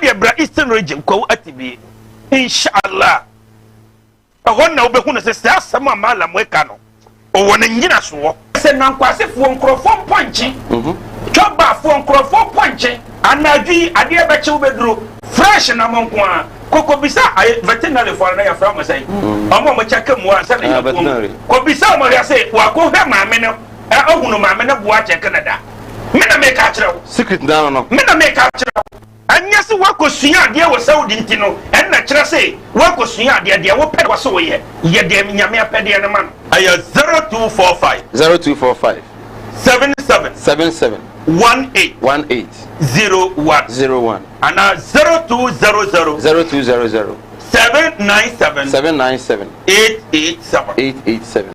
deɛ bra Eastern Region, Kwawu Atibie, inshallah. Ɛhɔ na wobɛhu no sɛ saa asɛm a Malam ka no, ɔwɔ ne nnyinasoɔ. Sɛ nankwasefoɔ nkurɔfoɔ mpɔnkye, twabaafoɔ nkurɔfoɔ mpɔnkye, anadwo yi adeɛ bɛkye wobɛduro fresh nam nko a kɔkɔbisa ayɛ veterinary foɔ no, yɛfrɛ mo sɛn? Ɔmo a ɔmo kyɛkɛ mu ansa na yɛkɔm. Veterinary. Kɔbisa ɔmo hwɛ sɛ wakɔhwɛ maame no ɛ ɔhunu maame no boa kyɛkɛ no da. Me na meka kyerɛ wo. Secret na no. Me na meka kyerɛ wo. Ɛnyɛ sɛ woakɔsua adeɛ wɔ Saudi nti no ɛnna kyerɛ sɛ woakɔsua adeɛ. Deɛ wopɛ wɔ sɛ woyɛ, yɛ deɛ Nyame apɛdeɛ no ma no. Ɛyɛ 0245 0245 77 77 18 18 01 01 anaa 0200 0200 797 797 887. 887.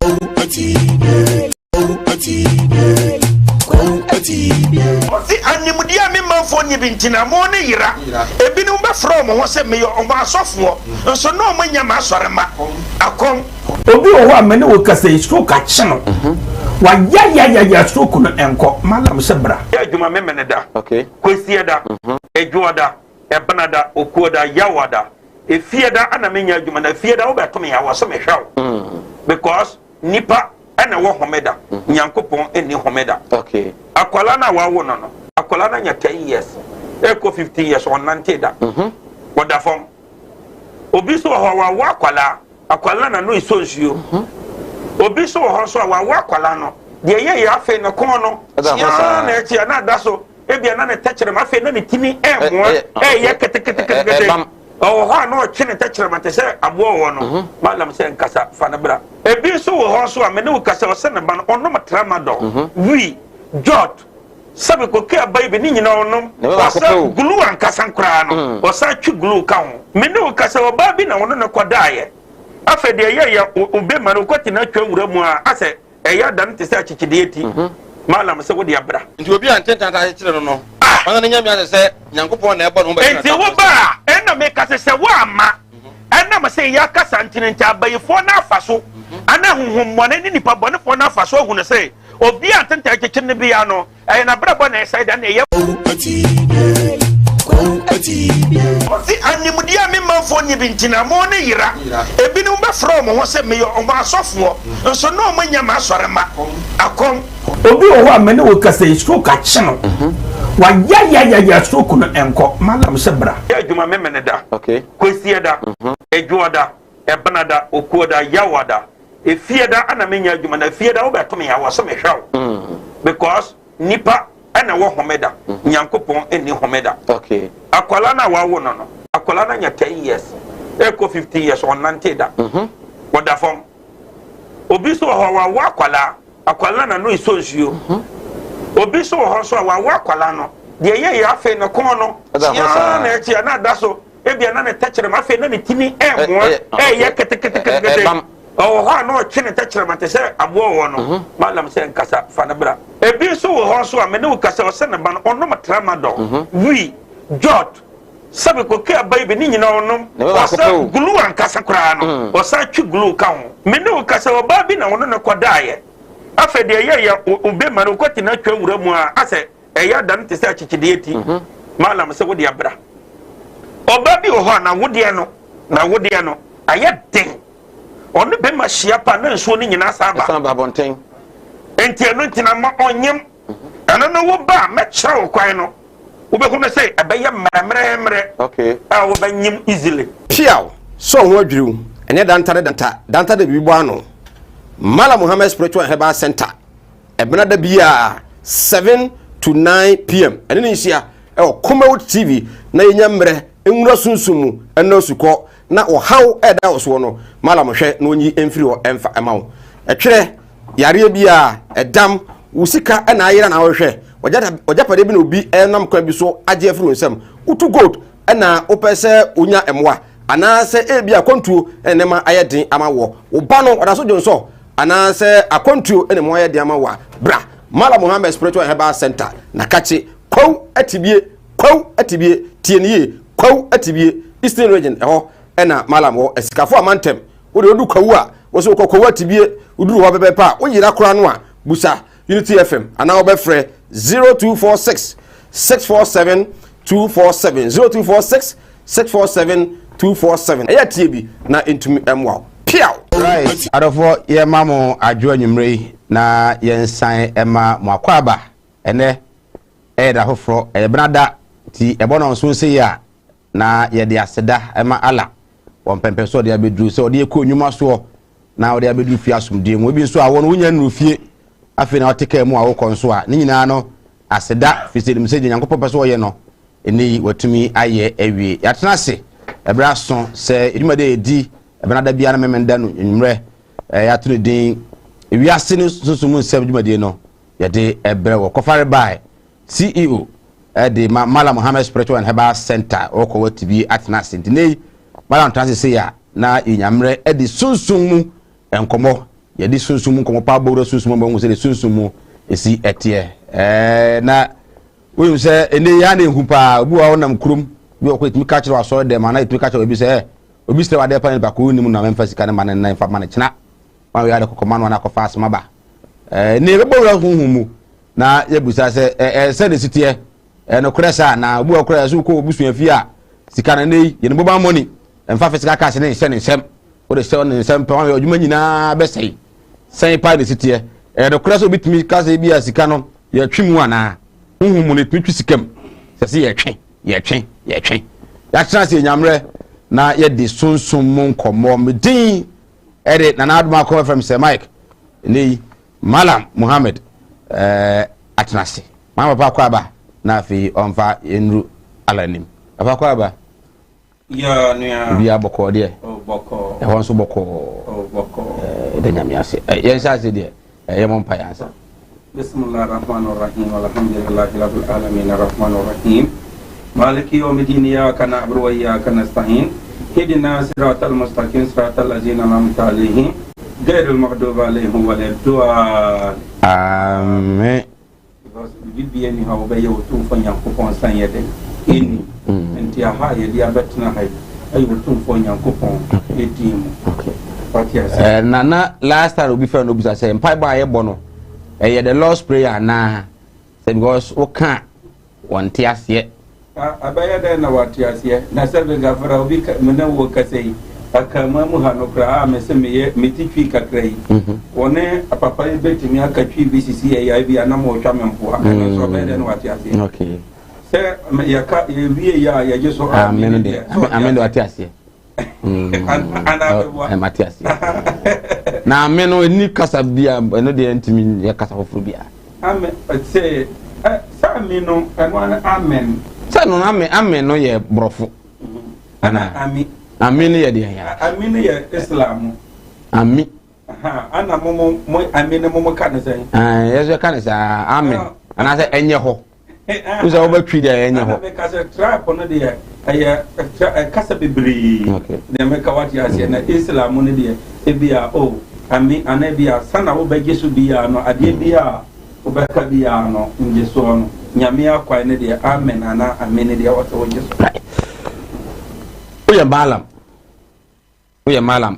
Ɔse animdeɛ a me manfoɔ nyɛ bi nti na mo ne yera. Ebinom bɛfrɛ ɔmo ho sɛ meyɛ ɔmo asɔfoɔ, nso na ɔmo anya ma asɔre ma akɔm. Obi wɔ hɔ a mene wo kasa yi, stroke akye no, wayayayaya, stroke no ɛnkɔ. Malam sɛ bra. Yɛ adwuma memene da, Kwasie da, Adwoɔ da, Ɛbena da, Okuo da, Yawa da, Efie da ana menya adwuma. Na efie da wobɛto me awɔ sɛ mehwɛ wo, because nipa ɛna ɛwɔ homeda, Nyankopɔn ɛnni homeda. Akwala no a wawo no, akwala no anya 10 years ɛkɔ 15 years, ɔnante da, ɔda fam. Obi nso wɔ hɔ a wawo akwala, akwala na no esɔ nsuo. Obi nso wɔ hɔ nso a wawo akwala no, deɛ ɛyɛ yɛ afei ne kɔn no Ɛda hɔ kyiaa saa. Na ɛkyia na ada so, ebia na ne tɛkyerɛma afei na ne timi ɛɛmoa ɛɛyɛ keteketekete. Ɛbam. Ɔwɔ hɔ a na ɔtwe ne tɛkyerɛma te sɛ aboa wɔ no. Malam sɛ nkasa fa no bra. Ebi nso wɔ hɔ nso a mene wo kasa, ɔsɛ ne ba no ɔnom tramadol, wii, jot, sɛbi koke aba yi bi ne nyinaa ɔnom. Ne bɛ baako pɛ o. Ɔsɛ glue ankasa koraa no, ɔsan twe glue ka ho. Mene wo kasa, ɔbaa bi na ɔno ne kɔdaayɛ. Afei deɛ ɛyɛ yɛ obe ma no kɔte na atwa wura mu a asɛ ɛyɛ adane te sɛ akyekyedeɛ ti. Malam sɛ wode abra. Nti obi a ntentanta akyekyere no, ɔno ne Nyame ase sɛ Nyankopɔn na ɛbɔ ne ho bɛtena. Enti wo ba a ɛna meka sɛ woama ɛnam sɛ yɛ akasa ntene nti abayifoɔ no afa so ana honhommɔne ne nipa bɔnefoɔ no afa so ahu no sɛ obi a ntenta akyekyere no bia no, ɛyɛ n'abrabɔ na ɛsɛe da na ɛyɛ. Ɔse animdeɛ a me manfoɔ nyɛ bi nti na mo ne yera. Ebinom bɛfrɛ ɔmo ho sɛ meyɛ ɔmo asɔfoɔ, nso na ɔmo anya ma asɔre ma akɔm. Obi wɔ hɔ a mene wo kasa yi, stroke akye no, wayayayaya, stroke no ɛnkɔ. Malam sɛ bra. Yɛ adwuma memene da, Kwasie da, Adwoɔ da, Ɛbena da, Okuo da, Yawa da, Efie da ana menya adwuma. Na efie da wobɛto me awɔ sɛ mehwɛ wo, because nipa ɛna ɛwɔ homeda, Nyankopɔn ɛnni homeda. Akwala no a wawo no, akwala no anya 10 years ɛkɔ 15 years, ɔnante da, ɔda fam. Obi nso wɔ hɔ a wawo akwala, akwala na no esɔ nsuo. Obi nso wɔ hɔ nso a wawo akwala no, deɛ ɛyɛ yɛ afei ne kɔn no Ɛda hɔ kyiaa saa. na ɛkyia na ada so, ebia na ne tɛkyerɛma afei na ne timi ɛɛmoa ɛɛyɛ keteketekete. Ɛbam. Ɔwɔ hɔ a na ɔtwe ne tɛkyerɛma te sɛ aboa wɔ no. Malam sɛ nkasa fa no bra. Ebi nso wɔ hɔ nso a mene wo kasa, ɔsɛ ne ba no ɔnom tramadol, wii, jot, sɛbi koke aba yi bi ne nyinaa ɔnom. Ne bɛ baako pɛ o. Ɔsɛ glue ankasa koraa no, ɔsan twe glue ka ho. Mene wo kasa, ɔbaa bi na ɔno ne kɔdaayɛ. Afei deɛ ɛyɛ yɛ obe ma no kɔte na atwa wura mu a asɛ ɛyɛ adane te sɛ akyekyedeɛ ti. Malam sɛ wode abra. Ɔbaa bi wɔ hɔ a n'awodeɛ no ayɛ den, ɔne bɛma hyia pa na nsuo no nyinaa saa ba. Ɛsan ba abɔnten. Nti ɛno ntina ma ɔnyem ɛno no, wo ba a mɛkyerɛ wo kwan no, wobɛhu no sɛ ɛbɛyɛ mmerɛmmerɛmmerɛ a wobɛnyem easily. Piaw sɛ ɔho adwiriw ɛnyɛ danta ne danta danta de biribi bɔ ano. Mala Muhammad Spiritual and Herbal Center, ɛbena da biara 7 to 9 pm ɛne ne nhyia ɛwɔ Comewod TV na yɛnya mmerɛ nwura sunsum mu ɛna osukɔ na ɔhaw ɛda wɔ soɔ no. Malam hwɛ na ɔnyi mfiri hɔ ɛmfa ɛma wo. Ɛtwerɛ yareɛ biara ɛdam wo sika ɛna ayera na wɔhwɛ ɔgyapadeɛ bi na obi ɛnam kwan bi so agye afiri wo nsam, wotu gold ɛna wopɛ sɛ wonya mmoa, anaasɛ ebi akwantuo ɛna nneɛma ayɛ den ama wɔ wo ba no ɔda so dwonsɔ, anaasɛ akwantuo ɛna mu ayɛ den ama wɔ a, bra Mala Muhammed Spiritual and Herbal Center na kakye Kwawu Atibie. Kwawu Atibie, tie ne yie, Kwawu Atibie, Eastern Region, ɛhɔ ɛna Malam wɔ. Asikafo amantam, wode wodu Kwawu a, wɔsɛ wokɔ Kwawu Atibie, woduru hɔ pɛpɛɛpɛ a woyera koraa no a, busa Unity FM anaa wobɛfrɛ 0246 647. 247 0246 647 247 ɛyɛ tie bi na ɛntumi mmoa wo. Piaw! Right, adɔfoɔ yɛma mo adwo anwummerɛ yi na yɛnsan ɛma mo akwaaba. Ɛnɛ ɛyɛ da foforɔ, ɛyɛ benada nti ɛbɔ no nso nse yi a na yɛde aseda ɛma Allah wɔ mpɛmpɛ so ɔde abɛduru sɛ ɔde yɛkɔ nnwuma soɔ na ɔde abɛduru fie asomdwoeɛ mu. Ebi nso a wɔn wonya nnuru fie afei na ɔte kaa mu a wokɔ nso a ne nyinaa no aseda firi sɛ nim sɛ deɛ Nyankopɔn pɛ sɛ ɔyɛ no ɛnɛ yi watumi ayɛ awie. Yɛatena ase ɛberɛ aso sɛ dwumadi a yɛdi ɛbɛnada biara no memenda no nwummerɛ yɛato no din wiase no sunsum mu nsɛm dwumadie no yɛde ɛbrɛ wɔ kɔfare bae CEO ɛde ma Malam Muhammad Spiritual and Herbal Center ɔkɔ wɔ tibi atena ase nti nei Malam tena ase sei a na yɛnyammerɛ ɛde sunsum mu nkɔmmɔ yɛde sunsum mu nkɔmmɔ paa bɔwura sunsum mu bɛhu sɛ de sunsum mu ɛsi ɛteɛ ɛɛ na wonim sɛ ɛnɛ yi a na ɛhu paa obi wɔ hɔ nam kurom bi wɔ kɔ ɛtumi ka kyerɛ wɔ asɔre dɛm anaa ɛtumi ka kyerɛ obi sɛ ɛ obi srɛ wadeɛ pa ne nipa ko wonim na mɛmfa sika no ma no na mfa ma no kyena ma wei ade kɔkɔ ma no ana akɔfa asɛm aba ɛɛ ne yɛbɛbɔ wura honhom mu na yɛbusa sɛ ɛɛ sɛ ne si teɛ ɛɛ nokorɛ saa na obi wɔ korɛ sɛ wokɔ obusua fie a sika no ne yi yɛne mobile money mfa physical cash ne nhyɛ ne nsɛm wode hyɛ ne nsɛm pɛ wɔn adwuma nyinaa bɛsɛe sɛn paa ne si teɛ ɛyɛ nokorɛ sɛ obi tumi ka sɛ bi a sika no yɛtwe mu anaa honhom mu no yɛtumi twe sika mu sɛ sɛ yɛtwe yɛtwe yɛtwe yɛatena ase nyammerɛ na yɛde sunsum mu nkɔmmɔ me din ɛde Nana Adom Akɔ FM sɛ Mike ne yi Malam Muhammad ɛɛ atena ase maa papa akɔ aba na afei ɔmfa yɛnuru ala anim papa akɔ aba. Yoo nua. Biribiara bɔkɔɔ deɛ. Oh bɔkɔɔ. Ɛhɔ nso bɔkɔɔ. Oh bɔkɔɔ. Ɛda nyame ase. Yɛn hyɛ ase deɛ yɛ mɔ mpa yɛn ansa. Bismillah rahman rahim alhamdulillahi rabbil alamin rahman rahim maliki yawmiddin iyyaka na'budu wa iyyaka nasta'in ihdina siratal mustaqim siratal ladzina an'amta alaihim ghairil maghdubi alaihim waladdallin. Amen. Because biribi biara nni hɔ a wobɛyɛ Otumfoɔ Nyankopɔn sɛ nyɛ dɛn? Ɛnni. Nti aha a yɛde abɛtena ha yi ɛyɛ Otumfoɔ Nyankopɔn din mu. Wate aseɛ? Eh, na na last time obi fɛ no obisa sɛ mpaebɔ a yɛbɔ no ɛyɛ the Lord's prayer anaa sɛ because woka wɔnte aseɛ. Ɛbɛyɛ dɛn na wate aseɛ? Na sɛ Gafara obi ka me ne wo kasa yi, Akanman mu ha no koraa a mese meyɛ mete Twi kakra yi, wɔne papa yi bɛtumi aka Twi bi sisi yɛ yae bi a na moretwa me mpoa. Ɛno nso ɔbɛyɛ dɛn na wate aseɛ? Sɛ yɛka yɛwie yɛ a yɛgye so amen deɛ, amen deɛ wate aseɛ. Mate aseɛ. Na amen no ɛni kasa bi a ɛno deɛ ntumi yɛ kasa foforɔ bi a. Amen sɛ sɛ amen no ɛno ano amen. Sɛ no amen amen no yɛ borɔfo. Ana ami. Ami no yɛ deɛ ya. Ami no yɛ Islam. Ami. Ana mo mo mo ami no mo mo ka ne sɛn. Ɛɛ yɛ sɛ ka ne saa amen anaasɛ ɛnyɛ hɔ. Wosɛ wobɛtwi deɛ ɛnyɛ hɔ. Ana meka sɛ tribe no deɛ ɛyɛ kasa bebree. Deɛ meka wate aseɛ na Islam no deɛ ebi a o oh, ami ana ebi a sana wobɛgye so biara no adeɛ bi a wobɛka biara no ngyesoɔ no nyame akwae no deɛ amen ana amen no deɛ wɔsɛ wogye so. Woyɛ Balaam. Woyɛ Malam.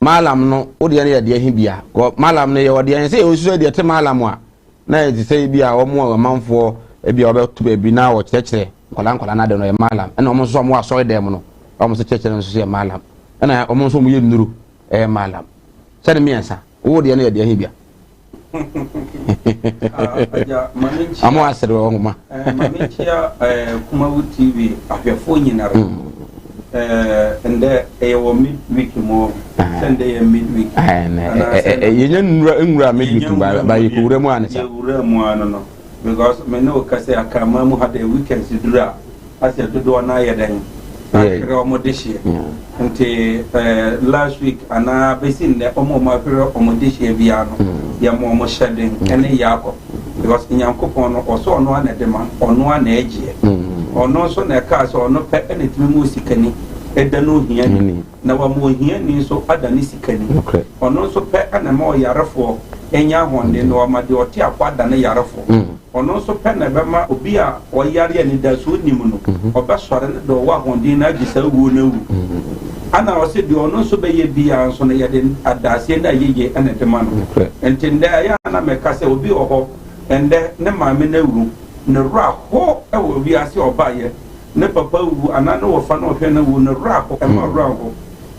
Malam no, wo deɛ no yɛ deɛ he bia. Kɔ Malam no yɛwɔ deɛ sɛ yɛwɔ sɛ deɛ te Malam a, na yɛ te sɛ bi a wɔn a amanfoɔ bi a wɔbɛto baabi na wɔkyerɛkyerɛ nkwadaa nkwadaa no ade no yɛ Malam. Ɛna wɔn nso a wɔwɔ asɔre dan mu no, wɔn nso kyerɛkyerɛ no nso yɛ Malam. Ɛna wɔn nso wɔyɛ nnuru ɛyɛ Malam. Sɛ ne mmiɛnsa, wo deɛ no yɛ deɛ he bia. Ɔmo asere wɔ nhoma. Maame nkyia Kumawu TV ahwɛfoɔ nyinara. Ndɛ ɛyɛ wɔ midweek mu sɛ ndɛ yɛ midweek. Yɛnyɛ nwura nwura midweek ba ba yɛ kowura mu anisa. Yɛ wura mu ano no because me ne wo kasa akraman mu ha dɛ weekends duru a. Asɛ dodoɔ no ayɛ dɛn ahwere wɔn dehyeɛ nti last week anaa bɛsi nnɛ wɔn a wɔahwere wɔn dehyeɛ biara no yɛma wɔn hyɛden ɛne yaakɔ because Nyankopɔn no ɔsɛ ɔno ana de ma ɔno ana ɛgyeɛ ɔno nso na ɛkaa sɛ ɔno pɛ ɛna ɛtumi mu osikani ɛda no ohiani na wama ohiani nso ada ne sikani ɔno nso pɛ ɛna ɛma ɔyarefoɔ ɛnya ahoɔden na wama deɛ ɔte akɔ ada ne yarefoɔ Ɔno nso pɛ na ɛbɛma obi a ɔyare a anidasoɔ nni mu no, ɔbɛsɔre ne deɛ ɔwɔ ahoɔden no agye saa wuo no awu. Ɛna ɔse deɛ ɔno nso bɛyɛ biara nso no, yɛde adaaseɛ ne ayɛyie na ɛde ma no. Nti ndɛ ɛyɛ a na meka sɛ obi wɔ hɔ ndɛ ne maame no awu, Ne werɛ aho wɔ wiase a ɔbaeɛ, ne papa wu anaa ne wɔfa na ɔhwɛ no wu, ne werɛ aho, ɛmma wo werɛ nho.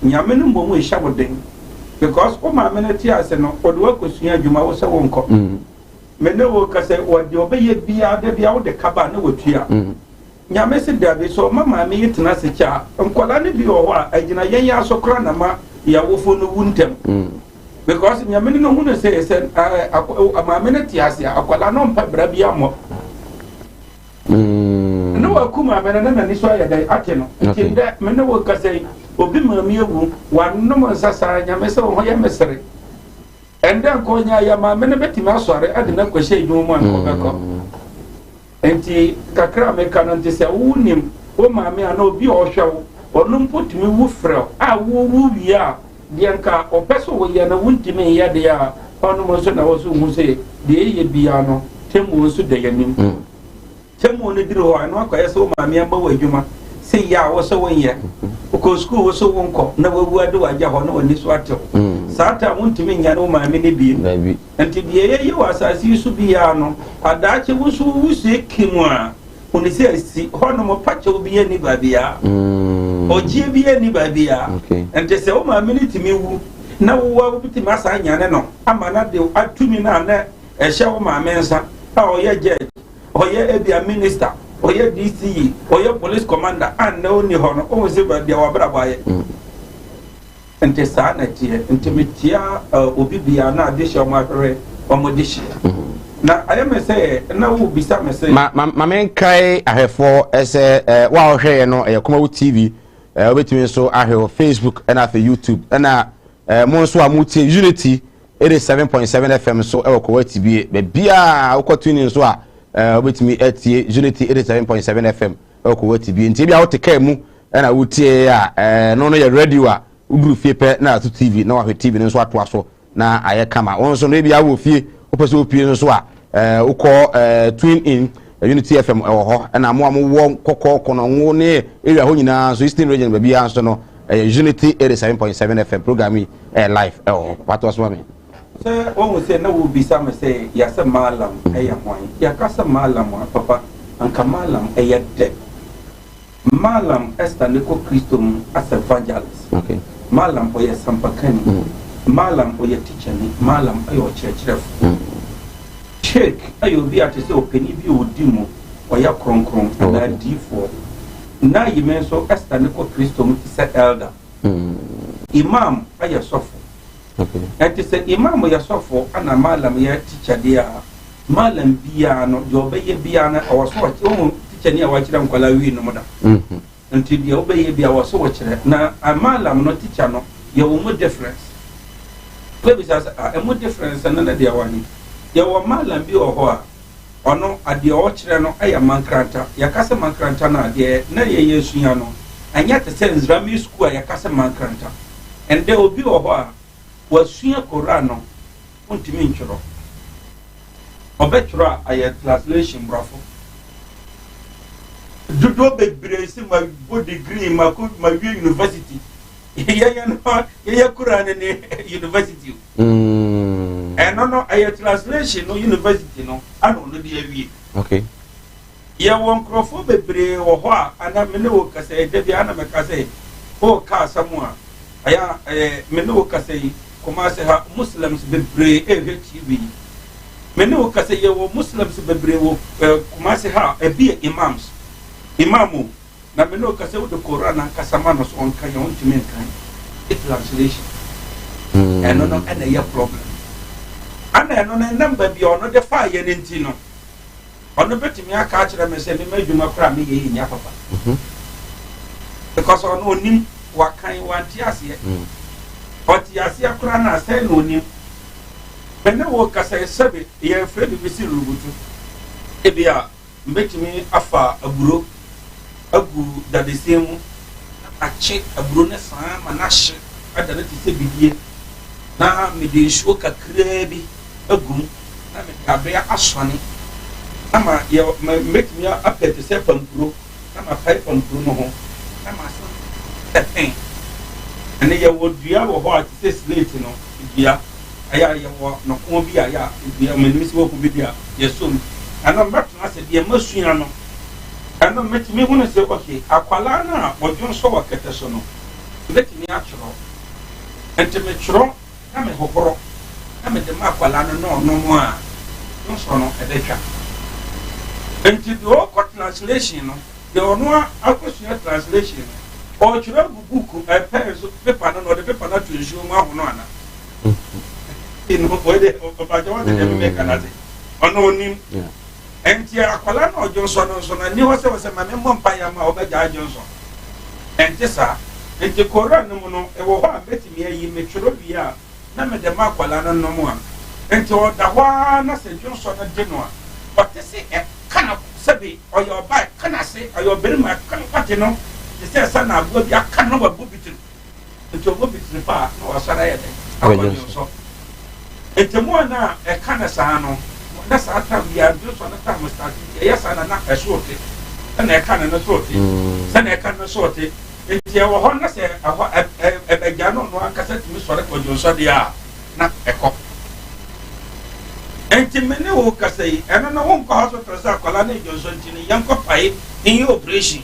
Nyame no mmom nhyɛ wo den because wo maame no te ase no, ɔde wo akɔsua adwuma, wo sɛ wonkɔ. Me ne wo kasa yi, wɔ deɛ ɔbɛyɛ biara, da biara wode ka ba a na watua. Nyame se dabi, sɛ ɔma maame yi tena ase kyɛ a, nkwadaa no bi wɔ hɔ a, agyina yɛn ara so koraa na ma yɛn awofoɔ no wu ntɛm. Because Nyame no hunu sɛ sɛ maame no te ase a, akwadaa no mpɛ bra bi ammɔ. Ne waku maame no na n'ani so ayɛ dɛn ate no. Nti ndɛ me ne wo kasa yi, obi maame awu, wanom nsa saa, Nyame sɛ wo ho yɛ me sere. Ɛndɛ nka ɔnya yɛ maame no bɛtumi asɔre de no akɔhyɛ adwuma mu a nka ɔbɛkɔ. Enti kakra a meka no nti sɛ wonim wo maame anaa obi a ɔhwɛ wo, ɔno mpo tumi wu frɛ wo a wowu wie a, deɛ nka ɔpɛ sɛ woyɛ no wontumi nyɛ deɛ a, hɔnom nso na ɛwɔ sɛ wohu sɛ deɛ yɛyɛ biara no, temmuo nso da yɛn anim. Temmuo no duru hɔ a, ɛno akɔyɛ sɛ wo maame ama wo adwuma sɛ yɛ a wo sɛ wonyɛ, wokɔ sukuu wo sɛ wonkɔ na wawu ade wagya hɔ na w'ani so atew. Saa ta wontumi nyɛ ne wo maame no biem. Enti deɛ yɛyɛ wɔ asase yi so biara no, adaakye wo nso wo wusie kim a, hunu sɛ asi hɔnom pakyɛw biara nni baabiara, ɔgyeɛ biara nni baabiara. Enti sɛ wo maame no tumi wu na wo a wobɛtumi asan anyane no ama no ade tumi no a na ɛhyɛ wo maame nsa a ɔyɛ judge, ɔyɛ ebia minister, ɔyɛ DCE, ɔyɛ police commander a nnɛ ɔnni hɔ no, wohu sɛ baabi a w'abrabɔ ayɛ. Nti saa na ɛteɛ. Nti metia obi biara na adehyeɛ wɔn ahwehwɛ wɔn dehyeɛ. Na ayɛ me sɛ na wobisa me sɛ. Ma ma ma menkae ahwɛfoɔ sɛ eh, wo a wohwɛ yɛ no ɛyɛ Kumawu TV eh, wobɛtumi nso ahwɛ wɔ Facebook ɛna afei YouTube ɛna eh, mo nso a motie Unity 87.7 FM nso ɛwɔ Kɔwa Tibie baabiaa wokɔ tuning nso a eh, wobɛtumi atie Unity 87.7 FM ɛwɔ Kɔwa Tibie nti ebia wote kaa mu ɛna wotie a ɛno no yɛ radio a woduru fie pɛ na ato tv na wahwɛ tv no nso atoa so na ayɛ kama wɔn nso no ebi awɔ fie wopɛ sɛ wopie nso a ɛɛ wokɔ ɛɛ twin in unity fm ɛwɔ hɔ ɛna mo a mowɔ kɔkɔɔ kɔnɔngo ne area hɔ nyinaa nso eastern region baabi a nso no ɛyɛ unity 87.7 fm program yi ɛyɛ live ɛwɔ hɔ patoa so ma me. Sɛ wahu sɛ na wobisa me sɛ yɛasɛ Mallam ɛyɛ hwan? Yɛka sɛ Mallam a papa anka Mallam ɛyɛ dɛ. Mallam Esther ne kɔ Kristo mu as evangelist. Okay. Mallam ɔyɛ sampakani. Mallam ɔyɛ tikyani. Mallam ɔyɛ ɔkyerɛkyerɛfo. Sheik ɛyɛ obi a te sɛ ɔpanin bi a ɔdi mu, ɔyɛ kronkron anaa diifoɔ. Nayime nso Esther ne kɔ Kristo mu te sɛ elder. Imam ɛyɛ sɔfo. Okay. Ɛnti sɛ Imam yɛ sɔfo ɛna Mallam yɛ tikya deɛ a, Mallam biara no, deɛ ɔbɛyɛ biara no, ɛwɔ sɛ ɔkyerɛ. Wohu tikyani a wakyerɛ nkwadaa wii nom da? Nti deɛ wobɛyɛ biara, ɛwɔ sɛ wɔkyerɛ. Na Mallam no, tikya no, yɛwɔ mu difference. Wobɛbisa sɛ, ah, ɛmu difference no ne deɛ wɔ he? Yɛwɔ Mallam bi wɔ hɔ a, ɔno, adeɛ ɔkyerɛ no yɛ mankranta. Yɛka sɛ mankranta no a, deɛ na yɛyɛ sua no, ɛnyɛ te sɛ Nzrami sukuu a yɛka sɛ mankranta. Ɛndɛ obi wɔ hɔ a, wasua Koran no, Wontumi ntwerɛ. Ɔbɛtwerɛ a ayɛ translation borɔfo. Dodoɔ bebree sɛ mabɔ degree, makɔ mawie university. Yɛyɛ no yɛyɛ Quran ne university o. Ɛno no ɛyɛ translation no university no ana ɔno de awie. Okay. Yɛwɔ nkurɔfoɔ bebree wɔ hɔ a ana me ne wo kasa yi da bi ana mɛka sɛ woka asɛm a ɛyɛ a ɛyɛ me ne wo kasa yi Kumasi ha Muslims bebree ɛrehwɛ TV yi me ne wo kasa yi yɛwɔ Muslims bebree wɔ eh, Kumasi ha a ebi yɛ imams imam o na me ne wo kasa yi wode Koran ankasa ma no so ɔnka yɛn ɔntumi nkan translation ɛno no ɛna ɛyɛ problem ana ɛno no ɛnam baabi a ɔno de faa yɛn nti no Ɔno bɛtumi aka akyerɛ me sɛ mema adwuma koraa a meyɛ yi nyɛ papa. Mhm. Because ɔno onim, wakan, wante aseɛ. Mm. Ɔte aseɛ koraa no asɛn na onim. Me ne wo kasa yi sɛbe yɛmfrɛ biribi sɛ rubutu. Ebi a mbɛtumi afa aburo agu dadesɛn mu na makye aburo no saa ma no ahye ada no te sɛ bidie na mede nsuo kakraa bi agu mu na mede abea asɔne na ma yɛ ma mɛtumi apɛ te sɛ pampuro na mapae pampuro no ho na masan sɛ pɛn. Ɛnɛ yɛwɔ dua wɔ hɔ a te sɛ slate no dua ɛyɛ a yɛwɔ nɔko bi a yɛ a dua menim sɛ wahu bi de a yɛsɔ mu. Ɛno mɛtena ase deɛ masua no, ɛno mɛtumi hunu sɛ okay, akwadaa no a ɔdwonsɔ wɔ kɛtɛ so no, mɛtumi atwerɛ. Nti metwerɛ na mehohoro na mede ma akwadaa no na ɔnom a, dwonsɔ no ɛbɛtwa. Nti deɛ ɔkɔ translation no, deɛ ɔno akɔsua translation no, ɔretwerɛ agu book ɛpɛn so paper no na ɔde paper no ato nsuo mu ahono ana? Ɔno onim. Nti akwadaa no ɔdwonsɔ no nso no, nni hɔ sɛ wɔsɛ ma memmɔ mpaeɛ ama ɔbɛgya adwonsɔ. Ɛnte saa. Nti Koran no mu no, ɛwɔ hɔ a mɛtumi ayi, metwerɛ wie a, na mede ma akwadaa no nom a, nti ɔda hɔ ara na sɛ dwonsɔ no de no a, ɔte se ɛka no, sɛbe ɔyɛ ɔbaa ɛka n'ase, ɔyɛ ɔbarima ɛka no, wate no te sɛ sɛ na aboa bi aka no na wabɔ bitiri. Nti ɔbɔ bitiri pa a, na wasɔre ayɛ dɛn? Akɔ dwonsɔ. Nti mu a na ɛka no saa no, na saa tam yi a dwonsɔ no tam start nti ɛyɛ saa na na ɛso te. Sɛnea ɛka no no so te. Sɛnea ɛka no so te. Nti ɛwɔ hɔ na sɛ ɛhɔ ɛbɛgya no ɔno ankasa tumi sɔre kɔ dwonsɔ deɛ a, na ɛkɔ. Nti me ne wo kasa yi, ɛno no wonkɔ hospital sɛ akwadaa no dwonsɔ nti no yɛnkɔ pae nyɛ operation.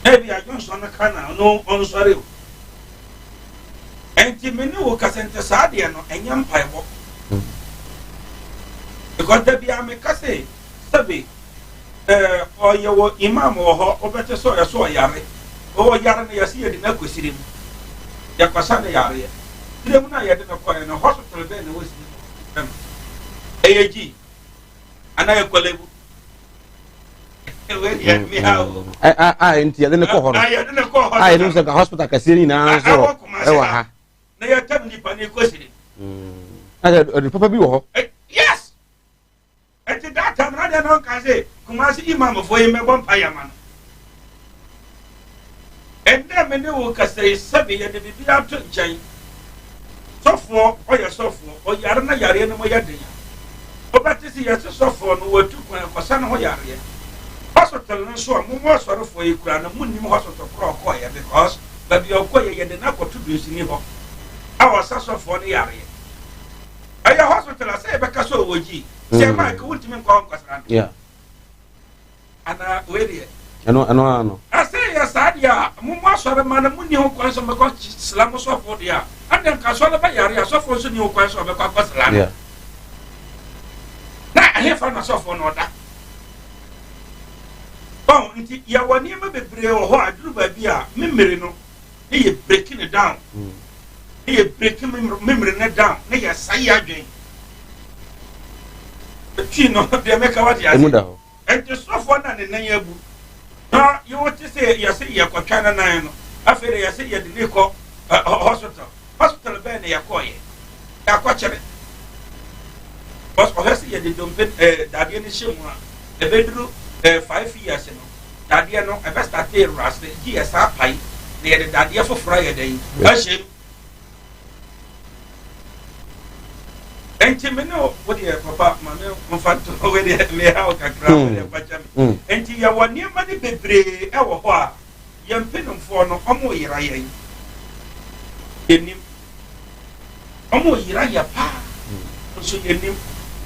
Na ebi adwonsɔ no ka na ɔno ɔnsɔre o. Nti me ne wo kasa nti saa deɛ no ɛnyɛ mpaebɔ. Because da biara meka sɛ sɛbe ɛɛ ɔyɛ wɔ imam wɔ hɔ wobɛte sɛ ɔyɛ so ɔyare. Ɔyare no yɛse yɛde no akɔ sire mu. Yɛkɔsa no yareɛ. Sire mu no a yɛde no kɔɛ no hospital bɛn na ɛwɔ sire mu? Ɛyɛ gyi anaa ɛyɛ Korle Bu? A nti yɛde ne kɔ hɔ no a yɛnim sɛ nka hospital kɛseɛ no nyinaa nso ɛwɔ ha na yɛtam nipa ne kɔsiri na sɛ ɔde papa bi wɔ hɔ. Yes, ɛnti that time na deɛ na ɔnka sɛ Kumasi imamfoɔ yi mmɛbɔ mpa yɛ ma no. Ɛnnɛ me ne wo kasa yi, sɛbe yɛde biribi ato nkyɛn. Sɔfoɔ, ɔyɛ sɔfoɔ, ɔyare na yareɛ no mu yɛ den a, wobɛte sɛ yɛse sɔfoɔ no watu kwan akɔsa ne ho yareɛ. Hospital no nso a mo mo asɔrefoɔ yi koraa no monnim hospital korɔ a ɔkɔeɛ because baabi a ɔkɔeɛ yɛde no akɔto dunsini hɔ a ɔsa sɔfoɔ no yareɛ. Ɛyɛ hospital a sɛ yɛbɛka sɛ ɔwɔ gyi sɛ Mike wontumi nkɔ hɔ nkɔsra no. Anaa wei deɛ. Ɛno ɛno ara no. Ɛsɛ yɛ saa deɛ a, mo mo asɔre mma no monni ho kwan sɛ mobɛkɔ sra mo sɔfoɔ deɛ a, ɛnna nka asɔre bɛyare a, sɔfoɔ nso nni ho kwan sɛ ɔbɛkɔ akɔsra no. Na ɛhefa na sɔfoɔ no ɔda? Ɔn nti yɛwɔ nneɛma bebree wɔ hɔ a duru baabi a memory no ne yɛ breaking it down. Mm. Ne yɛ breaking memory no down ne yɛ sɛe adwen. Twi no deɛ mɛka wate ase. Emu da hɔ. Enti sɔfoɔ no a ne nan abu na yɛwɔ te sɛ yɛse yɛkɔtwa ne nan no, afei de yɛse yɛde ne kɔ hospital. Hospital bɛn na yɛkɔɔyɛ? Yɛakɔkyere. Because ɔhwɛ sɛ yɛde dompe ɛɛ dadeɛ no hyɛ mu a, ɛbɛduru 5 years no, dadeɛ no ɛbɛstart rust, gye yɛ saa pae na yɛde dadeɛ foforɔ ayɛ dɛn ahyɛ mu. Nti me ne wo deɛ papa ma me mfa nto wo deɛ meha wo kakra wo deɛ fa kyɛ me. Nti yɛwɔ nneɛma no bebree ɛwɔ hɔ a yɛn mpanimfoɔ no ɔmo yera yɛn, yɛnim ɔmo yera yɛ paa nso yɛnim.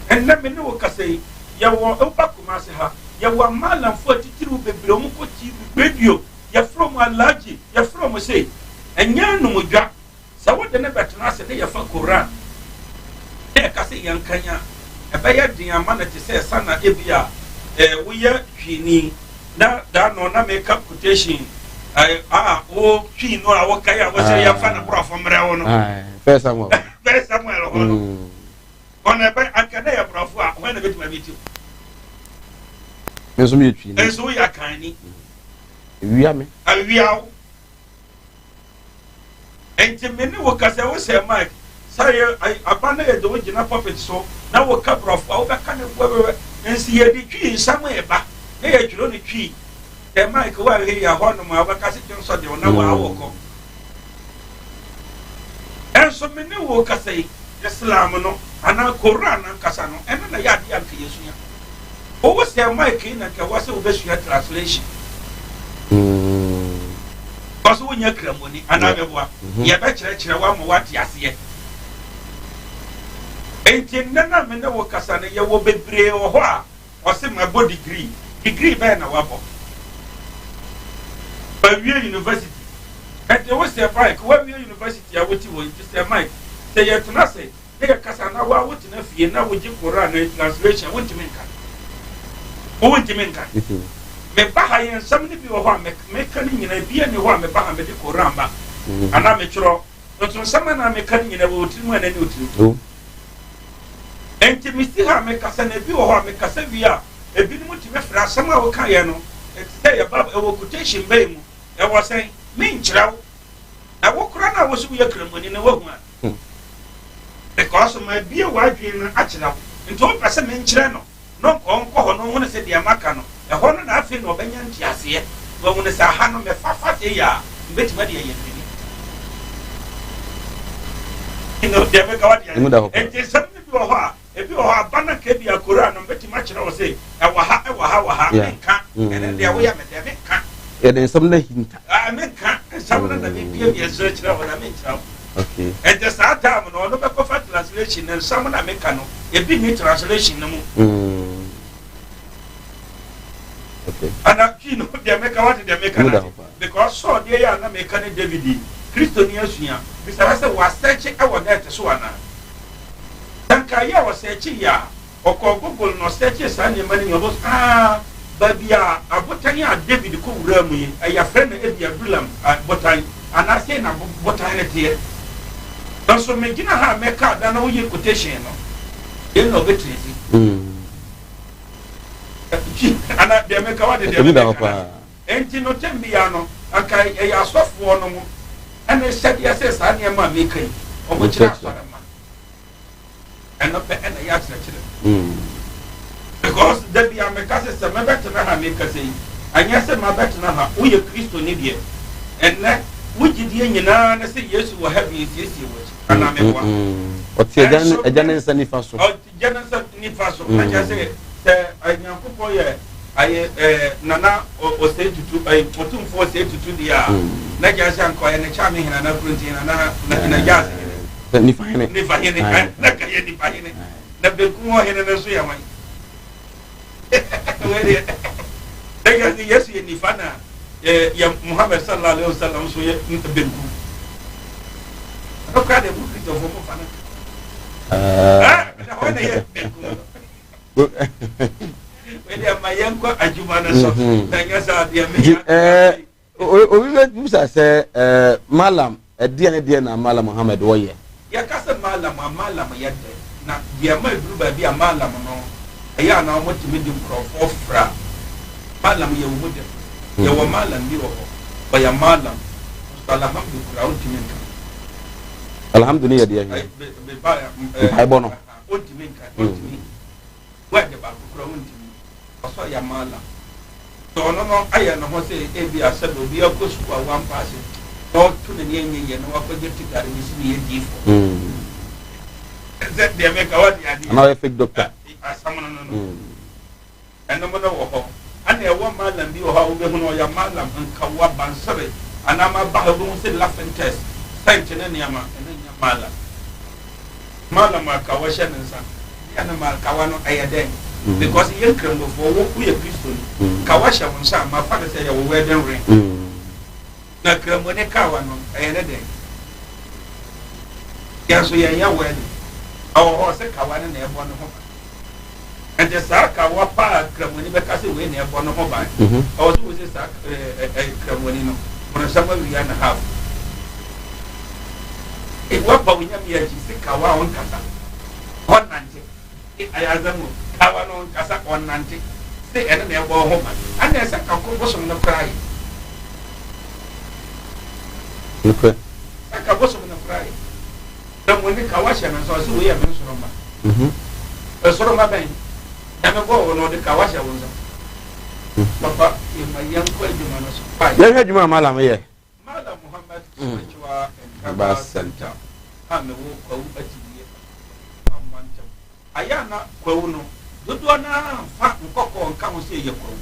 Ɛnnɛ me ne wo kasa yi, yɛwɔ woba Kumase ha, yɛwɔ amaalamfoɔ atitiriw bebree, ɔmo kɔ TV, radio, yɛfrɛ ɔmo alhaji, yɛfrɛ ɔmo sei, ɛnyɛ anumdwa. Sɛ wode ne bɛtena ase ne yɛfa Koran na yɛka sɛ yɛnkan a, ɛbɛyɛ den ama no te sɛ sa na ebi a eh, woyɛ Twini na da no na meka quotation eh, a wo Twi no a wokae a wosɛ yɛmfa no borɔfo mmerɛ wo no. First Samuel. First Samuel hɔ no. Ɔno ɛbɛ anka na yɛ borɔfo a hwan na bɛtumi abɛti wo? Nso meyɛ Twini. Nso woyɛ Akanni. Awia me. Awia wo. Nti me ne wo kasa wo sɛ Mike sɛ yɛ aba na yɛde wo gyina pulpit so na woka borɔfo a wobɛka no wɛwɛwɛ nsi yɛde Twi nsɛm ɛba na yɛtwerɛ no Twi sɛ Mike wo ahwɛ yi ahɔ nom a wobɛka sɛ dwonsɔ de wo na waa wɔ kɔ. Ɛnso me ne wo kasa yi, Islam no anaa Koran ankasa no, ɛno na yɛ adeɛ a nka yɛsua. Wowo sɛ Mike yi na nka ɛwɔ sɛ wobɛsua translation. Because wonyɛ kramoni anaa bɛboa yɛbɛkyerɛkyerɛ wo ama woate aseɛ. Enti nnɛ na me ne wo kasa no, yɛwɔ bebree wɔ hɔ a. Ɔse mabɔ degree. Degree bɛn na wabɔ? Mawie university. Ɛnti wo Sir Mike, woawie university a wote hɔ yi, nti Sir Mike, sɛ yɛtena ase na yɛkasa na wo a wotena fie na wogye Koran no translation a, wontumi nka? Wontumi nka? Meba ha yɛ nsɛm no bi wɔ hɔ a meka no nyinaa, ebi nni hɔ a meba ha mede Koran ba anaa metwerɛ. Nso nsɛm a na meka no nyinaa wɔ wo tirim anaa ɛnni wo tirim? Enti mesi ha a mekasa na ebi wɔ hɔ a mekasa wie a ebinom tumi frɛ asɛm a wokaeɛ no ɛte sɛ yɛ Bible ɛwɔ quotation bɛn mu ɛwɔ sɛn menkyerɛ wo na wo koraa no a wo so woyɛ kramoni no woahu a because mabie w'adwene no akyerɛ wo nti wopɛ sɛ menkyerɛ no no nkɔ ɔnkɔ hɔ na ɔhunu sɛ deɛ maka no, ɛhɔ no na afei na ɔbɛnya nteaseɛ, na wahunu sɛ aha no mɛfa fa sei a, mebɛtumi de ayɛ biribi. You know, deɛ meka wate aseɛ. Emu da hɔ paa. Enti nsɛm no bi wɔ hɔ a, ebi wɔ hɔ a, aba no anka ebia Koran no mɛtumi akyerɛ wo sɛ ɛwɔ ha, ɛwɔ ha, ɛwɔ ha, menka. Ɛno deɛ woyɛ me dɛ, menka. Yɛde nsɛm no ahinta. Ah, menka nsɛm no na mebie so kyerɛ wo na menkyerɛ wo. Okay. Ɛnti saa time no ɔno bɛkɔfa translation na nsɛm na meka no ebi nni translation no mu. Okay. Ana twi no deɛ meka wate deɛ meka no ase because Saul deɛ yɛ a na meka ne David yi Kristoni asua bisara sɛ wasɛkye ɛwɔ net so anaa? Sɛ nka yɛ a ɔsɛkye yɛ a Ɔkɔɔ Google na ɔsɛɛkyee saa nneɛma no nyinaa. Ɔbɛhu sɛ, aa, baabi a abotan a David kɔwuraa mu yi, yɛfrɛ no ebia Adulam botan, anaa sei na botan no teɛ. Nanso megyina ha a mɛka da na woyɛ quotation no, yei na ɔbɛtresi. Ana deɛ meka wate deɛ meka no. Enti no tɛm biara no, anka ɛyɛ asɔfoɔ no mo ɛna ɛhyɛdeɛ sɛ saa nneɛma a meka yi, wɔkyerɛ asɔremma. Ɛno pɛ ɛna ɛyɛ akyerɛkyerɛ. Because da bi a meka sɛ sɛ mɛbɛtena ha mekasa yi, anyɛ sɛ mabɛtena ha, woyɛ Kristoni deɛ, ɛnnɛ wo gyidie nyinaa ne sɛ Yesu wɔ heaven siesie w'akyi, anaa meboa? Ɔte agya ne nsa nifa so. Ɔte agya ne nsa nifa so. Na kyerɛ sɛ sɛ Nyankopɔn yɛ ayɛ ɛɛ nana ɔsɛe tutu ɛɛ ɔtumfoɔ ɔsɛe tutu deɛ a, na kyerɛ sɛ anka ɔyɛ ne kyame hene anaa kurunti hene anaa na gya ase hene. Sɛ nifa hene. Nifa hene. Na ka yɛ nifa hene. Na benkum hɔ hene no nso yɛ hwan? Wei deɛ. Ɛka sɛ Yesu yɛ nifa na yɛ Muhammad sallallahu alaihi wasallam nso yɛ benkum. Ɛno koraa deɛ mo Kristofoɔ mo fa no. Na hɔ na yɛ benkum no. Wei deɛ ma yɛnkɔ adwuma no so. Na nyɛ saa deɛ meyɛ. Obi bɛbisa sɛ, Mallam, ɛdeɛn ne deɛn na Mallam Muhammad wɔyɛ? Yɛka sɛ Mallam a, Mallam yɛ dɛn? Na deɛ ɛma ɛduru baabi a Mallam no, ɛyɛ a na wɔtumi de nkurɔfoɔ fra. Mallam yɛ wɔn mu different. Yɛwɔ Mallam bi wɔ hɔ, ɔyɛ Mallam, nso Alhamdu koraa ɔntumi nka. Alhamdu no yɛ deɛ he? Mpaebɔ no. Ɔntumi nka, ɔntumi. Word baako koraa ɔntumi. Ɔsɛ ɔyɛ mallam. Sɛ ɔno no ayɛ ne ho sɛ ebia sɛdeɛ obi akɔ sukuu a wampaase na ɔto n'ani anyɛ yie na wakɔgye tigare bi sɛ meyɛ diifoɔ. Sɛ deɛ meka wate adeɛ. Anaa ɔyɛ fake doctor. Asɛm no no no. Ɛnom no wɔ hɔ. Ɛna ɛwɔ mallam bi wɔ hɔ a wobɛhu no ɔyɛ mallam nkawa bansere anaa maba ha wobɛhu sɛ laughing test sɛnte ne nneɛma ɛno nyɛ mallam. Mallam a kawa hyɛ ne nsa deɛ no ma kawa no ɛyɛ dɛn because yɛn nkramofoɔ wo woyɛ kristoni kawa hyɛ wo nsa a ma fa no sɛ yɛ wo wedding ring na kramoni kawa no ɛyɛ ne dɛn yɛn nso yɛn yɛ wedding ɛwɔ hɔ sɛ kawa no na ɛbɔ ne ho ban nti saa kawa paa kramoni bɛka sɛ wei na ɛbɔ ne ho ban ɛwɔ sɛ wosɛ saa ɛɛ kramoni no bɔnsam awia na half. Woaba wo Nyame akyi se kawa a ɔnkasa, ɔnnante, ayaresa mu kawa no ɔnkasa, ɔnnante, se ɛno na ɛbɔ wo ho ban, ɛna ɛsɛ ka ko bosom no koraa yɛ. Nokorɛ. Sɛ ka bosom no koraa yɛ. Na mo ne kawa hyɛ no nsa, ɔse wei yɛ me nsoroma. Nsoroma bɛn? Nyame bɔɔ wo no ɔde kawa hyɛ wo nsa. Papa, yɛma yɛnkɔ adwuma no so. Yɛhwɛ adwuma a Malam yɛ. Mallam Muhammad Spiritual and Herbal Centre a mewɔ Kwawu Atibie Akwamma mantam. Ayɛ a na Kwawu no, dodoɔ no ara mfa nkɔkɔɔ nka ho sɛ ɛyɛ Kwawu.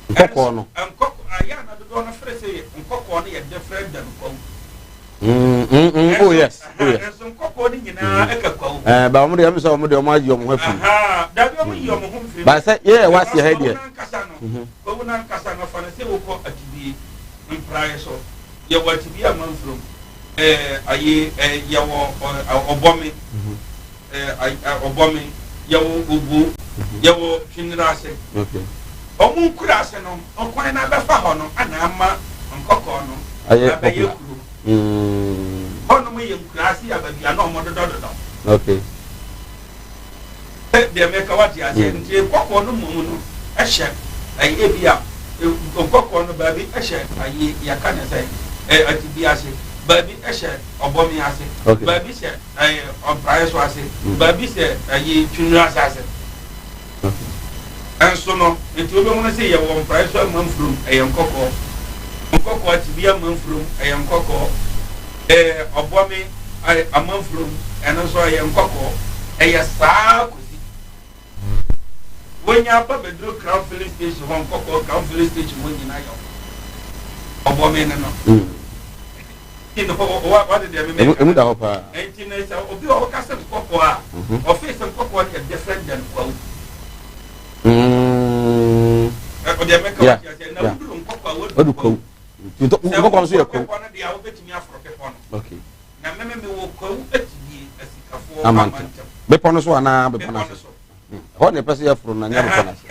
Nkɔkɔɔ no? Nkɔkɔɔ, ayɛ a na dodoɔ no frɛ sɛ nkɔkɔɔ no yɛ different than Kwawu. Oh yes, oh yes. Nso nkɔkɔɔ Nkɔkɔɔ no nyinaa ɛka Kwawu ho. Ɛɛ ba wɔn deɛ ɛmu sɛ wɔn deɛ wɔn ayi wɔn ho afiri. Dabi wɔn yi wɔn ho mfiri. Ba sɛ yɛ ɛwɔ aseɛ ha deɛ. Kwawu n'ankasa no Kwawu n'ankasa no fa no sɛ wokɔ Atibie mpraeɛ so yɛwɔ Atibie amanfurom ɛɛ ayi ɛɛ yɛwɔ Ɔbɔme ɛɛ Ɔbɔme yɛwɔ Obuo yɛwɔ Twinira ase wɔn nkura ase no ɔkwan no abɛfa hɔ no ana ama Nkɔkɔɔ no abɛyɛ kuro. Hɔnom yɛ nkuraase a baabi a na wɔdodɔdodɔ. Okay. Deɛ meka wate aseɛ mm. Nti nkɔkɔɔ no mmom no hyɛ ɛyɛ bi a nkɔkɔɔ no baabi hyɛ ayi yɛka ne sɛ atibi ase baabi hyɛ ɔbɔmi ase baabi hyɛ ɛyɛ ɔpraeɛ so ase mm. baabi hyɛ ayi twinura ase ase. Nso no, nti wobɛhunu sɛ yɛwɔ mpraeɛ so amanfurom, ɛyɛ nkɔkɔɔ. Nkɔkɔɔ atibia amanfurom, ɛyɛ nkɔkɔɔ. Ɛɛ ɔbɔme amanfurom, ɛno nso ɛyɛ nkɔkɔɔ. Ɛyɛ saa kɔsi. Wonya aba bɛduru Crown Filling Station hɔ, nkɔkɔɔ Crown Filling Station hɔ nyinaa yɛ ɔbɔme no no. Emu da hɔ paa. Nti no sɛ obi a ɔka sɛ nkɔkɔɔ a, ɔfee sɛ nkɔkɔɔ no yɛ different than kwawu. Ɔdeɛ mɛka wɔ aseɛ na woduru nkɔkɔɔ a woduru kwawu. Nkɔkɔɔ nso yɛ kwawu. Bepɔ no deɛ a wobɛtumi aforo bepɔ no. Okay. Na mɛmɛ mewɔ kwawu atidie asikafoɔ amantam. Bepɔ no so anaa bepɔ no ase? Ɛhɔ na ɛpɛ sɛ yɛforo na nyɛ bepɔ no ase.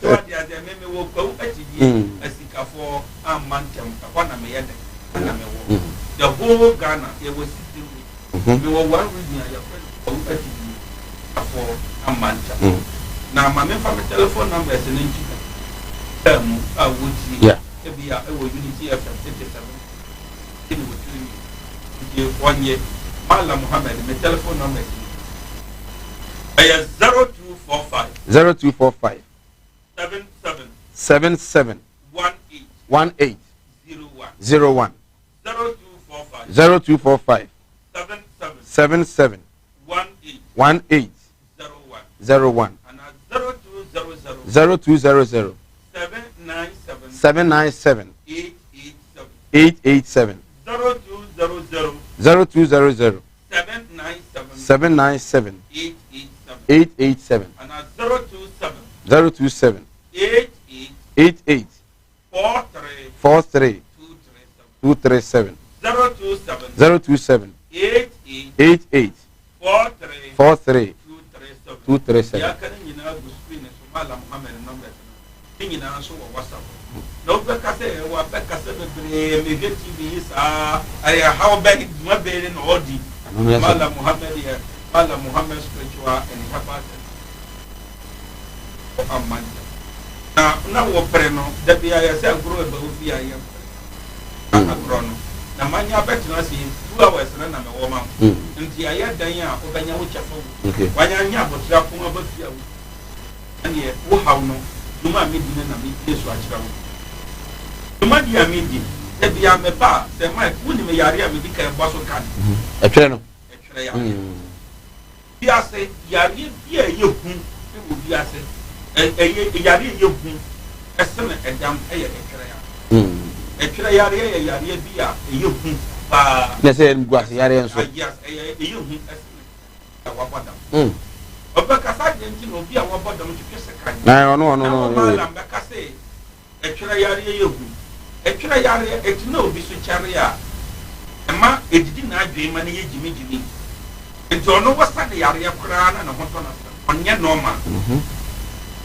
So ate aseɛ me mewɔ kwawu akyidie mm. asikafoɔ amma ntɛm ɛhɔ na meyɛ dɛ na mewɔ mm. the whole Ghana yɛwɔ 16 region mm-hmm. mewɔ one region a yɛfrɛ no kwawu akyidie asikafoɔ amma ntɛm mm. na ma memfa me telephone numbers no nkyi kaa mu a wɔtie ebi a ɛwɔ Unity FM 87 ɛne wɔtiri mi nti wɔnyɛ Malam Muhammad me telephone numbers ni ɛyɛ 0245. 0245. 77. 77. 18. 18. 01. 01. 0245. 0245. 77. 77. 18. 18. 01. 01. And 0200. 0200. 797. 797. 887. 887. 0200. 0200. 797. 797. 887. 887. And 027. 027. 88. 88. 43. 43. 237. 237. 027. 027. 88. 88. 43. 43. 237. 237. Deɛ aka no nyinaa gu screen so Malam Muhammad numbers no ne nyinaa nso wɔ WhatsApp na wobɛka sɛ wabɛkasa bebree mehwɛ TV yi saa ɛyɛ haw bɛn dwuma bɛn na ɔdi Malam Muhammad yɛ Malam Muhammad spiritual and herbal center amma ntɛm na na wɔpere no da bi ayɛ sɛ agorɔ ɛba wo fie a yɛmpere na agorɔ no na manya abɛtena ase 2 hours no na mewɔ ma wo nti ayɛ dan a wobɛnya wo kyɛfa wo wanya nya abɔtere apon aba fie a wo ɛneɛ wo haw no dwuma a medi no na mebie so akyerɛ wo dwumadi a medi da bia meba a sɛ Mike wonim yare a medi kan bɔ so ka no ɛtwerɛ no ɛtwerɛ yareɛ wiase yareɛ bi a ɛyɛ hu wɔ wiase ɛyɛ yareɛ ɛyɛ hu ɛsene ɛdam ɛyɛ ɛtwerɛ yareɛ ɛtwerɛ yareɛ yɛ yareɛ bi a ɛyɛ hu paa na sɛ ɛyɛ guase yareɛ nso yes ɛyɛ ɛyɛ hu ɛsene a wabɔ dam ɔbɛkasa deɛ nti na obi a wabɔ dam twetwe sekan na ɔno ɔno na no wɔn malam bɛka sɛ ɛtwerɛ yareɛ yɛ hu ɛtwerɛ yareɛ ɛti na obi so kyɛre a ɛma ɛdidi n'adwene ma no yɛ gyimigyimi nti ɔno wɔsa ne yareɛ koraa na ne ho tɔ no sɛ ɔnyɛ normal.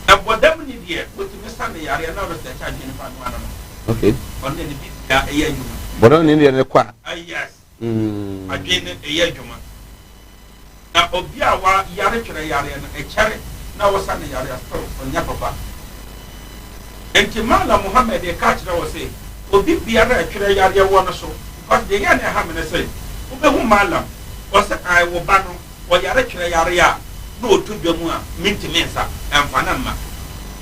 Ɛbɔ dam ni deɛ wotumi sa ne yareɛ na ɔresɛ kyɛ adwene fa no ano no ɔno ne bibia ɛyɛ adwuma. Bɔdam ni deɛ ne kɔ a. Ah, yes. Adwene no ɛyɛ adwuma na obi a wa yare twerɛ yareɛ no ɛkyɛre na wɔsa ne yareɛ still ɔnyɛ papa. Nti Malam Muhammed ka kyerɛ wɔ sɛ obi biara a ɛtwerɛ yareɛ wɔ no so because deɛ yɛ ne ɛha me ne sɛ wobɛhu Malam ɔsɛ ae wo ba no ɔyare twerɛ yareɛ a na ɔtɔ dwa mu a mentumi nsa ɛmfa no mma.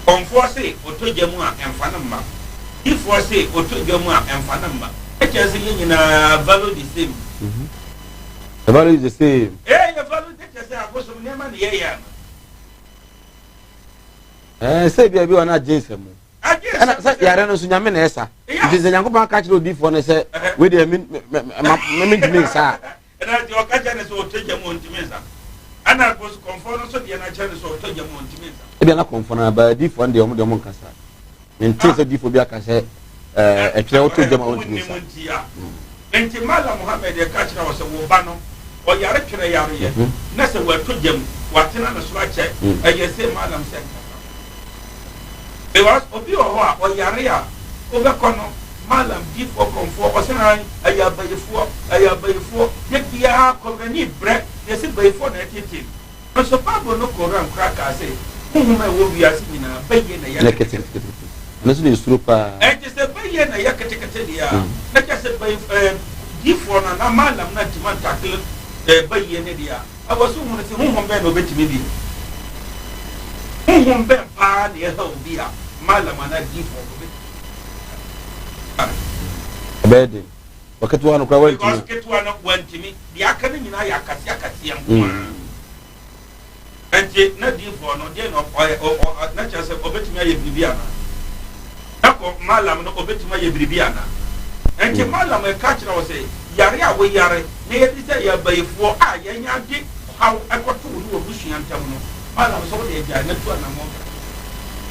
Kɔmfoɔ se ɔtɔ gya mu a ɛmfa no mma. Difoɔ se ɔtɔ dwa mu a ɛmfa no mma. Ɛkyerɛ sɛ yɛn nyinaa value the same. The value is the same. Ee, yɛ value de kyerɛ sɛ abosom nneɛma na yɛyɛ ama. Ɛɛ sɛ ebi a ebi wɔ na agye nsɛm mu. Ɛna sɛ yare no nso Nyame na ɛsa. Nti sɛ Nyankopɔn aka kyerɛ odiifoɔ no sɛ wei deɛ me me me ntumi nsa a. Ɛna nti ɔka kyerɛ no sɛ ɔtɔ gya mu ɔntumi nsa. Ɛna kɔmfoɔ no nso deɛ no akyerɛ no sɛ ɔtɔ gya mu ɔntumi nsa. Ebia na kɔmfoɔ no aba adiifoɔ no deɛ ɔmo deɛ ɔmo nkasa. Mentee sɛ diifoɔ bi aka sɛ ɛɛ ɛtwerɛ wotɔ gya mu a ɔntumi nsa. Nti Mallam Muhammad ɛka kyerɛ wɔ sɛ wo ba no ɔyare twerɛ yareɛ na sɛ watɔ gya mu watena ne so akyɛ ɛyɛ sɛ Mallam sɛ nkasa. Because obi wɔ hɔ a ɔyare a wobɛkɔ no Mallam difoɔ kɔmfoɔ ɔsɛ han ɛyɛ abayifoɔ ɛyɛ abayifoɔ da biara kɔmani brɛ yɛsɛ bayifoɔ na ɛtete no nso Bible no Koran koraa kaa sɛ honhom a ɛwɔ wiase nyinaa bayie na ɛyɛ ketekete. Ɛno nso na ɛsuro paa. Ɛnti sɛ bayie na ɛyɛ ketekete deɛ a na kyerɛ sɛ bayi ɛɛ difoɔ no anaa Mallam no antumi antakle ɛɛ bayie no deɛ a Ɛwɔ sɛ wohu no sɛ honhom bɛn na obetumi bi. Honhom bɛn paa na ɛhaw obi a malam anaa diyifo obetumi ano? Ɛbɛyɛ den. Wɔ ketewa no koraa wantumi. Because ketewa no wantumi. Deɛ aka no nyinaa yɛ akaseɛ akaseɛ nko ara. Nti na diifoɔ no deɛ na ɔyɛ ɔ ɔ na kyerɛ sɛ ɔbɛtumi ayɛ biribi anaa? Na kɔ malam no ɔbɛtumi ayɛ biribi anaa? Nti malam ɛka kyerɛ wo sɛ yare a woyare na yɛde sɛ yɛ abayifoɔ a yɛn ade ɔhaw ɛkɔto wo ne w'abusua ntam no, malam sɛ wode agyae na tu anamɔn kakra.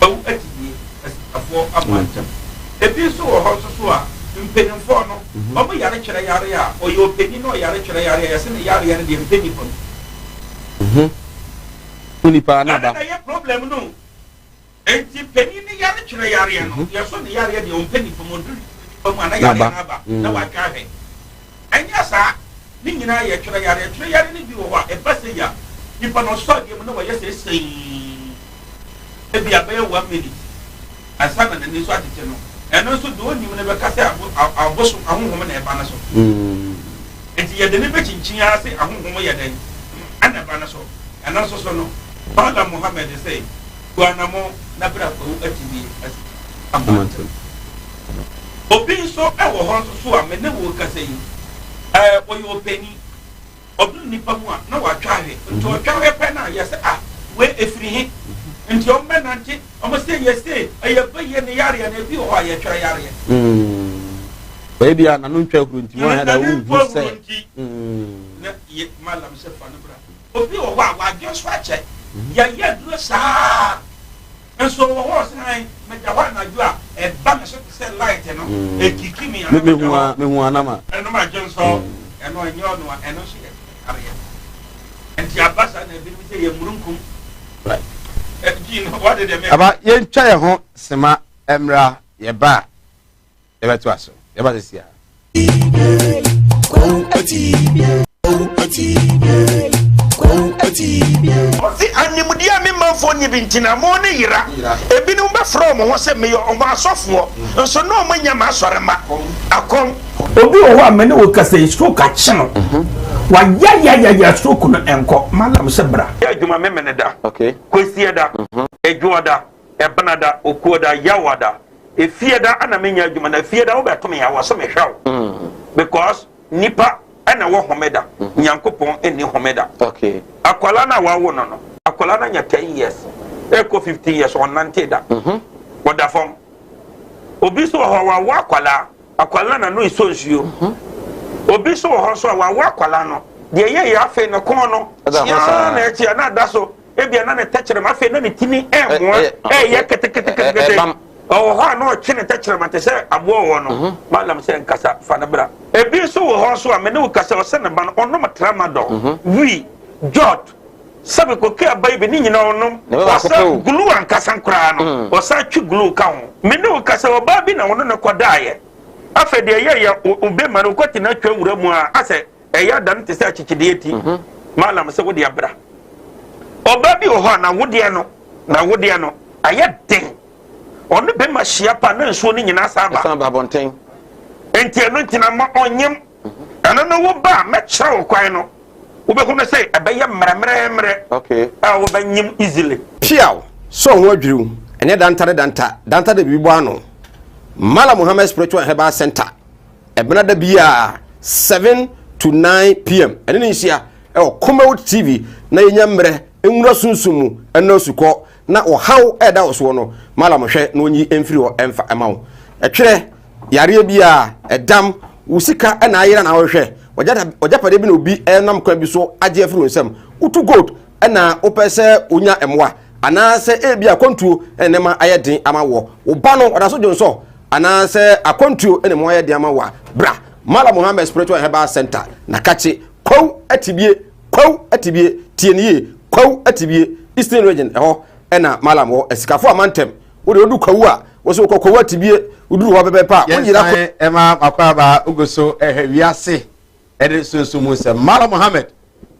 Bawu atidie asikafoɔ ama ntam. Ebi nso wɔ hɔ nso so a mpanimfoɔ no wɔn yare kyerɛ yare a ɔyɛ ɔpanin na ɔyare kyerɛ yare a yɛse ne yareɛ no deɛ mpɛ nipa mu. Mhm. Wo nipa na ba. Ɛno na ɛyɛ problem no. Enti panin no yare kyerɛ yareɛ no, yɛsɔ ne yareɛ deɛ ɔmpɛ nipa mu, ɔduru nipa mu a na yareɛ no aba na watwa ahwɛ. Ɛnyɛ saa, ne nyinaa yɛ twerɛ yareɛ. Twerɛ yareɛ no bi wɔ hɔ a ɛba sɛ yi a, nipa no ɔsɔ adeɛ mu na wayɛ sɛ sɛii, ebia bɛyɛ one minute ansa na n'ani so atete no. Ɛno nso deɛ ɔnnim no bɛka sɛ abosom, ahonhom na ɛba no so. Enti yɛde no bɛkyinkyin ara se ahonhom yɛ dɛn na ɛba no so. Ɛno nso so no, Mallam Muhammad se, Tu anamɔn na bra Kwawu Atibie asi amantam. Obi nso wɔ hɔ nso so a me ne wo rekasa yi, ɛɛ, ɔyɛ ɔpanin. Ɔduru nnipa mu a, na watwa ahwɛ. Nti ɔtwa hwɛ pɛ no a, yɛse, ah, wei ɛfiri he? Nti ɔmbɛnante. Ɔmo se yɛ se ɛyɛ bayie ne yareɛ no ebi wɔ hɔ a yɛtwerɛ yareɛ. Ɛyɛ bi a n'ano ntwa ahuro nti wɔn ahɛda N'ano wohu ntwa sɛ. ahuro nti na yɛ malam sɛ fa no bra. Obi wɔ hɔ a wadwen so akyɛ yɛyɛ aduro saa nso wɔ hɔ ɔsɛ han meda hɔ anadwo a ɛba me so te sɛ light no ekiki mi ana meda hɔ. Mehu anama. Ɛno ma dwen so ɛno ɛnyɛ ɔno a ɛno nso yɛ yareɛ. Nti aba saa na ebinom sɛ yɛ murunkum. Right. Aba yɛntwa yɛn ho sema mmra yɛba a yɛbɛtoa so yɛba sisi a. Ɔse animdeɛ a me manfoɔ nni bi nti na mo ne yera. Ebinom bɛfrɛ wɔn ho sɛ meyɛ wɔn asɔfoɔ, nso na wɔn nyɛ m'asɔremma. Akɔm. Obi wɔ hɔ a me ne wo kasa yi stroke akye no. Wayayayaya stroke no ɛnkɔ. Mallam sɛ bra. Yɛ adwuma Memeneda, Kwasiada, Adwoada, Ɛbenada, Okuoda, Yawada, Efiada ana menyɛ adwuma na Efiada wobɛto me a wɔ se mehwɛ wo because nipa ɛna wɔ homeda Nyankopɔn nni homeda. Akwadaa no a wawo no no akwadaa no anya 10 years ɛkɔ 15 years ɔnnante da ɔda fam. Obi nso wɔ hɔ wawo akwadaa Akwadaa no n'ano resɔ nsuo. Obi nso wɔ hɔ nso a wawo akwadaa no, deɛ ɛyɛ yɛ afei ne kɔn no kyeaa na ɛkyea na ada so, ebia na ne tɛkyerɛma afei na ne tini ɛɛmoa ɛɛyɛ keteketekete. Ɔwɔ hɔ a na ɔtwe ne tɛkyerɛma te sɛ aboa wɔ no. Malam sɛ nkasa fa no bra. Ebi nso wɔ hɔ nso a me ne wo kasa ɔsɛ ne ba no ɔnom tramadol, wii, jot, Sɛbi koke aba yi bi ne nyinaa ɔnom. Ɔsa glue ankasa koraa no, ɔsan twe glue ka ho. Me ne wo kasa, ɔbaa bi na ɔne no kɔdaeɛ. Afei deɛ ɛyɛ yɛ obema no kɔte no atwa wura mu a, asɛ ɛyɛ adane te sɛ akyekyedeɛ ti. Malam sɛ wo deɛ bra. Ɔbaa bi wɔ hɔ a n'awodeɛ no, n'awodeɛ no ayɛ den. Ɔne bɛma hyia pa na nsuo no nyinaa san ba. Ɛsan ba abɔnten. Nti ɛno nti na ma ɔnyem. Ɛno no wo ba a mɛkyerɛ wo kwan no. Wobɛhu no sɛ ɛbɛyɛ mmerɛmmerɛmmerɛ a wobɛnyem easily. Piaw! Sɛ wo ho adwiriw, ɛnyɛ danta ne danta, danta de biribi bɔ ano. Mallam Muhammad Spiritual and Herbal Center, ɛbena da biara 7 to 9 pm, ɛne ne nhyia ɛwɔ Kumawood TV na yɛnya mmerɛ nwura sunsum mu ɛnɔ asukɔ na ɔhaw ɛda wo soɔ no, Mallam hwɛ na ɔnyi mfiri hɔ ɛmfa ɛma wo. Ɛtwerɛ, yareɛ biara, ɛdam, wo sika ɛna ayera na wohwehwɛ. W'agyapadeɛ bi na obi nam kwan bi so agye afiri wo nsam. Wotu gold na wopɛ sɛ wonya mmoa, anaasɛ ebi akwantuo na nneɛma ayɛ den ama woɔ. Wo ba no ɔda so dwonsɔ, anaasɛ akwantuo na mu ayɛ den ama wo a, bra Malam Muhammad Spiritual and Herbal Center, Nakakye, Kwawu Atibie, Kwawu Atibie, tie no yie, Kwawu Atibie, Eastern Region, ɛhɔ na Malam wɔ, Asikafo Amantam. Wode wodu Kwawu a, wo so wokɔ Kwawu Atibie, woduru hɔ pɛpɛɛpɛ a, wonyera kɔ. Yɛnsan ɛma Akwaaba ogu so ɛhwɛ wiase ɛne sunsum mu nsɛm. Malam Muhammad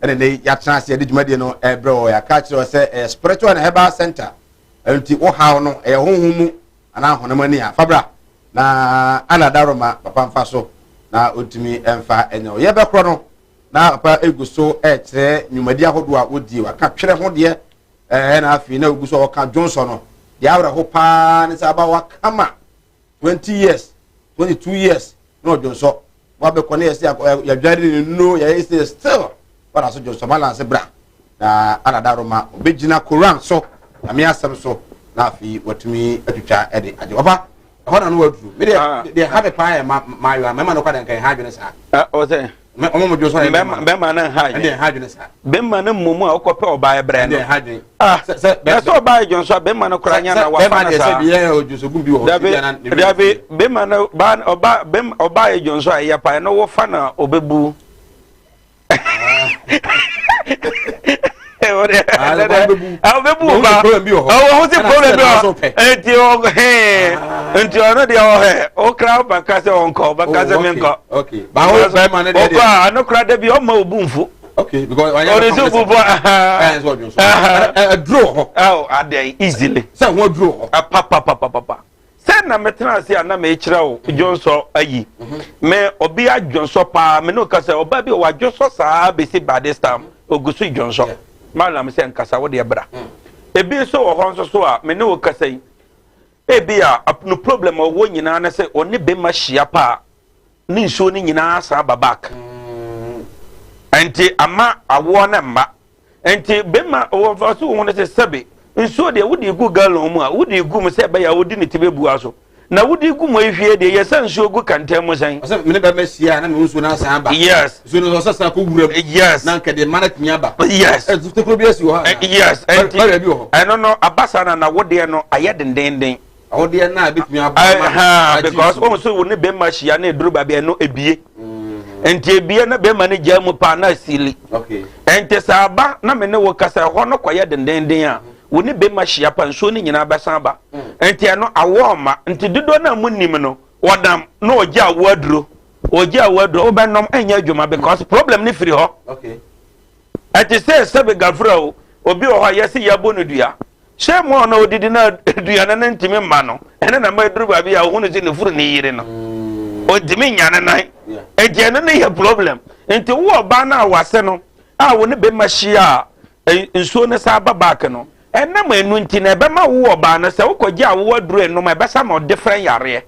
ɛna ne yɛatena ase yɛde dwumadie no ɛbrɛ wɔ yɛaka akyerɛ wɔ sɛ ɛyɛ Spiritual and Herbal Center. Ɛno nti wo haw no ɛyɛ honhom mu anaa honam ani a, fa bra na ana daroma papa mfa so na ɔntumi mfa ɛnyɛ wo. Yɛbɛkorɔ no na papa egu so ɛkyerɛ nnwumadi ahodoɔ a wɔdie, waka twerɛ ho deɛ ɛɛ na afei na ogu so a ɔka dwonsɔ no deɛ awerɛho paa ne sɛ abawa kama 20 years 22 years na ɔdwonsɔ wabɛkɔ ne yɛsɛ yɛdware ne nnuro yɛyɛ sɛ still wada so dwonsɔ balance bra na anada roma ɔbɛgyina koran so nyame asɛm so na afei watumi atwitwa ɛde agye papa ɛhɔ na no waduru me deɛ ah. deɛ ha me paa yɛ maayewa mɛma no kɔ deɛ nka ɛha adwene saa ɔsɛ ɔmo mo dwonsɔ yɛ bɛma no nha adwene ɛha adwene saa bɛma no mmom a wokɔpɛ ɔbaa brɛ no ɛha adwene ah na sɛ ɔbaa yɛ dwonsɔ a bɛma no koraa nya na wafa no saa dabi dabi bɛma no ɔbaa ɔbaa yɛ dwonsɔ a ɛyɛ paa ɛno wofa na ɔbɛbu ɔbɛbu wo ba ɔwɔ ho sɛ problem bi wɔ nti ɔhɛn nti ɔno deɛ ɔhɛ ɔkra ɔbɛka sɛ ɔnkɔ ɔbɛka sɛ menkɔ ɔkɔ a ano kora da bi ɔma obu nfu ɔde sɛ obu bɔ aduro hɔ adɛn easily sɛ ho aduro hɔ papapapapa Sɛ na metena ase a na mekyerɛ wo dwonsɔ ayi. Me ɔbea dwonsɔ paa me ne wo kasa ɔbaa bi a wadwonsɔ saa besi by this time ogu so dwonsɔ. Malam sɛ nkasa wo deɛ bra. Ebi nso wɔ hɔ nso so a me ne wo kasa yi ebi a no problem a ɔwɔ nyinaa ne sɛ ɔne bɛma hyia paa ne nsuo no nyinaa san ba back. Nti ama awoɔ no mma. Nti bɛma wɔfa so wo ho no sɛ sɛbe nsuo deɛ wode gu gallon mu a wode gu mu sɛ ɛbɛyɛ a wode ne ti bɛbua so na wode gu mu ahwie deɛ yɛ sɛ nsuo gu kɛntɛn mu sɛn. Ɔsɛ mene bɛma hyia na me nsuo no asan aba. Yes. Nsuo no ɔsɛ san kɔ wura mu. Yes. Na nka deɛ mana tumi aba. Yes. Ɛnso tokuro bi asi wɔ hɔ. Yes. Nti ɛno no aba saa na na wodeɛ no ayɛ dendenden. Awodeɛ no a ebetumi aboa ma agye because wɔn nso wo ne bɛrima hyia na eduru baabi ɛno ebie mm. nti ebie na bɛrima no gyaa mu paa na asili nti sɛ aba na me ne wo kasa ɛhɔ no kɔyɛ dendenden a wo ne bɛrima hyia pa nsuo no nyinaa bɛsan ba mm. nti ɛno awɔ ɔma nti dodoɔ no a mo nim no wɔdam na ɔgye awoɔ aduro ɔgye awoɔ aduro wobɛnom ɛnyɛ adwuma because problem no firi hɔ ɛte sɛ sɛbe gafra o obi wɔ hɔ a yɛse yɛabɔ no dua Hyɛ mu a na odidi na aduane no ntumi mma no, ɛne na ma aduru baabi a ohunu sɛ ne furu ne yere no. Ontumi nya ne nan. Nti ɛno ne yɛ problem. Nti wo ɔbaa no a wase no a wo ne bɛma hyia a nsuo no saa ba back no, ɛnam ɛnu nti na ɛbɛma wo ɔbaa no sɛ wokɔgye awoɔ aduru ɛnom a ɛbɛsa ma different yareɛ.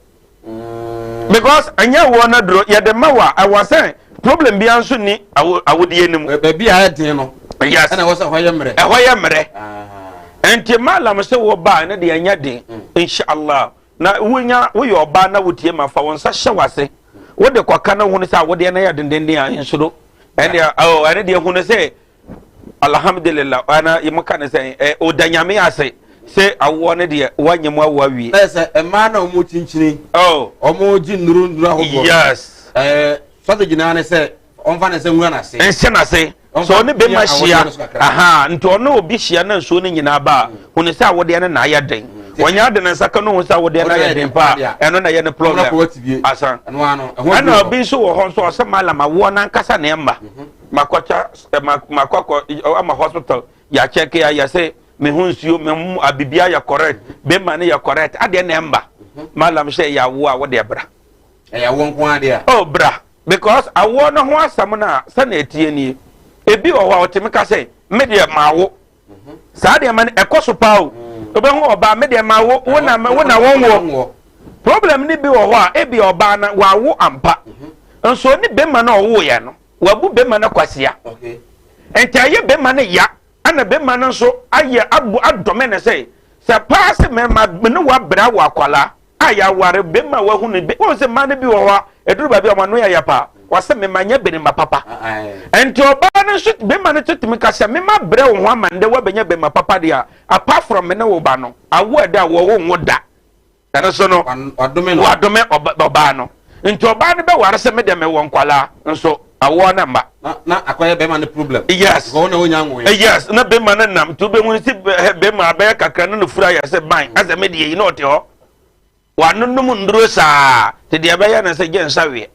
Because ɛnyɛ awoɔ no aduro yɛde ma wo a ɛwɔ sɛ problem biara nso ni awodeɛ no mu. Baabi a ɛden no. Yes. Ɛna ɛwɔ sɛ ɛhɔ yɛ mmerɛ. Ɛhɔ yɛ mmerɛ. Ah. Nti malam sɛ wo ba ɛno deɛ ɛnyɛ den. Mm. Inshallah. Na wonya woyɛ ɔbaa na wotie ma fa wo nsa hyɛ w'ase. Wode kɔka na wohunu sɛ awodeɛ no yɛ dendenden a nsoro. Ɛne ɛne deɛ hunu sɛ Alhamdulillah ana mo ka ne sɛn ɛ ɔda nyame ase sɛ awoɔ no deɛ wanyɛ mu awoɔ awie. Ɛ sɛ mmaa na wɔn kyinkyini. Oh. Wɔn gye nnuro nnuro ahodoɔ. Yes. Ɛɛ strategy naa ne sɛ wɔnfa ne nsa nwura n'ase. Nhyɛ n'ase. Sɛ ɔne bɛma hyia aha nti ɔne obi hyia na nsuo no nyinaa ba a mm. hunu sɛ awodeɛ no na ayɛ den. Mm. Wɔnyɛ ade ne nsa ka no hu sɛ awodeɛ no ayɛ den paa ɛno na ɛyɛ ne problem. Asa. Ɛna obi nso wɔ hɔ nso ɔsɛ malam awoɔ n'ankasa na ɛmma. Mhm. Makɔtwa makɔ akɔ ama hospital yɛakyɛke a yɛsɛ me ho nsuo me ho abibia yɛ correct bɛma no yɛ correct adeɛ na ɛmba mhm. malam sɛ ɛyɛ awoɔ a wode bra ɛyɛ awoɔ nko adeɛ a oh bra because awoɔ no ho asɛm no a sɛnea ɛteɛ nie ebi wɔ hɔ a ɔtumi ka sɛ me deɛ mawo mhm. saa deɛ ma no ɛkɔ so paa o mm. wobɛhu ɔbaa me deɛ mawo wo na wo na wɔnwoɔ problem no bi wɔ hɔ a ebi ɔbaa no wawo ampa mhm. nso ne bɛma no ɔwoeɛ no Wabu bɛma no kwasea. Nti ayɛ bɛma no ya, ɛna bɛma no nso ayɛ abu adɔme no sɛ, sɛ paa sɛ mɛma me ne wabrɛ awo akwalaa a yɛaware bɛma wahu no, wɔn sɛ mmaa no bi wɔ hɔ a, ɛduru baabi a wɔn ano yɛ ya paa. Wɔsɛ mema nyɛ benima papa. Nti ɔbaa no nso bɛma no nso tumi ka sɛ mema brɛ wo ho ama ndɛ woabɛnya bɛma papa deɛ a apart from me ne wo ba no awo ɛda a wɔwo nwo da. Ɛno so no wadome ɔbaa no. Nti ɔbaa no bɛware sɛ me deɛ mewɔ nkwalaa nso awoɔ no mma. Na akɔyɛ bɛma no problem. Yes. Because na wonya nwoe. Yes, na bɛma no nam nti wobɛhu sɛ bɛma abɛyɛ kakra na ne furu ayɛ sɛ ban asɛ me deɛ yi na ɔte hɔ. Wanonom nnuro saa te deɛ ɛbɛyɛ no sɛ gye nsa weɛ.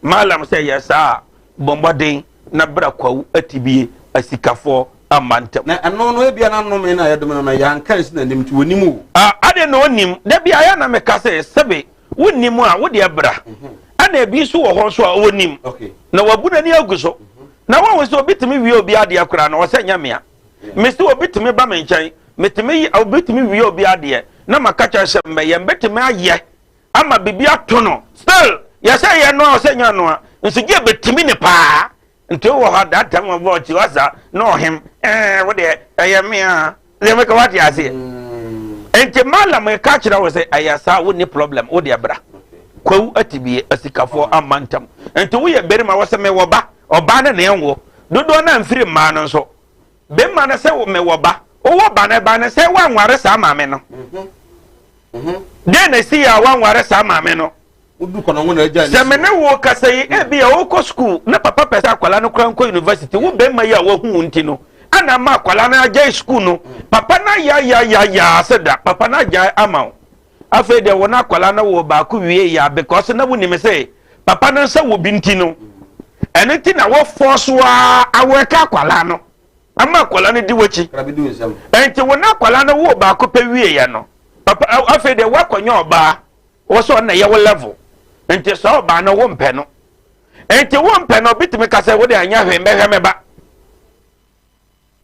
Malam sɛ yɛ saa a, bɔ mmɔden na bra kwawu atibie asikafoɔ amma ntɛm. Na ɛno no ebia na nnome no a yɛdome no no yɛanka ansi n'anim nti ɔnim o. Ah, adeɛ na ɔnim. Da bi ayɛ na meka sɛ sɛbe wonnim a wo deɛ bra. Ɛna ebi nso wɔ hɔ nso a ɔnim. Na wabu n'ani agu so. Na wɔn sɛ obi tumi wie obi adeɛ koraa no ɔsɛ nyɛ mea. Mese obi tumi ba me nkyɛn, metumi obi tumi wie obi adeɛ na maka kyerɛ sɛ mmɛyɛ mbɛtumi ayɛ ama biribi ato no still yɛsɛ yɛ noa ɔsɛ nyɛ noa nso gye bɛtumi ne paa nti wowɔ hɔ that time ɔbɔ ɔkyi wasa na ɔhem ɛɛ wo deɛ ɛyɛ me a deɛ meka wate aseɛ nti malam ka kyerɛ wo sɛ ɛyɛ saa wo ni problem wo deɛ bra kwawu atibie asikafoɔ amma ntam nti woyɛ barima wɔ sɛ mewɔ ba ɔbaa no na ɛnwo dodoɔ no amfiri mmaa no nso Bɛma no sɛ mewɔ ba. Wowɔ ba no, ɛba no sɛ woanware saa maame no. Dɛn na ɛsi yɛ a woanware saa maame no? Sɛ me ne wo kasa yi, ebi a wokɔ sukuu na papa pɛ sɛ akwadaa no kora nkɔ university, wo bɛrima yi a wahu wo nti no, ana ama akwadaa no agyae sukuu no. Papa no ayayayayaa sɛ da, papa no agyae ama wo. Afei deɛ wo ne akwadaa no wɔ baako wie yɛ a because na wonim sɛ papa no nsa wɔ bi nti no ɛno nti na wɔfɔ so a awɔka akwadaa no ama akwadaa no di w'akyi. Ɛnti wo ne akwadaa no wɔ baako pɛ wie yɛ no papa afei deɛ woakɔnyɛ ɔbaa wɔ sɛ ɔno na ɛyɛ wo level nti sɛ ɔbaa no wo mpɛ no nti wo mpɛ no obi tumi ka sɛ wo de anyɛ hwee mbɛhwɛ me ba.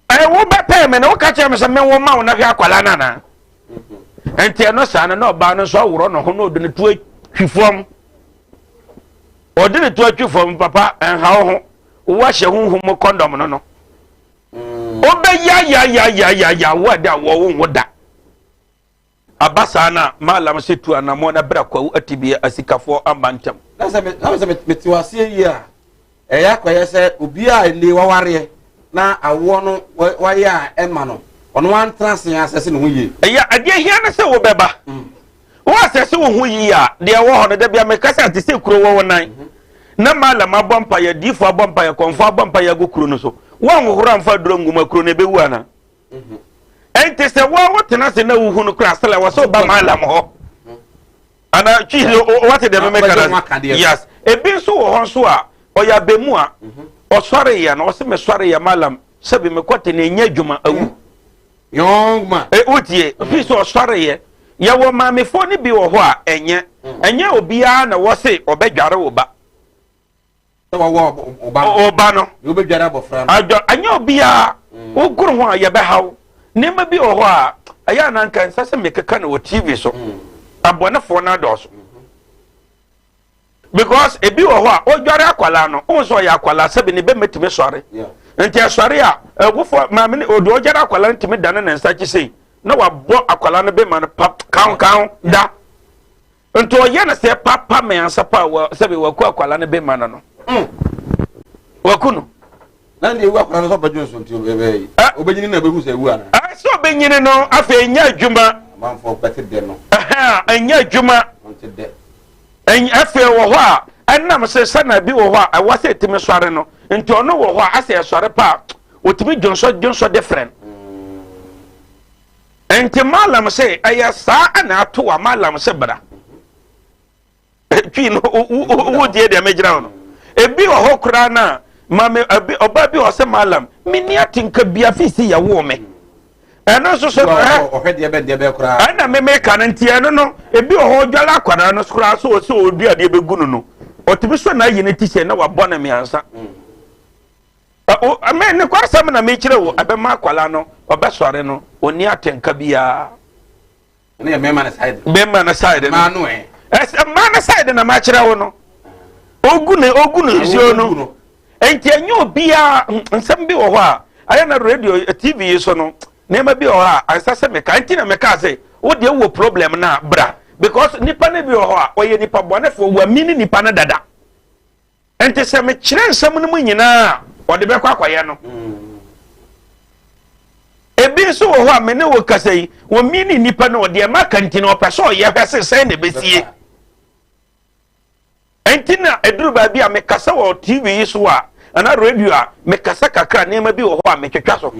Ɛ wo bɛ pɛɛ me na woka kyerɛ me sɛ menwo ma wo na hwɛ akwadaa no anaa? Nti ɛno saa no na ɔbaa no nso aworɔ ne ho na ɔde ne to atwi fam. Ɔde ne to atwi fam papa ɛnha wo ho. Woahyɛ honhom mu kɔndɔm no no. Wobɛyayayayayaya wo ɛda wɔ wo nwo da. Aba saa na Mallam sɛ tu anammɔn na bra Kwawu Atibie asikafoɔ amma ntɛm. Na sɛ me na sɛ mete waseɛ yie a, ɛyɛ akɔyɛ sɛ obi a ɛnni wawareɛ na awoɔ no wayɛ a ɛma no ɔno antena ase asɛse ne ho yie. Ɛyɛ adeɛ hia ne sɛ wobɛba. Wo asɛse wo ho yie a, deɛ ɛwɔ hɔ no da bia meka sɛ te sɛ kuro wɔ wo nan na Mallam abɔ mpaeɛ, adiifoɔ abɔ mpaeɛ, kɔmfoɔ abɔ mpaeɛ agu kuro no so. Woanhohoro amfa aduro angu mu a, kuro no ɛbɛwu anaa? Ɛnti sɛ wo a wotena ase na wohu no koraa sɛlɛ wɔ sɛ woba maalam hɔ ana twi wate deɛ memeka no yes ebi nso wɔ hɔ nso a ɔyɛ abɛmu a ɔsɔreyɛ no ɔsɛ mesɔreyɛ maalam sɛbi mekɔte na ɛnyɛ adwuma awu young man wotie fi sɛ ɔsɔreyɛ yɛwɔ maamefoɔ no bi wɔ hɔ a ɛnyɛ ɛnyɛ obiara na wɔse ɔbɛdware wo ba Sɛ wɔwɔ ɔba no. Ɔba no. Deɛ wobɛdware abɔfra no. Adwa anyɛ obiara. Mm. Wogoro ho a yɛbɛhaw. Nneɛma bi wɔ hɔ a ɛyɛ a na nka nsa sɛ mekeka no wɔ TV so. Mm. Abɔnefoɔ no adɔɔso. Mm-hmm. Because ebi wɔ hɔ a ɔdware akwalaa no, wohu sɛ ɔyɛ akwalaa sɛbi ne bɛmɛ tumi sɔre. Nti ɛsɔre a, ɛwofoɔ maame ne ɔde ɔdware akwalaa no tumi dane ne nsa akyi sei na wabɔ akwalaa no bɛma no pap kan kan da. Nti ɔyɛ no sɛ papa mmiɛnsa pa wɔ sɛbi waku akwala no bɛma no no. Mm. Waku no. Na deɛ ewu akwala no sɛ ɔbɛdwo nso nti ɔbɛyɛ ɔbɛnyini na ɔbɛhu sɛ ewu ana. Sɛ ɔbɛnyini no afei ɛnyɛ adwuma. Amanfoɔ bɛte dɛ no. Ɛnyɛ adwuma. Ɔnte dɛ. Afei wɔ hɔ a ɛnam sɛ sɛnɛ bi wɔ hɔ a ɛwɔ sɛ ɛtumi sɔre no nti ɔno wɔ hɔ a asɛ ɛsɔre pa a ɔtumi dwonsɔ dwonsɔ different. Mm. Nti Malam se ɛyɛ saa na ato a Malam se bra. Twi no wo die deɛ megyina ho no. Ebi wɔ hɔ koraa na maame ebi ɔbaa bi wɔ sɛ Malam menni atenka bia fi si yɛ woo me. Ɛno nso so ɔhwɛ deɛ bɛn deɛ bɛn koraa. Ɛna me meka no nti ɛno no ebi wɔ hɔ ɔdwala akwadaa no koraa so ɔsɛ ɔdu adeɛ bɛgu no no ɔtumi so na ayi ne ti hyɛ na wabɔ no mmiɛnsa. Mm. Me nokwasɛm na mekyerɛ wo, ɛbɛma akwadaa no ɔbɛsɔre no ɔnni atenka biara. Ɛno yɛ mmarima no side. Mmarima no side no. Mmaa no ɛ. Ɛsɛ mmaa no side na makyerɛ wo no. Ogu ne ogu no nsuo no. Nti ɛnyɛ obiara nsɛm bi wɔ hɔ a ayɛ na radio TV yi so no nneɛma bi wɔ hɔ a ansa sɛ meka nti na meka sɛ wo deɛ wɔ problem no a bra because nipa no bi wɔ hɔ a ɔyɛ nipa bɔnefoɔ wamini nipa no dada. Nti sɛ mekyerɛ nsɛm no mu nyinaa a, ɔde bɛkɔ akɔyɛ no. Ebi nso wɔ hɔ a me ne wo kasa yi, wɔmii ne nnipa no deɛ maka nti no ɔpɛ sɛ ɔyɛ hwɛ se sɛn na ɛbɛsie. Nti na ɛduru baabi a mekasa wɔ TV yi so a anaa radio a mekasa kakra nneɛma bi wɔ hɔ a metwetwa so.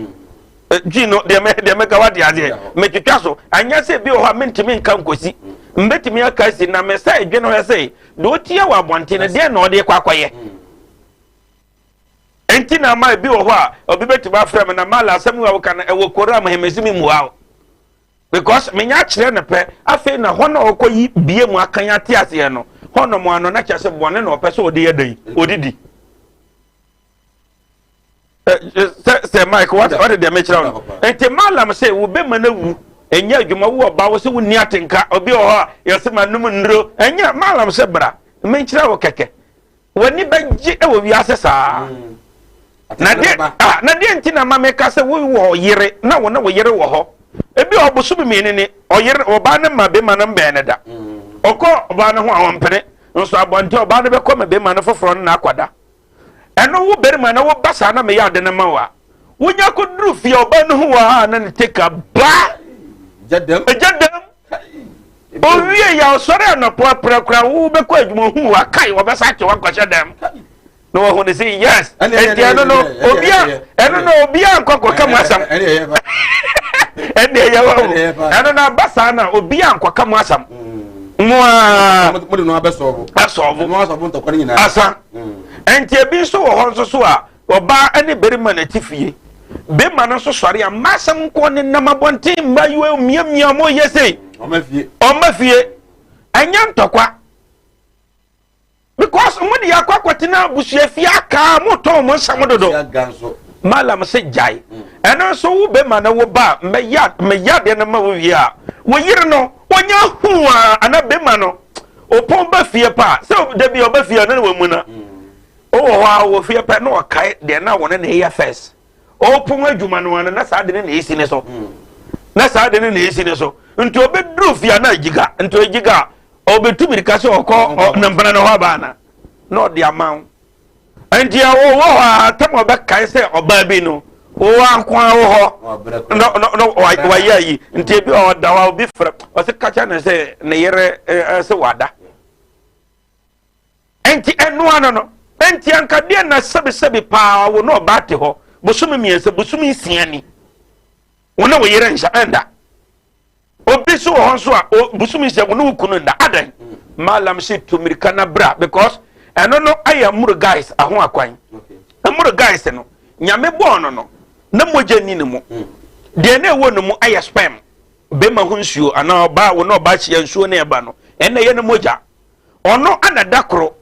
Gyi no deɛ mɛ deɛ mɛka wate aseɛ metwetwa so anyɛ sɛ bi wɔ hɔ a mentumi nka nkosi mbɛtumi aka si na mɛ sɛ edwene hɔ sɛ deɛ ɔtie wɔ abɔnten no deɛ na ɔde kɔ akɔyɛ. Nti na ama ebi wɔ hɔ a obi bɛtumi afrɛ me na mala asɛm a woka no ɛwɔ koraa mu hemesi me mua o because menya akyerɛ no pɛ afei na hɔ na ɔkɔ yi bie mu akan ate aseɛ no hɔ nom ano na kyerɛ sɛ bɔne na ɔpɛ sɛ ɔde yɛ dɛn ɔdidi sɛ sɛ mike wate wate deɛ mekyerɛ wo no nti malam sɛ wobɛma no awu ɛnyɛ adwuma wo ɔba wo sɛ wonni atenka obi wɔ hɔ a yɛsɛ ma nom nnuro ɛnyɛ malam sɛ bra menkyerɛ wo kɛkɛ w'ani bɛgye wɔ wiase saa mm. na deɛ ah, na deɛ nti na ma meka sɛ wowɔ yere na wo ne wo yere wɔ hɔ ebi a ɔbosom mmienu ni ɔyere ɔbaa no ma bɛma no mbɛn no da mm. ɔkɔ ɔbaa no ho a ɔmpene nso abɔnten ɔbaa no bɛkɔ ma bɛma no foforɔ no na akɔda Ɛno wo barima na wo ba saa na meyɛ ade no ma wo a, wonya kɔduru fie a ɔbaa no hu wɔ ha a na ne take ba. Gya dam. Gya dam. Owie yɛ ɔsɔre anɔpɔ aprɛ koraa wo bɛkɔ adwuma ohu wa kai ɔbɛsa akye wankɔhyɛ dam. Na wɔhu ne sɛ yes. Enti ɛno no obia ɛno no obia nkɔ kɔka mu asɛm. Ɛne ɛyɛ wɔ ɛno no aba saa na obia nkɔka mu asɛm. Mo a. Mo de no abɛsɔɔbo. Asɔɔbo. Mo asɔɔbo ntɔkwa no nyinaa. Asa. Nti ebi nso wɔ hɔ nso so a ɔbaa ne barima na ɛte fie. Barima no nso sɔre a mma asɛm nko ne nam abɔnten mmaayewa miamia wɔn yɛ sei. Ɔma fie. Ɔma fie. Ɛnyɛ ntɔkwa. Because mo de akɔ akɔtena abusua fie aka mo tɔn mo nsɛm dodo. Malam sɛ gyae. Ɛno nso wo bɛma no wo ba mɛyɛ mɛyɛ adeɛ no ma wo wie a wo yere no onya hu a ana bɛma no Opɔn ba fie pɛ a, sɛ da bi ɔba fie a na ne wamuna. Ɔwɔ hɔ a ɔwɔ fie pɛ na ɔkae deɛ na wɔne na ɛyɛ first. Ɔpɔn adwuma no ano na saa de ne na esi ne so. Na saa de ne na esi ne so. Nti ɔbɛduru fie a na agyiga. Nti agyiga a ɔbɛtu mirika sɛ ɔkɔ ne mpena no hɔ abaa na na ɔde ama wo. Nti ɛwɔ wɔ hɔ a tam ɔbɛkae sɛ ɔbaa bi no wowɔ nko ara wɔ hɔ na na na wayɛ ayi nti ebi ɔda hɔ a obi frɛ ɔsɛ kakyɛ ne sɛ ne yere sɛ wada nti ɛnoa no no nti anka deɛ na sɛbisɛbi paa wo na ɔbaa te hɔ bosome mmiɛnsa bosome nsia ni wo ne wo yere nhyɛ ɛnda Obi nso wɔ hɔ nso a bosomi sɛ wo ne wo kunu nda adɛn malam se tu mirika na bra because ɛno no ayɛ mmuru guys aho akwan mmuru guys no nyame bɔɔ no no na mogya ni ne mu hmm. deɛ na ɛwɔ ne mu ayɛ sperm bɛma ho nsuo anaa ɔbaa wo ne ɔbaa hyia nsuo ne ɛba no ɛnna ɛyɛ ne mogya ɔno ana da koro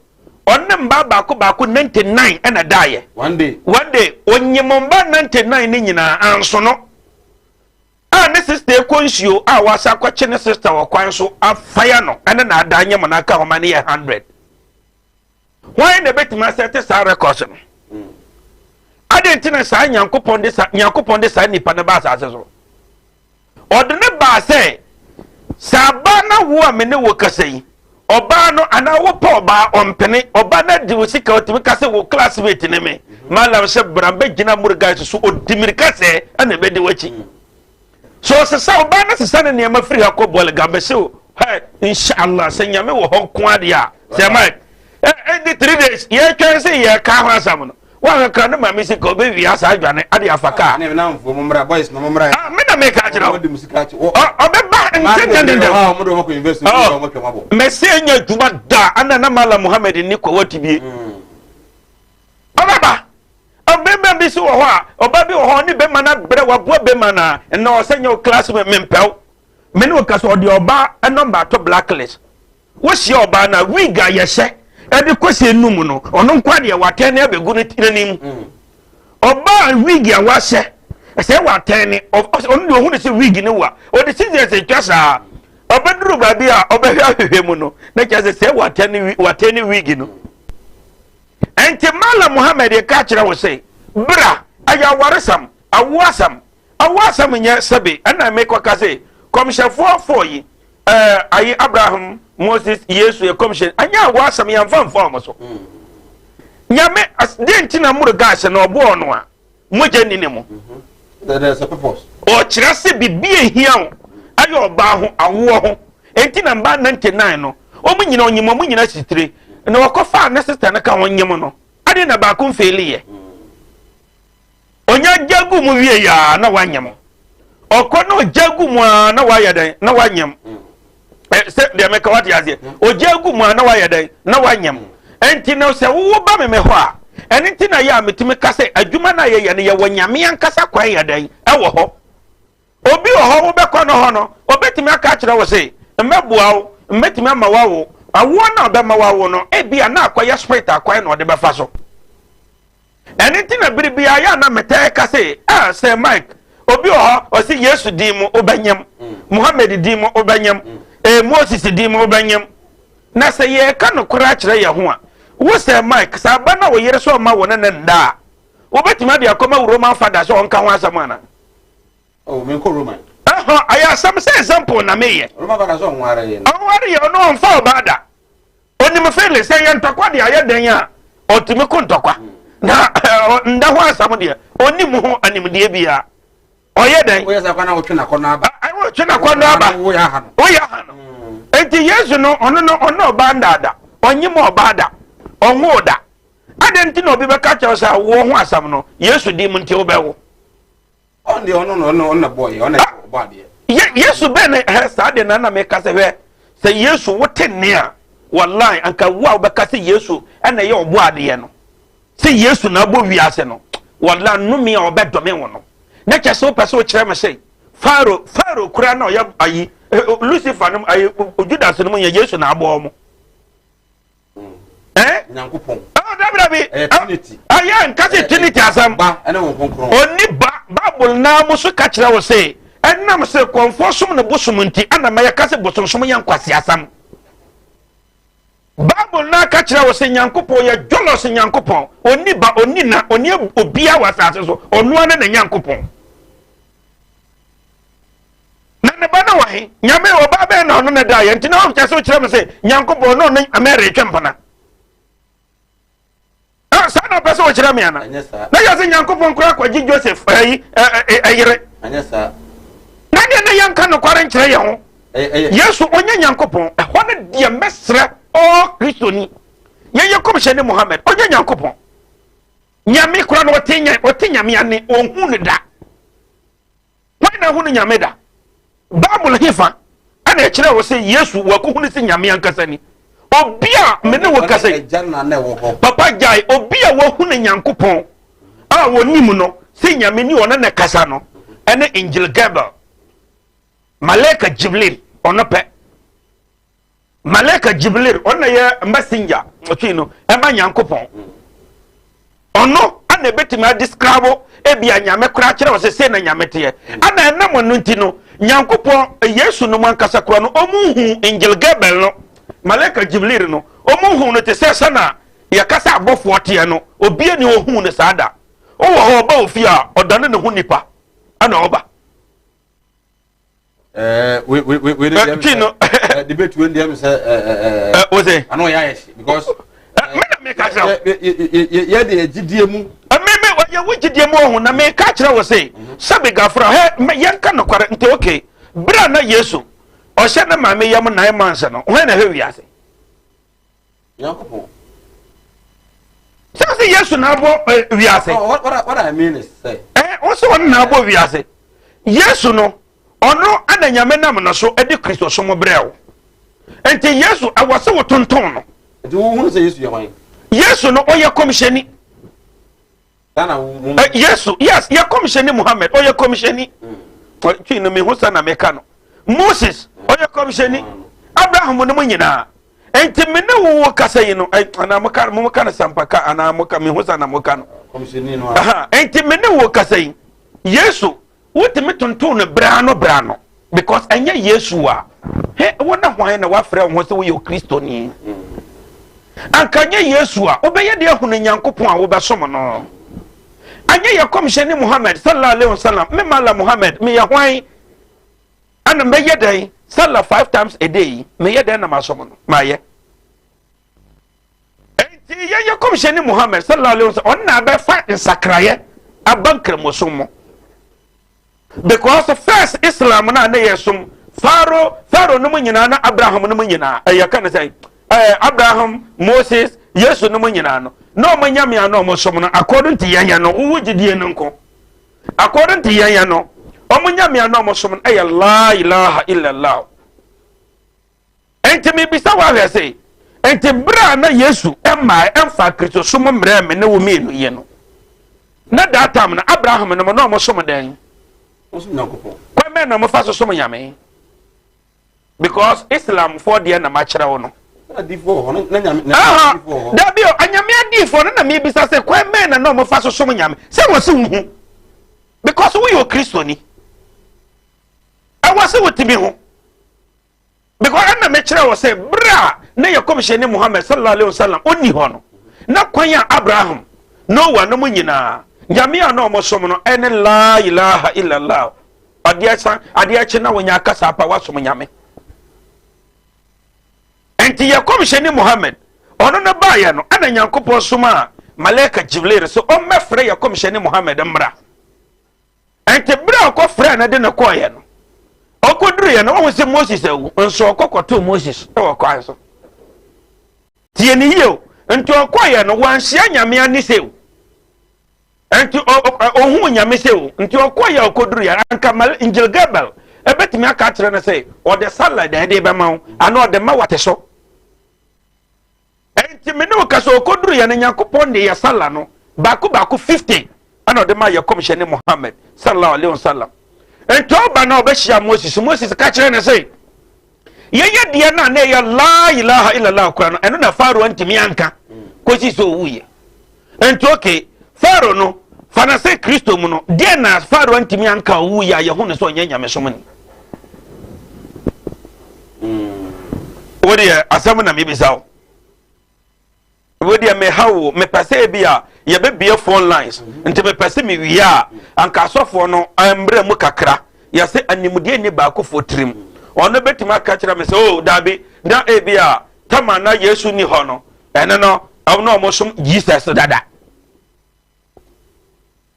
ɔne mmaa baako baako 99 ɛna daeɛ one day one day onyim mmaa 99 ne nyinaa anso no a ne sista rekɔ nsuo a wasa akɔkye ne sista wɔ kwan so afaya no ɛne na ada nyɛ mo na aka hɔ ma ne yɛ hundred hwan na ebetumi asɛte saa records no adi nti na saa nyankopɔn de saa nyankopɔn de saa nipa no ba asase so ɔde ne baa sɛ sɛ aba na wo a me ne wo kasa yi Ɔbaa no anaa wopɛ ɔbaa ɔmpene ɔbaa no adi wo sika ɔtumi ka sɛ wo classmate ne me malam sɛ bra bɛgyina murga so ɔdi mirika sɛ ɛna ɛbɛdi w'akyi so ɔsesa ɔbaa no sesa ne nneɛma firi ha kɔ bɔle ga bɛsɛ o hɛ inshallah sɛ nyame wɔ hɔ nko adeɛ a sɛ ma ɛdi 3 days yɛtwɛn sɛ yɛka ho asɛm no Woankakra ne maame sika ɔbɛwia saa adwane ade afa kaa. Ne namfoɔ mo mmra boys no mo mmra. Ah, me na meka kyerɛ wo. Ɔbɛba ntɛntɛntɛntɛm. Mɛsɛ nya adwuma da ana na Malam Muhammad ni kɔwa tibie. Ɔbɛba. Ɔbɛma bi so wɔ hɔ a, ɔba bi wɔ hɔ ne bɛma no abrɛ waboa bɛma no a, ɛnna ɔsɛ nyɛ wo class mempɛw. Me ne wo ka sɛ ɔde ɔba nɔmba ato blacklist. Wohyia ɔbaa no a, wig a yɛhyɛ de kɔ sɛ num no, ɔno nko adeɛ watɛn ne abɛgu ne n'anim. Mm. Ɔbaa wig a wahyɛ, sɛ watɛn ne, ɔno deɛ ɔhu ne sɛ wig ne wa, ɔde scissors atwa saa. Ɔbɛduru baabi a ɔbɛhwɛ ahwehwɛ mu no, na kyerɛ sɛ sɛ watɛn ne watɛn ne wig no. Ɛnti Malam Muhammad ka kyerɛ wo sɛ, bra, ɛyɛ awaresɛm, awo asɛm, awo asɛm nyɛ sɛbe, ɛna mekɔka sɛ, kɔmhyɛfoɔ fɔɔ yi, ɛɛ ayi abraham moses yesu ɛkɔmhyɛ anyɛ awo asɛm yɛnfa nfa wɔn so mm. Nyame, deɛ nti na moro gas no ɔbɔɔ no a, mogya nni ne mu. Ɔkyerɛ sɛ biribi a ehia wo ɛyɛ ɔbaa ho, awoɔ ho. Enti na mmaa 99 no, wɔn nyina ɔnyim wɔn nyina sitire. Na wɔkɔfaa ne sista no ka ho nyem no, adɛn na baako mfeeliiɛ? Ɔnya gya gu mu wie yɛ a na wanyem. Ɔkɔ na ɔgya gu mu a na wayɛ dɛn na wanyem. Sɛ deɛ meka wate aseɛ. Ɔgya gu mu a na wayɛ dɛn na wanyem. Enti na sɛ wowo ba me me hɔ a, ɛno nti na yɛ a metumi ka sɛ adwuma no a yɛyɛ no yɛwɔ Nyame ankasa kwan yɛ dɛn ɛwɔ hɔ. Obi wɔ hɔ wobɛkɔ no hɔ no, ɔbɛtumi aka akyerɛ wo se, Mɛboa wo, mɛtumi ama woawo. Awoɔ no a ɔbɛma woawo no, ebia na akɔyɛ spirit akwan na ɔde bɛfa so. Ɛno nti na bere biara yɛ a na metaa ka se, Ah, Sir Mike, obi wɔ hɔ, ɔse Yesu din mu wobɛnyem, Muhammad din mu wobɛnyem, eh, Moses din mu wobɛnyem. Na sɛ yɛreka nokorɛ akyerɛ yɛn ho a, wo Sir Mike, sɛ aba na wo yere sɛ ɔma wo ne no nda a, wobɛtumi ade akɔma wo Roman fada sɛ ɔnka ho asɛm ana? Oh, menkɔ Roman. Ɛhɔ, ayɛ asɛm sɛ example na meyɛ. Roman fada sɛ ɔnware yɛ no. Ɔnware yɛ, ɔno ɔmfa ɔbaa da. Onim feeling sɛ yɛ ntɔkwa deɛ ayɛ dɛn a ɔtumi ko ntɔkwa na nda ho asɛm deɛ ɔnim ho animdeɛ biara ɔyɛ dɛn. Woyɛ sɛ kwan a wotwe n'akɔnnɔ aba. Wotwe n'akɔnnɔ aba. Woyɛ aha no. Woyɛ aha no. Nti Yesu no ɔno no ɔno ɔbaa ndaada ɔnye mu ɔbaa da ɔnwoo da adɛn nti na obi bɛka kyerɛ sɛ awoɔ ho asɛm no Yesu di mu nti wobɛwo. Ɔno deɛ ɔno na ɔno na bɔɔ yɛ ɔno na ɔbɔ adeɛ. Ye Yesu bɛn ne hɛ saa deɛ na na meka sɛ hwɛ sɛ Yesu wote nne a wallahi anka wo a wobɛka sɛ Yesu ɛna ɛyɛ ɔbɔ adeɛ no sɛ Yesu na abɔ wiase no wallahi nnome a ɔbɛdome wo no na kyɛ sɛ wopɛ sɛ wokyerɛ me sɛ Pharaoh Pharaoh kura na ɔyɛ ayi Lucifer no ayi Judas no mu yɛ Yesu na abɔ wɔn. Eh? Nyankopɔn. Oh, dabi dabi. Ɛyɛ Trinity. Ɛyɛ nka sɛ Trinity asɛm. Ba ɛne wɔn kronkron. Oni ba Bible naa mo so ka kyerɛ wo se ɛnam sɛ kɔnfoɔ som ne bosom nti ɛna mɛyɛ ka sɛ bosomsom yɛ nkwasi asɛm. Bible naa ka kyerɛ wo sɛ Nyankopɔn yɛ jealous Nyankopɔn. Oni ba, oni na, oni obia wɔ asase so. Ɔno ara ne Nyankopɔn. Na ne ba no wɔ he? Nyame, ɔbaa bɛn na ɔno ne daeɛ? Nti na ɔkyɛ sɛ wokyerɛ me sɛ Nyankopɔn na ɔne Mary retwe mpena. Ah, saa na ɔpɛ sɛ ɔkyerɛ me ana? Na yɛ sɛ Nyankopɔn koraa kɔgye Joseph ayi ɛyere. Na deɛ na yɛnka nokware nkyerɛ yɛn ho. Yesu ɔnyɛ Nyankopɔn. Ɛhɔ no deɛ mɛsrɛ ɔɔ Kristoni. Yɛyɛ kɔmhyɛni Muhammad, ɔnyɛ Nyankopɔn. Nyame koraa no ɔte Nyame ane, ɔnhu no da. Hwan na ahunu Nyame da? Bible hefa ɛna ɛkyerɛ wo sɛ Yesu wakohunu sɛ Nyame ankasa ni? Obi a me ne wo kasa yi, papa gyae, obi a wahunu Nyankopɔn a wɔnim no sɛ Nyame ni ɔne ne kasa no ɛne Angel Gabriel, Malaika Jibril, ɔno pɛ. Malaika Jibril ɔno na yɛ messenger ɔtwe no ɛma Nyankopɔn ɔno ana ebetumi adescribe ebi a Nyame koraa kyerɛ wɔ sɛ sei na Nyame teɛ ana ɛnam ɔno nti no Nyankopɔn Yesu no mu ankasa koraa no ɔmu hu Angel Gabriel no Malaika Jibril no ɔmu hu no te sɛ sɛna yɛkasa abɔfoɔ teɛ no obia ni ɔhu no saa da ɔwɔ hɔ ɔba ofie a ɔdane ne ho nipa ɛna ɔba. Eh, we we we we eh, ti no eh, debate wey deɛ mi sɛ ɛɛ ɛɛ o sɛ ano yɛ ayɛ si because mi na mi ka kyerɛ o yɛ de gyidie mu. mi mi yɛ wo gyidie mu ɔho na mi ka kyerɛ wo se sɛbi gafra hɛ mɛ yɛn ka nokware nti okay bere a na Yesu ɔhyɛ ne maame yam 9 months no hɔn na ɛhwɛ wiase. Nyankopɔn. Sɛ sɛ Yesu na abɔ eh, wiase. Oh, what, what, what I mean is sɛ. Eh, wo sɛ ɔno na abɔ wiase. Yesu no, ɔno ana Nyame nam no so de Kristo som brɛ wo. Nti Yesu, ɛwɔ sɛ wotontɔn no. Nti wohunu sɛ Yesu yɛ hwan? Yesu no, ɔyɛ kɔmhyɛni. Eh, Yesu, yes, yɛ kɔmhyɛni Muhammad, ɔyɛ kɔmhyɛni. Mm. Twi no mehu sɛ na meka no. Moses, mm. ɔyɛ kɔmhyɛni. Mm. Abraham no mu nyinaa. Enti me ne wo wo kasa yi no, eh, anaa mo ka mo ka no sampaka anaa mo ka mehu sɛ na mo ka no. Kɔmhyɛni no. Aha, enti me ne wo kasa yi, Yesu Wotumi tonton no berɛ ano berɛ ano because ɛnyɛ Yesu a he wo ne hwan na wafrɛ wo ho sɛ woyɛ Okristoni? Anka nyɛ Yesu a wobɛyɛ de ahunu Nyankopɔn a wobɛsom no. Anyɛ yɛ kɔmhyɛni Muhammad sallallahu alaihi wasallam, me mala Muhammad, meyɛ hwan? Ɛna mɛyɛ dɛn? Sallah five times a day yi, meyɛ dɛn na masom no? Mayɛ. Nti yɛn yɛ kɔmhyɛni Muhammad sallallahu alaihi wasallam ɔno na abɛfa nsakraeɛ aba nkramosom mu. Because first Islam no a na yɛ som Pharaoh Pharaoh no mu nyinaa na Abraham no mu nyinaa ɛyɛ ka ne sɛn ɛɛ Abraham Moses Yesu no mu nyinaa no na wɔn nyame a na wɔn som no according to yɛn yɛn no wowu gyidie no nko according to yɛn yɛn no wɔn nyame a na wɔn som no ɛyɛ la ilaha illallah. Enti mebisa wo ahwɛ se, enti bere a na Yesu mmae ɛmfa Kristosom mmerɛɛ me ne wo mmienu yi no, na that time no Abraham no mo na ɔmo som dɛn? Kwan bɛn na ɔmo fa so som Nyame? Because Islam foɔ deɛ na makyerɛ wo no. Dabi o, anyame adiifoɔ no na mebisa sɛ kwan bɛn na na ɔmo fa so som Nyame? Sɛ wɔ se wohu. Because woyɛ Okristoni. Ɛwɔ sɛ wotumi ho. Because ɛna mekyerɛ wɔ sɛ berɛ a na yɛ kɔmhyɛni Muhammad sallallahu alaihi wasallam ɔnni hɔ no, na kwan a Abraham, Noah no mu nyinaa, nyame a na wɔsom no ɛne la ilaha illallah. Adeɛ sa adeɛ akyi na wɔnya akasa apa wasom nyame. Nti yɛ kɔmhyɛni Muhammad ɔno no baeɛ no ɛna Nyankopɔn somaa Malaika Jibril sɛ ɔmmɛfrɛ yɛ kɔmhyɛni Muhammad mmra. Enti bere a ɔkɔfrɛɛ no de no kɔeɛ no, ɔkɔduruiɛ no, ɔhu sɛ Moses awu, nso ɔkɔ kɔtoo Moses wɔ kwan so. Tie ne yie o. Nti ɔkɔeɛ no, wanhyia Nyame ani sɛ o. Nti ɔhuu Nyame sɛ o. Nti ɔkɔeɛ a ɔkɔduruiɛ, anka Angel Gabriel ɛbɛtumi aka akyerɛ no sɛ ɔde salad na ɛde bɛma wo, anaa ɔde ma wate so. Enti me ne wo ka sɛ ɔkɔduruiɛ no Nyankopɔn de yɛ sala no baako baako 50 ɛna ɔde maa yɛ kɔmhyɛne Muhammad sallallahu alaihi wasallam. Enti ɔba na ɔbɛhyia Moses, Moses ka kyerɛ no sɛ yɛyɛ deɛ no a na ɛyɛ la ilaha illallah kora no ɛno na Pharaoh antumi anka kɔsi sɛ ɔwuiɛ. Enti okay, Pharaoh no fa no sɛ Kristo mu no deɛ na Pharaoh antumi anka ɔwuiɛ a yɛhu no sɛ ɔnyɛ nyamesom ni. Wo deɛ asɛm na mebisa wo. Wo deɛ meha wo, mepɛ sɛ ebi a yɛbɛbie phone lines, nti mepɛ sɛ mewie a anka asɔfoɔ no mmerɛ mu kakra. Yɛsɛ animdeɛ nni baakofoɔ tirim. Ɔno bɛtumi aka kyerɛ me sɛ o oh, daabi, na ebi a tama na Yesu ni hɔ no, ɛno no, ɔmo ɔmo som Jesus dada.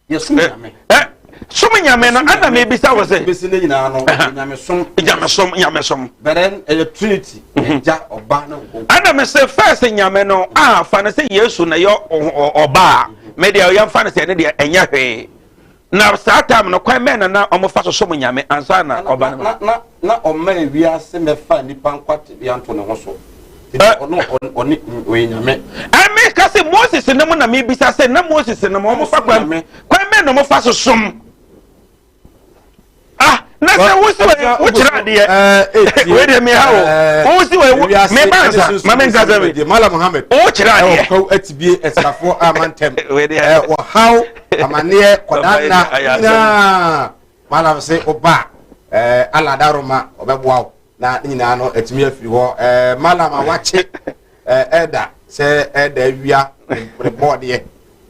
Yɛsom eh, Nyame. Eh, som Nyame no, ɛna mebisa wɔ sɛ. Bɛsi ne nyinaa no, nyamesom. Nyamesom, nyamesom. But then, ɛyɛ Trinity, mhm. Agya, Ɔba ne Nkonko. Ɛna me sɛ first Nyame no, a fa no sɛ Yesu na ɛyɛ ɔba a, me deɛ yɛmfa no sɛ ɛne deɛ ɛnyɛ hwee. Na saa time no, kwan bɛn na na wɔfa so som Nyame ansa na ɔba no? Na, na, na ɔma ewiase mɛfa nnipa nkwa tebea nto ne ho so. Ɔno ɔne ɔyɛ Nyame. Ɛmi ka sɛ Moses no mu na mebisa sɛ na Moses no mu wɔn fa kwan kwan bɛn na wɔn fa so som? Ah, na sɛ wosi wɔ wokyerɛ adeɛ wei deɛ meha wo wosi wɔ meba nsa ma me nka sɛ me Malam Muhammad wokyerɛ adeɛ ɛwɔ kwaw atibie asikafoɔ ama ntɛm wɔhaw amaneɛ kɔdanna nyinaa Malam se woba Allah daroma ɔbɛboa wo na ne nyinaa no atumi afiri hɔ ɛɛ malam a wakye ɛɛ ɛda sɛ ɛda awia ne bɔɔdeɛ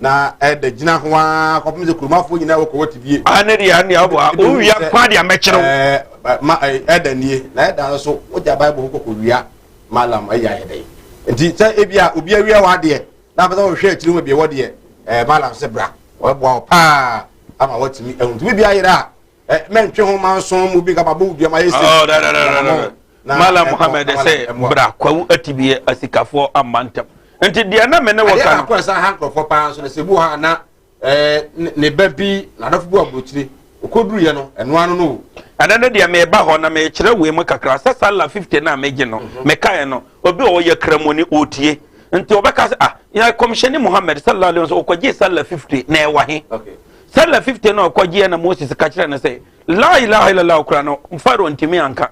na ɛda gyina ho ara kɔpem sɛ kurumafoɔ nyinaa wɔkɔ wɔte bie. a ne deɛ ne aboa owia kwan deɛ mɛkyerɛ wo. ɛɛ ma ɛda nie na ɛda nso wogya bible ho kɔkɔ wia malam ɛyɛ ayɛ dɛ nti sɛ ebi a obi awia w'adeɛ na afɛ sɛ wɔhwɛ akyiri ho baabi ɛwɔ deɛ ɛɛ malam sɛ bra ɔbɛboa wo paa ama wɔatumi ahu nti bi ayerɛ a Eh, mɛntwe ho manson mu bi nka mabɔ wo dua mayɛ sei. Oh, da, da, da, da, da. Malam Muhammad sɛ bra kwawu atibie asikafoɔ amma ntɛm. Nti deɛ na me ne wɔ ka no. Adeɛ baako a ɛsan ha nkurɔfoɔ paa nso no sɛ bi wɔ hɔ a na eh, ne ba bi n'adɔfo bi wɔ aburokyire ɔkɔduruiɛ no ɛno ano no o. Ɛno no deɛ meba hɔ na mekyerɛ wei mu kakra sɛ sala 50 no a megye no mhm. mekaeɛ no obi a ɔyɛ kramoni ɔtie nti ɔbɛka sɛ ah yɛ kɔmhyɛni Muhammad sallallahu alaihi wasallam ɔkɔgye sala 50 na ɛwɔ he. Okay. Sɛla 50 no a ɔkɔgyeɛ na Moses ka kyerɛ no sɛ, La ilaha illallah kora no, Farao ntumi anka.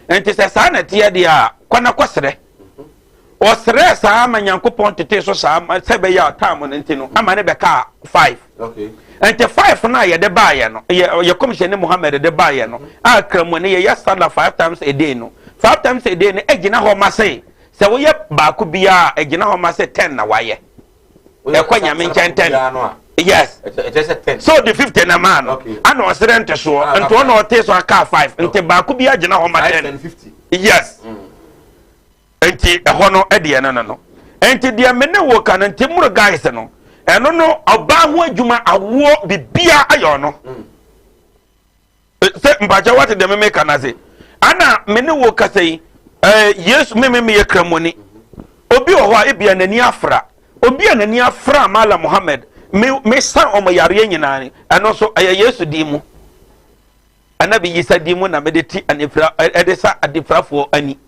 Nti sɛ saa na ɛteɛ deɛ a, kɔ na kɔsrɛ. Ɔsrɛɛ saa ma Nyankopɔn tetee so saa sɛ ɛbɛyɛ a time no nti no, ama ne bɛkaa 5. Nti 5 no a yɛde baeɛ no, yɛ, yɛ kɔmhyɛni Muhammad de baeɛ no, a kramoni yɛyɛ sala 5 times a day no, 5 times a day no gyina hɔ ma sɛ, sɛ woyɛ baako biara a, ɛgyina hɔ ma sɛ 10 na wayɛ. ɛkɔ nyame nkyɛn tɛn yes sɛ ɔde 50 na maa no ana ɔserɛ ntesoɔ nti ɔna ɔte so aka 5 nti baako bi agyina hɔ ma 10 yes mm. nti ɛhɔ no ɛdeɛ no no no. Nti deɛ me ne wo ka no nti mmoro guys no ɛno no ɔbaa ho adwuma awoɔ bibia ayɛ ɔno mm. Sɛ mpakyɛ wate deɛ meme ka no ase ana me ne wo kasa yi eh, Yesu me me meyɛ kramoni obi wɔ hɔ a ebia n'ani afra obi a n'ani afra Mala Muhammad me me sa ɔmo yareɛ nyinaa ni ɛno nso ɛyɛ Yesu din mu Anabi Yisa din mu na mede ti anifira ɛde sa adifrafoɔ ani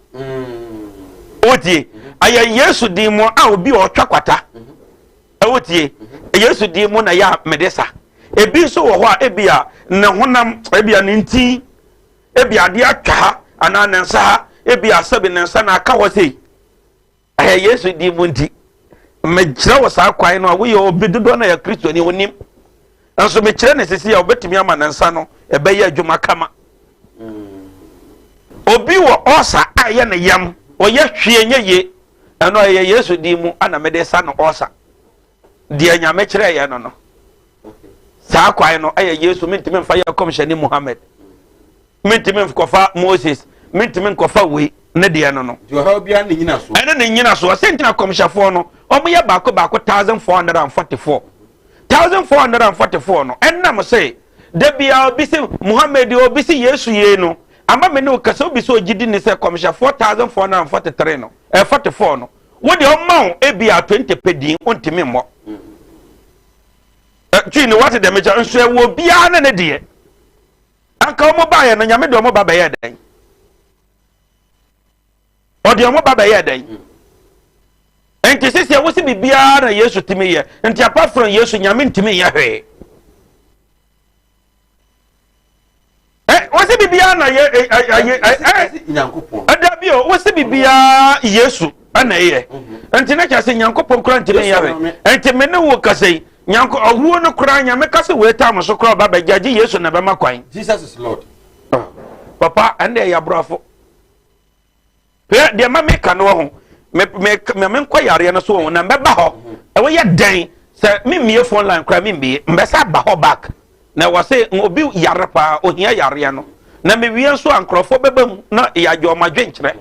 wotie ɛyɛ Yesu din mu a obi a ɔtwa kwata wotie Yesu din mu na yɛ a mede sa ebi nso wɔ hɔ a ebi a ne honam ebi a ne ntin ebi adeɛ atwa ha anaa ne nsa ha ebi a sɛbi ne nsa na aka hɔ sei Ɛyɛ Yesu din mu nti, mekyerɛ wo saa kwan no a woyɛ obi dodoɔ na yɛ Kristoni onim. Nso mekyerɛ ne sisi a obetumi ama ne nsa no ɛbɛyɛ adwuma kama. Obi wɔ ɔsa a ɛyɛ ne yam, ɔyɛ hwee nyɛ yie. Ɛno ɛyɛ Yesu din mu ana mede sa no ɔsa. Deɛ Nyame kyerɛ yɛ no no. Saa kwan no ɛyɛ Yesu, mentumi mfa yɛ kɔmhyɛni Muhammad. Mentumi nkɔfa Moses, mentumi nkɔfa wei ne deɛ no no. Nti ɔhaw biara ne nyinasoɔ. Ɛne ne nyinasoɔ. Sɛ ntina kɔmhyɛfoɔ no, wɔn yɛ baako baako 1444. 1444 no, ɛnam sɛ da biara obi sɛ Muhammad obi sɛ Yesu yei no, ama me ne wo kasa obi sɛ ogye di ne sɛ kɔmhyɛfoɔ 1443 no, 44 no, wo deɛ ɔma wo ebi a 20 pɛ din, wontumi mmɔ. Twi ne wate dɛm kyɛ, nso ɛwɔ obiara ne ne deɛ. Anka wɔn baeɛ no, Nyame de wɔn ba bɛyɛɛ dɛn? Ɔde wɔn ba bɛyɛɛ dɛn? Nti sisi ɛwɔ sɛ biribiara na Yesu tumi yɛ. Nti apart from Yesu, Nyame ntumi nyɛ hwee. Ɛ wɔ sɛ biribiara na yɛ ɛ ɛ ɛ ɛ ɛda bi o wɔ sɛ biribiara Yesu ɛna ɛyɛ. Nti ne kyerɛ sɛ Nyankopɔn kura ntumi nyɛ hwee. Nti me ne wo kasa yi. Nyanko ɔwuo no koraa Nyame ka sɛ wei tam so koraa ɔba bɛgye agye Yesu na ɛbɛma kwan. Jesus is Lord. Ah, papa ɛnde ɛyɛ aborɔfo. Hwɛ deɛ ma meka no wɔ ho me me me me nkɔ yareɛ no so wɔ ho na mbɛba hɔ. Ɛwɔ yɛ dɛn sɛ memmie phone line koraa memmie mbɛsa aba hɔ back na ɛwɔ sɛ obi yare paa ohia yareɛ no na mewie nso a nkurɔfoɔ bɛba mu na yɛagye wɔn adwenkyerɛ.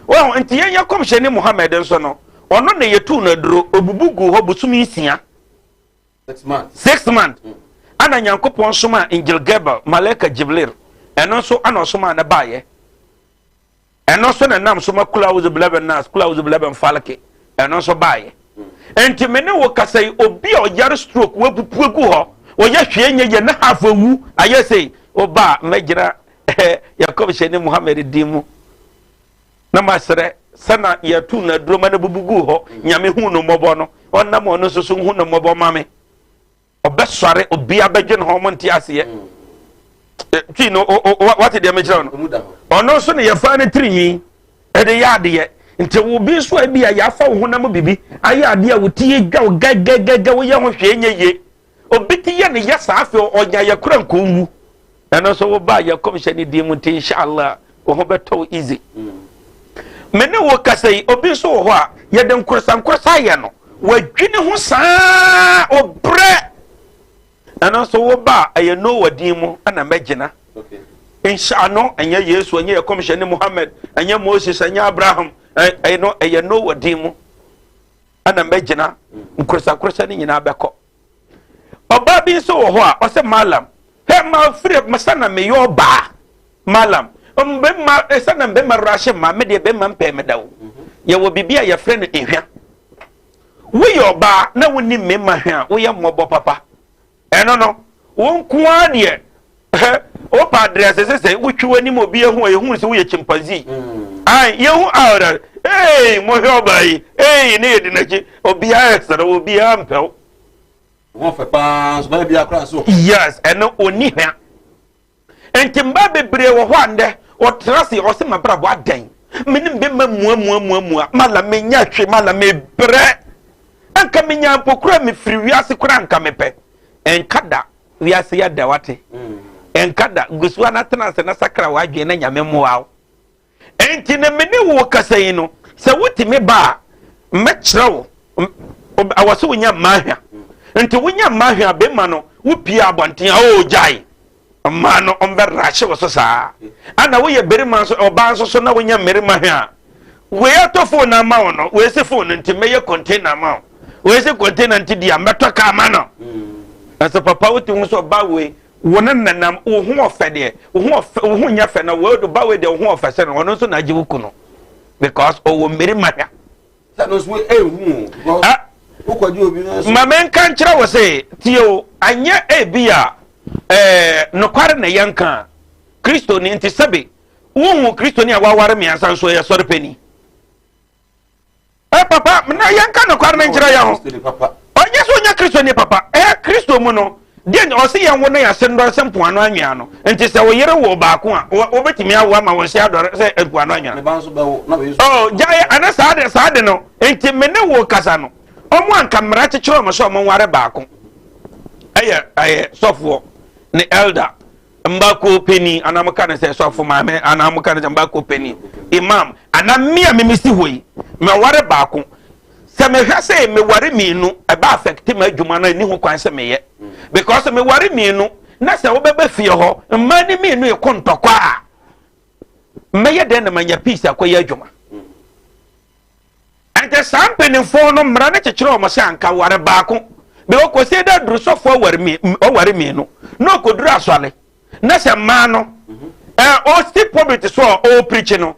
Wɔn nti yɛn yɛ kɔmhyɛni Muhammad nso no ɔno na yɛtuu no aduro obubu guu hɔ bosome nsia six months mm. ana Nyankopɔn somaa Angel Gabriel Malaika Jibril ɛno nso ana ɔsomaa no baayɛ ɛno nso na nam so ma kula wuzu bilɛbɛn nas kula wuzu bilɛbɛn falke ɛno nso baayɛ mm. nti me ne wo kasa yi obi a ɔyare stroke wapupu agu hɔ ɔyɛ hwee nyɛ yɛ ne half awu ayɛ sei ɔba a mɛgyina yɛkɔmhyɛ ne Muhammad din mu na masrɛ sɛ na yɛto no aduro ma no bubu guu hɔ nyame hu no mmɔbɔ no ɔnam ɔno nso so hu no mmɔbɔ ma me ɔbɛsɔre obia bɛdwe ne ho ɔmo nte aseɛ mm. eh, twi no wate deɛ mekyerɛ no ɔno nso ne yɛfa no tirinwi ɛde yɛ adeɛ nti wo bi nso a bi a yɛafa wo honam bibi ayɛ adeɛ a wo ti yɛ dwa wo gɛgɛgɛgɛ woyɛ ho hwee nyɛ yie Obi ti yɛ ne ya saa afei ɔnya yɛ kora nka owu. Ɛno nso wo ba yɛ kɔmhyɛ ne din mu nti inshallah wo ho bɛtɔ wo easy. Me ne wo kasa yi obi nso wɔ hɔ a yɛde nkorsankorosa ayɛ no wadwene ho saa obrɛ. Ɛno nso wo ba a ɛyɛ Noah din mu ɛna mɛgyina. Inshallah no ɛnyɛ Yesu ɛnyɛ yɛ kɔmhyɛ ne Muhammad ɛnyɛ Moses ɛnyɛ Abraham ɛno ɛyɛ Noah din mu. ɛna mɛgyina nkorosakorosa no nyinaa bɛkɔ ɔbaa bi nso wɔ hɔ a ɔsɛ malam hɛ ma firi masa na meyɛ ɔbaa malam mbɛma ɛsɛ na mbɛma rahyɛ ma me deɛ bɛma mpɛɛ me da o yɛwɔ biribi a yɛfrɛ no ehwa woyɛ ɔbaa na wonni mmɛma hwɛ a woyɛ mmɔbɔ papa Ɛno no, wo nko ara deɛ, wopɛ adrɛse sɛ sɛ wotwi w'anim obi ehu a yɛhu sɛ woyɛ chimpanzee. Mm. Ai, yɛhu a ɔda, ei, mohwɛ ɔbaa yi, ei, ne yɛdi n'akyi, obiara ɛsere wo, obiara mpɛ wo. Wɔn fɛ paa, nso bɛyɛ biara koraa so. Yes, ɛno ɔni hwɛ. Nti mmaa bebree wɔ hɔ a ndɛ ɔtena ase ɔse mabrabɔ adɛn me ne mbɛma muamuamuamua mala menya hwe mala mebrɛ anka menya mpo kora mefiri wiase kora anka mepɛ ɛnka da wiase yɛ da wate ɛnka da gusoa na tena ase na sakra w'adwene na nyame mmoa wo Enti na me ne wo kasa yi no, sɛ wotumi ba a, mɛkyerɛ wo. Ɛwɔ sɛ wonya mmaa hwa. Nti wonya mmaa hwa a, bɛrima no, wopie abɔnten a, oo gyae. Mmaa no, ɔmbɛrahye wo so saa. Ana woyɛ barima nso, ɔbaa nso so na wonya mmarima hwa a, Wei atɔ phone ama wo no, wei se phone nti mɛyɛ container ama wo. Wei se container nti deɛ mɛtɔ kaa ma no. Ɛsɛ papa wote ho sɛ ɔba wei wo ne nenam wo ho ɔfɛ deɛ wo ho ɔfɛ wo ho nyɛ fɛ na wei ɔba wei deɛ wo ho ɔfɛ sɛ no ɔno nso na agye wo kunu because ɔwɔ mmarima hwɛ. Sɛ no nso ehu o because wokɔgye obi no nso. Ma menka nkyerɛ wo sɛ tie o anyɛ ebi a ɛɛ nokware na yɛnka Kristoni nti sɛbe Wonhu Kristoni a waware mmiɛnsa nso ɔyɛ sɔre panyin. Ɛ papa, na yɛnka nokware no nkyerɛ yɛn ho. Ɔnyɛ sɛ ɔnyɛ Kristoni papa. Ɛ Kristo mu no, deɛ ɔse yɛn wo na yɛase ndɔre sɛ mpoano anwea no. Nti sɛ wo yere wo baako a, wobɛtumi awo ama wo nse adɔre sɛ mpoano anwea. Oh, gyae ana saa de saa de no. Nti me ne wo kasa no, ɔmo anka mmara kyekyere ɔmo sɛ ɔmo nware baako. Ɛyɛ ɛyɛ sɔfoɔ ne elder. Mbakuo panin anaa mo ka no sɛ sɔfo maame anaa mo ka no sɛ mbakuo panin imam anaa me a mimi si hɔ yi meware baako sɛ mehwɛ sɛ meware mmienu ɛbɛ affect m'adwuma no ɛni ho kwan sɛ meyɛ because meware mmienu na sɛ wobɛbɛ fie hɔ mmaa ne mmienu ɛkɔ ntɔkwa a mɛyɛ dɛn na manya peace akɔyɛ adwuma. Ɛnti saa mpanimfoɔ no mmara no kyekyere wɔn sɛ anka ware baako bɛ ɔkɔsie dɛ duru sɔfoɔ aware mie ɔware mmienu na ɔkɔduru asɔre na sɛ mmaa no ɛɛ ɔsi pulpit so a ɔreprikyi no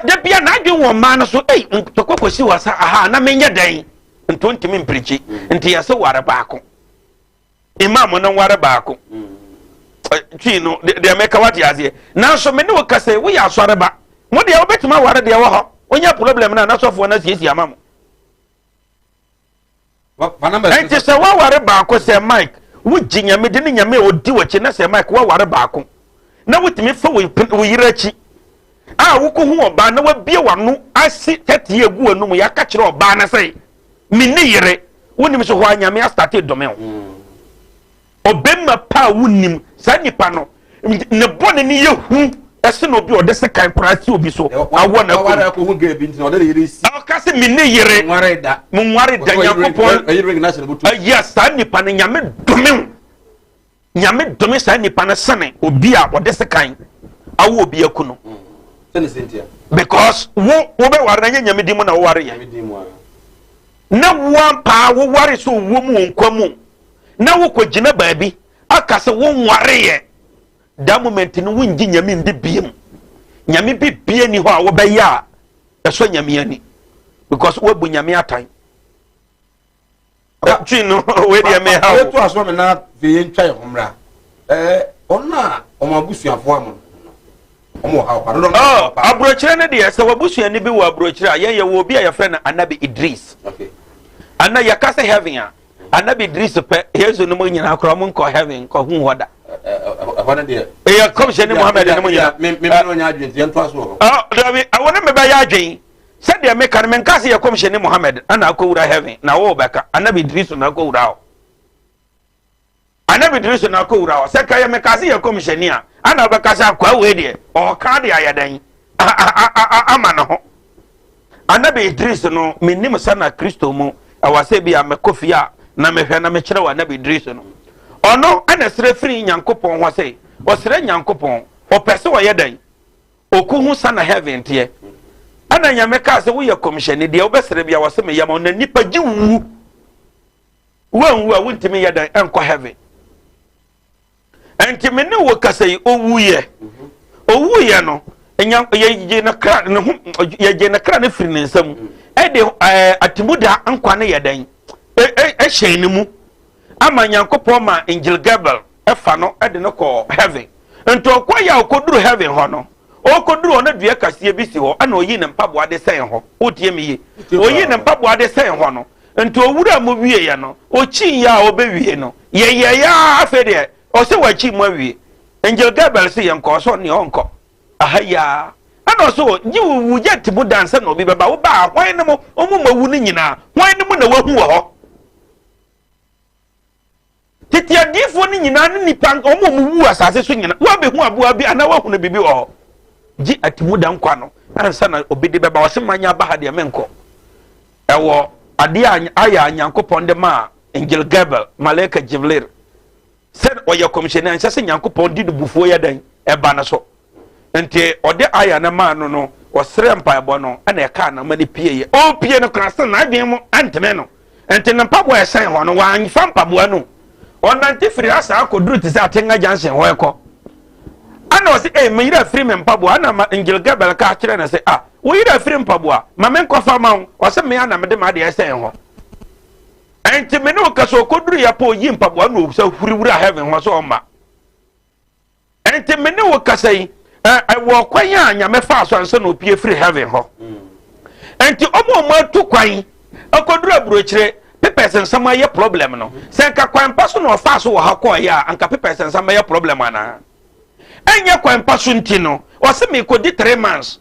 da bia n'adwene wɔ mmaa no so ei ntɔkwa kɔsi wɔ sa aha na menyɛ dɛn nti ɔntumi mprikyi nti yɛsɛ ware baako. Imam no nware baako. Twi no deɛ meka wate aseɛ. Nanso me ne wo kasa yi woyɛ asɔre ba. Mo deɛ wobɛtumi aware deɛ wɔ hɔ. Wonya problem no a na sɔfoɔ no asiesie ama mo. Ɛnti sɛ woaware baako sɛ Mike wogye nyame di ne nyame a ɔdi w'akyi na sɛ Mike woaware baako na wotumi fa wo yere akyi a wokɔhu ɔbaa na wabie w'ano asi tɛteɛ agu w'anum yɛaka kyerɛ ɔbaa no sɛ Menni yere. Wonim so hɔ a Nyame astate dome wo. Ɔbɛma pa a wonim saa nipa no ne bɔne no yɛ hu ɛsen obi a ɔde sekan koraa si obi so awɔ na akum. Ɔka sɛ menni yere. Menware da. Nyankopɔn yes saa nipa no Nyame dome wo. Nyame dome saa nipa no sene obi a ɔde sekan awo obi aku no. Because wo wobɛware na nyɛ Nyame din mu na woware yɛ. Na wo ampaa woware sɛ owuo mu wɔ nkwa mu na wokɔ gyina baabi aka sɛ wonware yɛ. That moment no wongye Nyame ndi biem. Nyame bibia ni hɔ a wobɛyɛ a ɛsɔ Nyame ani because woabu Nyame atan. Twi no wei deɛ me ha o. Etu aso mi na afei yɛn twa yɛn ho mmra. Ɛɛ wɔn a wɔn abusuafoɔ ama no wɔn wɔ ha ɔpa dodoɔ no. Oh, aburokyerɛ no deɛ sɛ wabusuani bi wɔ aburokyerɛ a yɛn yɛ wɔ obi a yɛfrɛ no Anabi Idris. Okay. Ana yɛka sɛ heaven a Anabi Idris pɛ Yesu no mu nyinaa koraa wɔn nkɔ heaven nkɔ hu hɔ da. Ɛhɔ no deɛ. Ɛyɛ kɔmhyɛni Muhammad no mu nyinaa. Mi mi mi ɔnyɛ adwene ti yɛn to aso wɔ hɔ. Ɔ dabi ɛwɔ ne mi bɛyɛ adwene. Sɛdeɛ meka no, menka sɛ yɛ kɔmhyɛni Muhammad na akɔwura heaven, na wo bɛka, Anabi Idrisu na akɔwura hɔ. Anabi Idrisu na akɔwura hɔ. Sɛ ka yɛ meka sɛ yɛ kɔmhyɛni a, ana wobɛka sɛ akwaa wei deɛ, ɔɔka de ayɛ dɛn ama ne ho. Anabi Idris no, mennim sɛ na Kristo mu, ɛwɔ sɛ bi a mɛkɔ fie a na mehwɛ na mekyerɛ wɔ Anabi Idris no. Ɔno ɛna srɛ firi Nyankopɔn hɔ sɛ, ɔsrɛ Nyankopɔn, ɔpɛ sɛ ɔyɛ dɛn? Okohu sa na heaven teɛ. Ɛna Nyame kaa sɛ woyɛ kɔmhyɛni deɛ wobɛsrɛ bia wɔse meyɛ ma wo na nipa gye wu. Woanwu a wontumi yɛ dɛn ɛnkɔ heaven. Ɛnti me ne wo kasa yi owuiɛ. Owuiɛ no yɛgye ne kra ne ho yɛgye ne kra ne firi ne nsa mu ɛde ɛɛ atemuda nkwa ne yɛ dɛn ɛhyɛn ne mu ama Nyankopɔn ma Angel Gabriel fa no de no kɔɔ heaven. Nti ɔkɔeɛ a ɔkɔduru heaven hɔ no, ɔkɔduru hɔ na dua kaseɛ bi si hɔ, ɛna ɔyii ne mpaboa de sɛn hɔ. Wotie me yie? Ɔyii ne mpaboa de sɛn hɔ no, nti ɔwura mu wieɛ no, ɔkyiiɛ a ɔbɛwie no, yɛyɛeɛ ara afei deɛ, ɔsɛ wakyi mu awie. Angel Gabriel se yɛnkɔ, ɔsɛ ɔneɛ ɔnkɔ. Aha yi ara. Ɛna ɔsɛ gye wo wu gye te mu da ansa na obi bɛba. Wobaa hwan ne mo, ɔmo ma wu no nyinaa, hwan ne mu na wahu wɔ hɔ? Tete adiyifoɔ no nyinaa ne nnipa wɔn a wɔwuu asase so nyinaa, woabɛhu aboa bi anaa woahunu biribi wɔ hɔ? Gye atemmuda nkwa no ansa na obi de bɛba. Ɔse manya aba ha deɛ menkɔ. Ɛwɔ adeɛ a ayɛ a Nyankopɔn de maa Angel Gabriel, Malaika Jibril, sɛ ɔyɛ kɔmhyɛni a ɛnsɛ sɛ Nyankopɔn de ne bufuo yɛ dɛn ɛba no so. Nti ɔde aya no maa no no, Ɔsrɛɛ mpaebɔ no ɛna ɛkaa no ma no pieeɛ. Ɔrepie no koraa still n'adwene mu antene no. Nti ne mpaboa a ɛsɛn hɔ no wamfa mpaboa no. Ɔnante firi ha saa kɔduru te sɛ Atenga junction hɔ ɛkɔ. Ɛna ɔse ei me yerɛ afiri me mpaboa. Ɛna ma Angel Gabriel ka kyerɛ no sɛ ah wo yerɛ afiri mpaboa ma menkɔfa ma wo. Ɔse me a na mede m'adeɛ ɛsɛn hɔ. Ɛnti me ne wo kasa ɔkɔduru yɛ pɛ ɔyi mpaboa na ɔsa huri wura heaven hɔ sɛ ɔmma. Enti me ne wo kasa yi, ɛwɔ ɔkwan a Nyame faa so ansa na opie firi heaven hɔ. Enti ɔmo a ɔmo atu kwan akɔduru aburokyire, papers nsɛm ayɛ problem no, sɛ nka kwan pa so na ɔfaa so wɔ ha kɔɔeɛ a, anka papers nsɛm bɛyɛ problem anaa? Ɛnyɛ kwan pa so nti no, ɔse mekɔdi 3 months.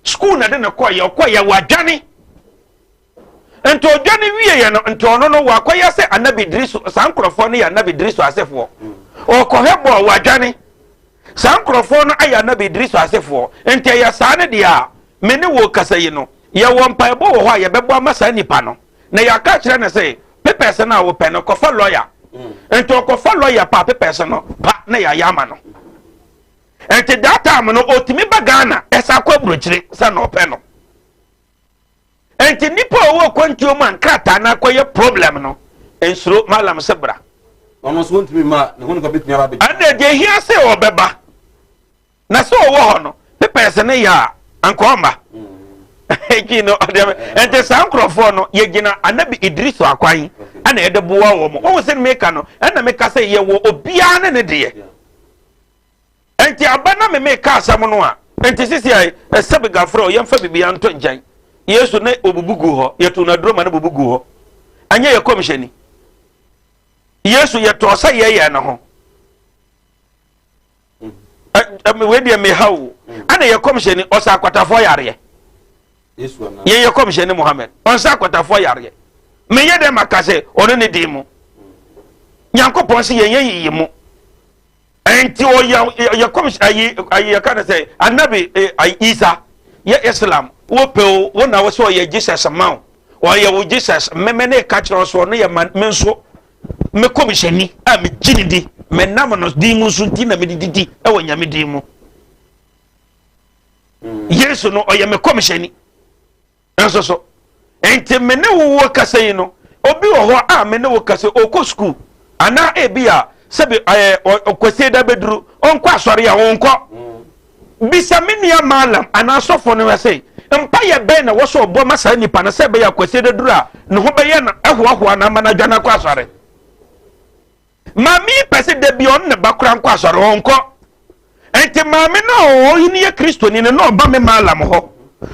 School na de no kɔɔeɛ, ɔkɔɔeɛ wadwane. Nti ɔdwane wieɛ no, nti ɔno no wakɔyɛ sɛ Anabi Idrisu, saa nkorɔfoɔ no yɛ Anabi Idrisu asefoɔ. Ɔkɔhwɛ bɔɔ wadwane. Saa nkorɔfoɔ no ayɛ Anabi Idrisu asefoɔ. Nti ɛyɛ saa no deɛ a, me ne wo kasa yi no, yɛwɔ mpaebɔ wɔ hɔ a yɛbɛbɔ ama saa nipa no. Na yɛaka akyerɛ no sɛ, papers no a wopɛ no, kɔfa lɔya. Nti ɔkɔfa lɔya pa a, papers no pa na yɛayɛ ama no. Nti that time no, ɔtumi ba Ghana, ɛsa kɔ aburokyire sɛ na ɔpɛ no. Enti nnipa a wɔwɔ kwantuo mu a nkrataa no akɔyɛ problem no, nsuro Mallam sɛ bra. Ɔno nso wɔntumi mma ne ho nipa bɛtumi aba abɛgyina. Ɛnna deɛ ehia sɛ ɔbɛba na sɛ ɔwɔ hɔ no papers no yɛ a anka ɔmma. Eti no ɔdeɛ nti saa nkurɔfoɔ no yɛgyina Anabi Idrisu akwan ɛna yɛde boa wɔn. Wɔn sɛ meka no ɛna meka sɛ yɛwɔ obiara ne ne deɛ. Enti aba na me meka asɛm no a, enti sisi a ɛsɛ begafrɛ o, yɛmfa biribiara nto nkyɛn. Yesu ne obubu guu hɔ, yɛtoo no aduro ma no bubu guu hɔ. Ɛnyɛ yɛ kɔmhyɛni. Yesu yɛtɔɔ sɛ yɛyɛ ne ho. Wei deɛ meha o. Ɛna yɛ kɔmhyɛni ɔsɛ akwatafoɔ yareɛ. Yɛn yɛ kɔmhyɛni Muhammad ɔnsɛ akwatafoɔ yareɛ. Meyɛ dɛ maka sɛ ɔno ne din mu. Nyankopɔn sɛ yɛnyɛ yiyi mu. Nti ɔyɛ yɛ kɔmhyɛ ayi ayi yɛka no sɛ anabi ayi Isa yɛ Islam wopɛ o wo na wo sɛ ɔyɛ Jesus ma wo ɔyɛ wo Jesus meme ne ka kyerɛ so ɔno yɛ ma me nso me kɔmhyɛni a megye ne di menam no din mu nso nti na mede didi ɛwɔ Nyame din mu. Yesu no ɔyɛ me kɔmhyɛni. Nso so, enti me ne wo wɔ kasa yi no, obi wɔ hɔ a me ne wo kasa ɔkɔ sukuu anaa ebi a sɛbi ɛɛ ɔkɔsie da bɛduru ɔnkɔ asɔre a ɔnkɔ. Bisa me nua maalam anaa sɔfo no sɛ mpaeɛ bɛn na wɔsɔ ɔbɔ ma saa nipa no sɛ ɛbɛyɛ akwasie da duru a ne ho bɛyɛ no ɛhoahoa na ama no adwane akɔ asɔre. Maame yi pɛ sɛ da bi ɔne ne ba koraa nkɔ asɔre, ɔnkɔ. Enti maame no a ɔyi no yɛ Kristoni no, na ɔba me maalam hɔ.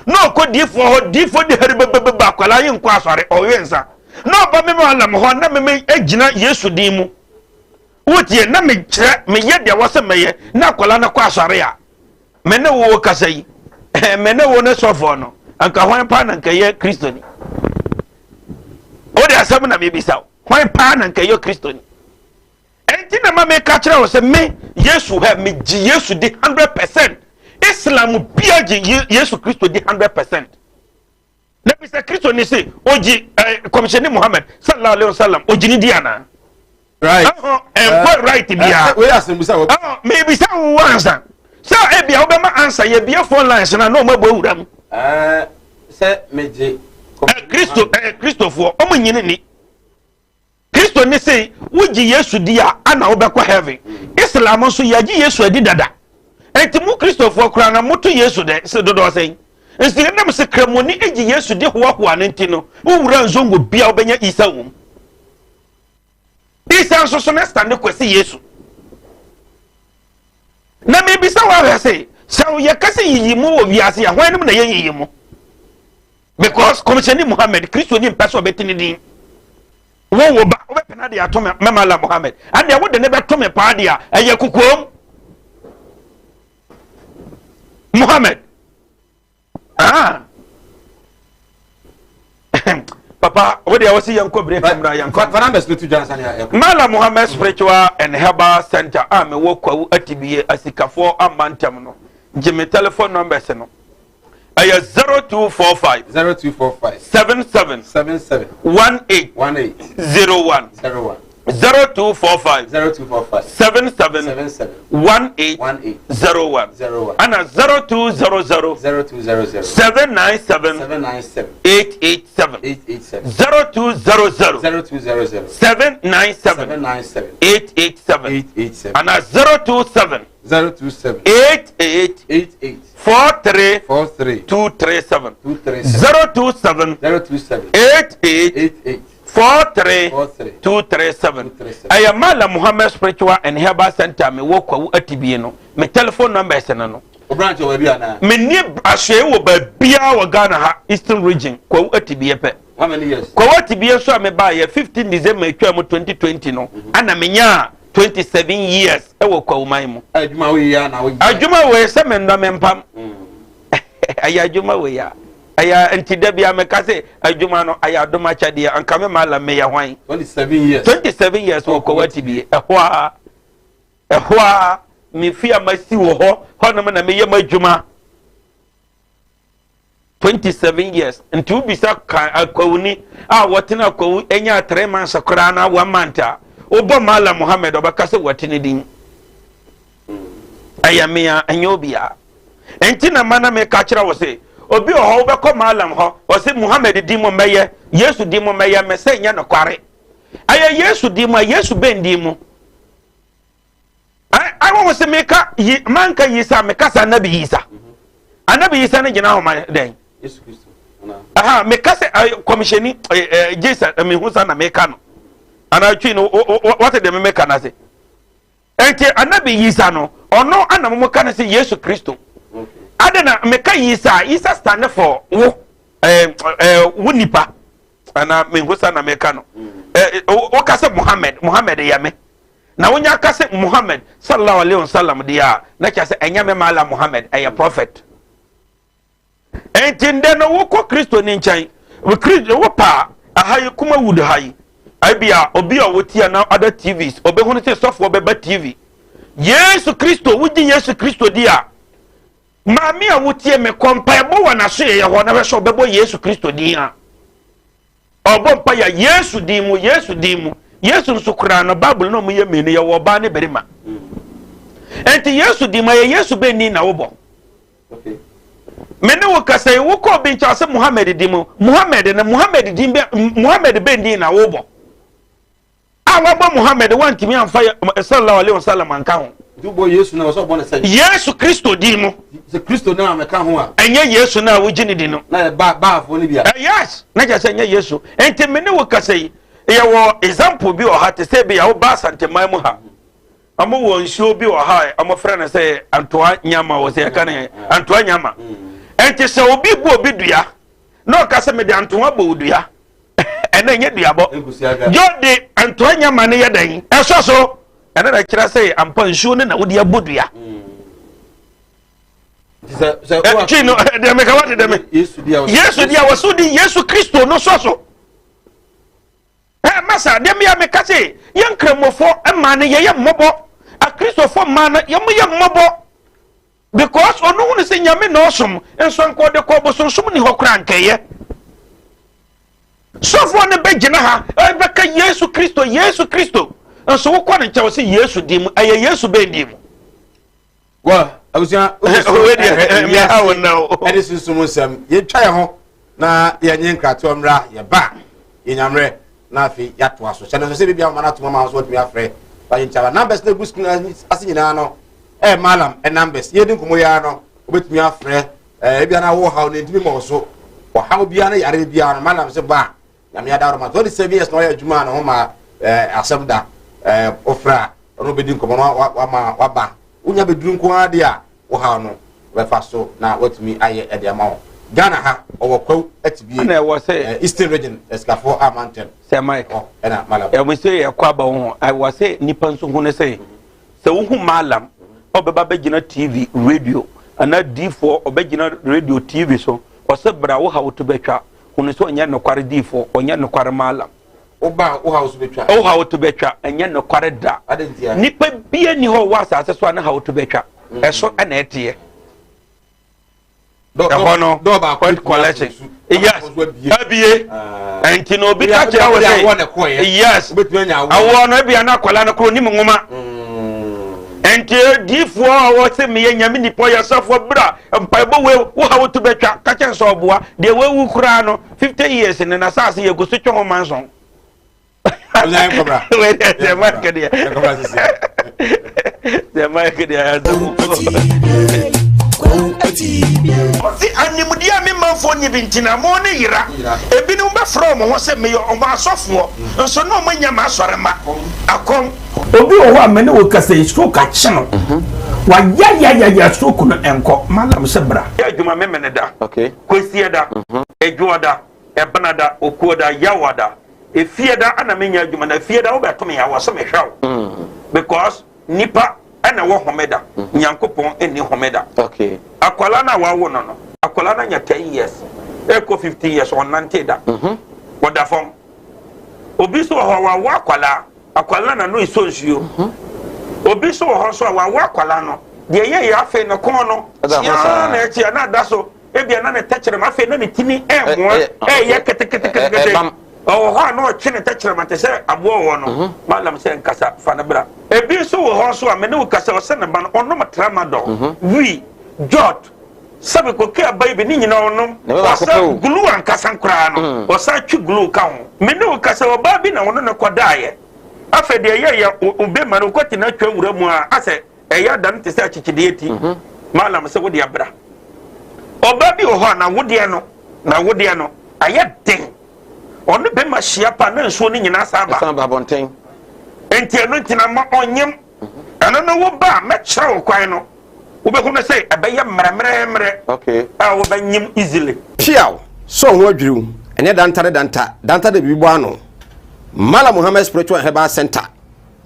Na ɔkɔ diifoɔ hɔ, diifoɔ di hɛre bebebebe, akwadaa yi nkɔ asɔre, ɔwe nsa. Na ɔba me maalam hɔ, na me gyina Yesu din mu. Wotie, na mekyerɛ, meyɛ deɛ wɔ sɛ mɛyɛ, na akwadaa no kɔ asɔre a, me ne wo kasa yi, me ne wo ne sɔfoɔ no, anka hwan paa na anka yɛ Kristoni? Wode asɛm na mebisa wo. Hwan paa na nka ɛyɛ Kristoni? Enti na ma meka kyerɛ wo sɛ me Yesu hɛ megye Yesu di 100%. Islam bia gye Yesu Kristo di 100%. Na bisa Kristoni se ogye eh, kɔmhyɛni Muhammad sallallahu alaihi wasallam ogye ne di anaa? Right. Ɛhɔ ɛnkɔ right biara. Wei asɛm bisa wɔ. Ɛhɔ mebisa wo ansa. Sɛ ebia wobɛma ansa yɛbie phone lines na na ɔmo abɔ awura mu. Ɛɛ sɛ megye. Kristo Kristofoɔ ɔmo nyini ni. Kristo ne sei, wogye Yesu di a, ana wobɛkɔ heaven. Islam nso yɛagye Yesu adi dada. Enti mo Kristofoɔ koraa na moto Yesu dɛ sɛ dodoɔ sɛn? Nso yɛnam sɛ Kramoni gye Yesu di hoahoa no nti no, wowura nzongo bia wobɛnya Isa wom. Isa nso so ne stande kwasi Yesu. Na mebisa wo ahwɛ se, sɛ yɛka sɛ yiyi mu wɔ wiase a, hwan nom na yɛyiyi mu? Because Kɔmhyɛni Muhammad, Kristoni mpɛ sɛ ɔbɛte ne din. Wo wo ba, wobɛpɛ no de ato me mɛma Allah Muhammad. Ɛndeɛ wode ne bɛto me paa deɛ a, ɛyɛ kokoam. Muhammad. Ah. Papa, wo deɛ wɔsi yɛn kɔ break mmra yɛn kɔ. Fa numbers no to dwa ansa na yɛkɔ. Mala Muhammad Spiritual and Herbal Center a mewɔ Kwawu Atibie asikafoɔ amma ntɛm no, gye me telephone numbers no. Ɛyɛ 0245. 0245. 77. 77. 18. 18. 01. 01. 0245 0245 77 77 18 18 01 01 ana 0200 0200 797 797 887 887 0200 0200 797 797 887 887 ana 027 027 88 88 43 43 237 237 027 027 88 88 43 43 237. 237. Ɛyɛ Malam Muhammad Spiritual and Herbal Center me wɔ Kwawu Atibie no. Me telephone numbers no no. O branch wɔ baabi anaa? Menni asoɛe wɔ baabiara wɔ Ghana ha, Eastern Region, Kwawu Atibie pɛ. How many years? Kwawu Atibie nso a mebaeɛ 15 December atwa mu 2020 no, ana menyaa 27 years wɔ Kwawuman mu. Adwuma wei ya na woyɛ? Adwuma wei sɛ mennɔ mempam. Ɛyɛ adwuma wei a. Ɛyɛ nti da bia meka sɛ adwuma no ayɛ adom akyɛdeɛ anka me malam meyɛ hwan? 27 years. 27 years wɔ Kwawu Atibie. Ɛhɔ a ɛhɔ a me fie a masi wɔ hɔ hɔnom na meyɛ m'adwuma 27 years nti wobisa ka akwawuni a wɔtena akwawu anya 3 months koraa na 1 month a wobɔ Malam Muhammad ɔbɛka sɛ wɔte ne din ɛyɛ mea ɛnyɛ obiara nti na ma na meka kyerɛ wo se obi wɔ hɔ wobɛkɔ Malam hɔ ɔse Muhammad din mu mɛyɛ Yesu din mu mɛyɛ mɛ sɛ nyɛ nokware ɛyɛ Yesu din mu a Yesu bɛn din mu Awo wo se meka yi manka Yisa meka sɛ anabi Yisa. Anabi Yisa no gyina hɔ ma dɛn? Yesu Kristo. Aha meka sɛ kɔmhyɛni Jesus mehu sa na meka no. Ana twi no wɔte deɛ meka no ase. Enti anabi Yisa no ɔno ana mo ka no sɛ Yesu Kristo. Ade na meka Yisa Yisa stand for wo wo nipa. Ana mehu sa na meka no. Woka sɛ Muhammad Muhammad yɛ me. Na wonya ka sɛ Muhammad sallallahu alaihi wasallam deɛ a, na kyerɛ sɛ ɛnyɛ me Malam Muhammad, ɛyɛ prophet. Enti ndɛ no wokɔ Kristo ne nkyɛn, Kristo wo pa aha yi kuma wood ha yi, ebia obi a wotia na other TVs, obehunu sɛ sɔfoɔ bɛba TV. Yesu Kristo, wogye Yesu Kristo di a, maame a wotie me kɔ mpaebɔ wɔ n'asoɛeɛ hɔ na hwɛ sɛ ɔbɛbɔ Yesu Kristo din a. Ɔbɔ mpaeɛ a Yesu din mu, Yesu din mu. Yesu nso koraa no, Bible no ɔmo yɛ mmienu, yɛwɔ ɔbaa ne barima. Enti Yesu din mu, ɛyɛ Yesu bɛn din na wobɔ? Me ne wo kasa yi, wokɔ obi nkyɛn ɔsɛ Muhammad din mu, Muhammad no, Muhammad din bɛ, Muhammad bɛn din na wobɔ? A wabɔ Muhammad wantumi amfa sallallahu alaihi wasallam anka ho. Nti wobɔ Yesu na wɔsɛ ɔbɔ ne sɛn? Yesu Kristo din mu. Sɛ Kristo na mɛka ho a. Ɛnyɛ Yesu na wogye ne di no. Na yɛ ba baafoɔ no bi a. Eh, yes, na kyerɛ sɛ ɛnyɛ Yesu. Nti me ne wo kasa yi, yɛwɔ example bi wɔ ha te sɛ bi a woba Asanteman mu ha. Wɔn wɔ nsuo bi wɔ ha a wɔfrɛ no sɛ Antoa Nyama wɔ sɛ yɛka ne Antoa Nyama. Nti sɛ obi bu obi dua na ɔka sɛ mede antoa bɔ wo dua ɛnna ɛnyɛ duabɔ yɛ de ntoa nya ma no yɛ dɛn ɛsɔ so ɛna na kyerɛ sɛ ampa nsuo no na wode abɔ dua twi no deɛ meka wate dɛ me yesu deɛ wɔso de yesu kristo no sɔ so masa deɛ mea meka sɛ yɛ nkramofoɔ mmaa no yɛyɛ mmɔbɔ akristofoɔ mmaa no yɛmo yɛ mmɔbɔ Because ɔno hunu sɛ Nyame na ɔsom, nso anka ɔde kɔ bosonsom ni hɔ koraa nkɛyɛ. Sɔfoɔ no bɛgyina ha ɛbɛka Yesu Kristo, Yesu Kristo, nso wokɔ ne nkyɛn ɔsɛ Yesu din mu, ɛyɛ Yesu bɛn din mu? Well, abusua, ɛde sunsum nsɛm yɛntwa yɛn ho na yɛnye nkratoɔ mmra yɛba yɛnyammerɛ na afei yɛatoa so hyɛ no nso sɛ biribi ahoma no atoma ma wo so watumi afrɛ wagye nkyaba numbers no ɛgu screen ase nyinaa no ɛyɛ malam numbers yɛdi nkɔmmɔ yi ara no wobɛtumi afrɛ ɛɛ ebia na wo haw no ntumi ma wo so ɔhaw biara ne yare biara no malam sɛ ba a nyame adaworo ma 27 years na ɔyɛ adwuma a ne ho ma ɛɛ asɛm da ɛɛ wofrɛ a ɔno bɛdi nkɔmmɔ no wama waba wonya bɛduru nko ara deɛ a wo haw no bɛfa so na watumi ayɛ ɛde ama wo Ghana ha ɔwɔ kwaw atibie ɛna ɛwɔ sɛ Eastern Region asikafoɔ ama ntɛm sɛ Mike ɛna malam ɛwɔ sɛ yɛkɔ aba wo ho ɛwɔ sɛ nipa nso hu ne sɛ Sɛ wohu Mallam a ɔbɛba abɛgyina TV, radio, anaa diifoɔ ɔbɛgyina radio, TV so, ɔsɛ bra wo haw to bɛtwa, hunu sɛ ɔnyɛ nokware diifoɔ, ɔnyɛ nokware Mallam. Woba a wo haw so bɛtwa. Wo haw to bɛtwa, ɛnyɛ nokware da. Adɛn ntia? Nipa bia ni hɔ wɔ asase so a ne haw to bɛtwa. Ɛso ɛna ɛteɛ. Ɛhɔ no collection, yes, abie. Nti na obi ka kyerɛ wo sɛ yes, awoɔ no ebia na akwadaa no koro nim nwoma. Nti adiifoɔ a wɔsɛ meyɛ Nyame nipa, ɔyɛ sɔfoɔ, bra mpaebɔ wei wo ha wotu bɛtwa ka kyɛn sɛ ɔboa deɛ wawu koraa no 50 years ne n'asase yɛ gu so twe ho manson. Sɛ mike deɛ, sɛ mike deɛ asɛm. Ɔse animdeɛ a me manfoɔ nni bi nti na mo ne yera. Ebinom bɛfrɛ wɔn ho sɛ meyɛ wɔn asɔfoɔ, nso na wɔn anya m'asɔre ma akɔm. Obi wɔ hɔ a me ne wo kasa yi, stroke akye no. Wayayayaya, stroke no ɛnkɔ. Malam sɛ bra. Yɛ adwuma Memeneda, Kwasiada, Adwoada, Ɛbenada, Okuoda, Yawada, Efiada ana menya adwuma. Na Efiada wobɛto me a, wɔ sɛ mehwɛ wo, because nipa ɛna ɛwɔ homeda, Nyankopɔn ɛnni homeda. Akwalaa no a wawo no, akwalaa no anya 10 years ɛkɔ 15 years, ɔnnante da, ɔda fam. Obi nso wɔ hɔ a wawo akwalaa, akwalaa na no esɔ nsuo. Obi nso wɔ hɔ nso a wawo akwalaa no deɛ ɛyɛ yɛ, afei ne kɔn no kyiaa na ɛkyia na ada so, ebia na ne tɛkyerɛma afei na ne tini ɛmoa ɛyɛ keteketekete. Ɔwɔ hɔ a na ɔtwe ne tɛkyerɛma te sɛ aboa wɔ no. Malam sɛ nkasa fa no bra. Ebi nso wɔ hɔ nso a me ne wo kasa, ɔsɛ ne ba no ɔnom tramadol, wii, jot, sɛbi koke aba yi bi ne nyinaa ɔnom. Ɔsɛ glue ankasa koraa no, ɔsan twe glue ka ho. Me ne wo kasa, ɔbaa bi na ɔno ne kɔdaeɛ. Afei deɛ ɛyɛ yɛ obema no kɔte no atwa wura mu a, asɛ ɛyɛ adan te sɛ akyekyedeɛ ti. Malam sɛ wode abra. Ɔbaa bi wɔ hɔ a n'awodeɛ no ayɛ den. Ɔne bɛma hyia pa na nsuo no nyinaa saa ba. Ɛsan ba abɔnten. Nti ɛno ntina ma ɔnyem. Ɛno no wo ba a mɛkyerɛ wo kwan no, wobɛhu no sɛ ɛbɛyɛ mmerɛmmerɛmmerɛ a wobɛnyem easily. Piaw! Sɛ ɔho adwiriw, ɛnyɛ danta ne danta, danta de biribi bɔ ano. Mallam Muhammad Spiritual and Herbal Center,